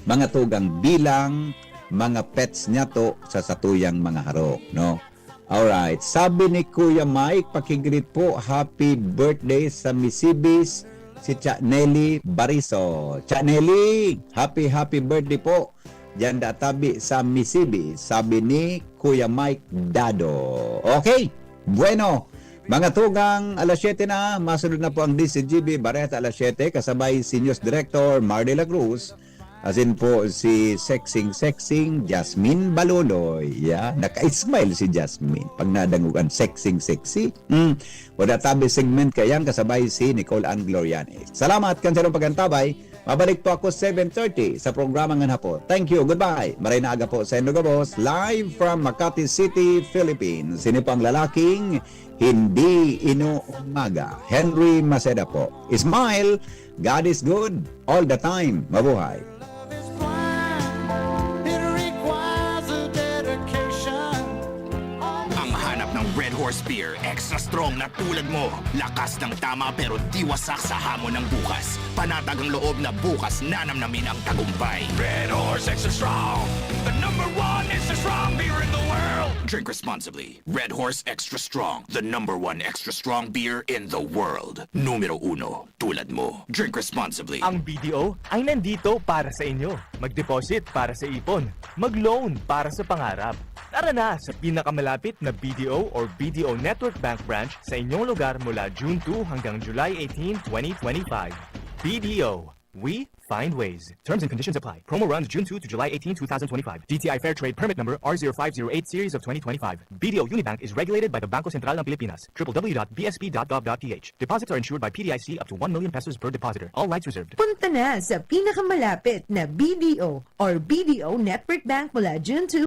mga tugang, bilang mga pets niyato sa satuyang mga harok, no? Alright. Sabi ni Kuya Mike, paki-greet po, happy birthday sa Misibis, si Cha Nelly Bariso. Cha Nelly, happy, happy birthday po. Diyan da tabi sa Misibis, sabi ni Kuya Mike Dado. Okay. Bueno, mga tugang, alas siyete na, masunod na po ang D C G B, Bareta alas siyete, kasabay si News Director Mar de la Cruz, asin po si Sexing Sexing, Jasmine Baluloy. Yeah, naka-smile si Jasmine pag nadangog an Sexing Sexy. Mm. Wada tabi segment kaiyan, kasabay si Nicole Ann Gloriani. Salamat kan sarong pag-antabay. Mabalik po ako seven thirty sa programang An Hapot. Thank you. Goodbye. Maray na aga po sa indo gabos. Live from Makati City, Philippines. Sino po ang lalaking hindi inuumaga? Henry Maceda po. Smile. God is good all the time. Mabuhay. Love is blind. It requires a dedication. Ang hanap ng Red Horse Beer, extra strong na tulad mo. Lakas ng tama pero di wasak sa hamon ng bukas. Panatag ang loob na bukas nanamnamin ang tagumpay. Red Horse Extra Strong, the number one extra strong beer in the world. Drink responsibly. Red Horse Extra Strong, the number one extra strong beer in the world. Numero uno, tulad mo. Drink responsibly. Ang B D O ay nandito para sa inyo. Mag-deposit para sa ipon. Mag-loan para sa pangarap. Tara na sa pinakamalapit na B D O or B D O Network Bank branch sa inyong lugar mula June two hanggang July eighteen, twenty twenty-five. B D O, we find ways. Terms and conditions apply. Promo runs June two to July eighteen, two thousand twenty-five. D T I Fair Trade Permit Number R zero five zero eight Series of twenty twenty-five. B D O Unibank is regulated by the Bangko Sentral ng Pilipinas. W W W dot B S P dot gov dot P H. Deposits are insured by P D I C up to one million pesos per depositor. All rights reserved. Punta na sa pinakamalapit na B D O or B D O Network Bank mula June two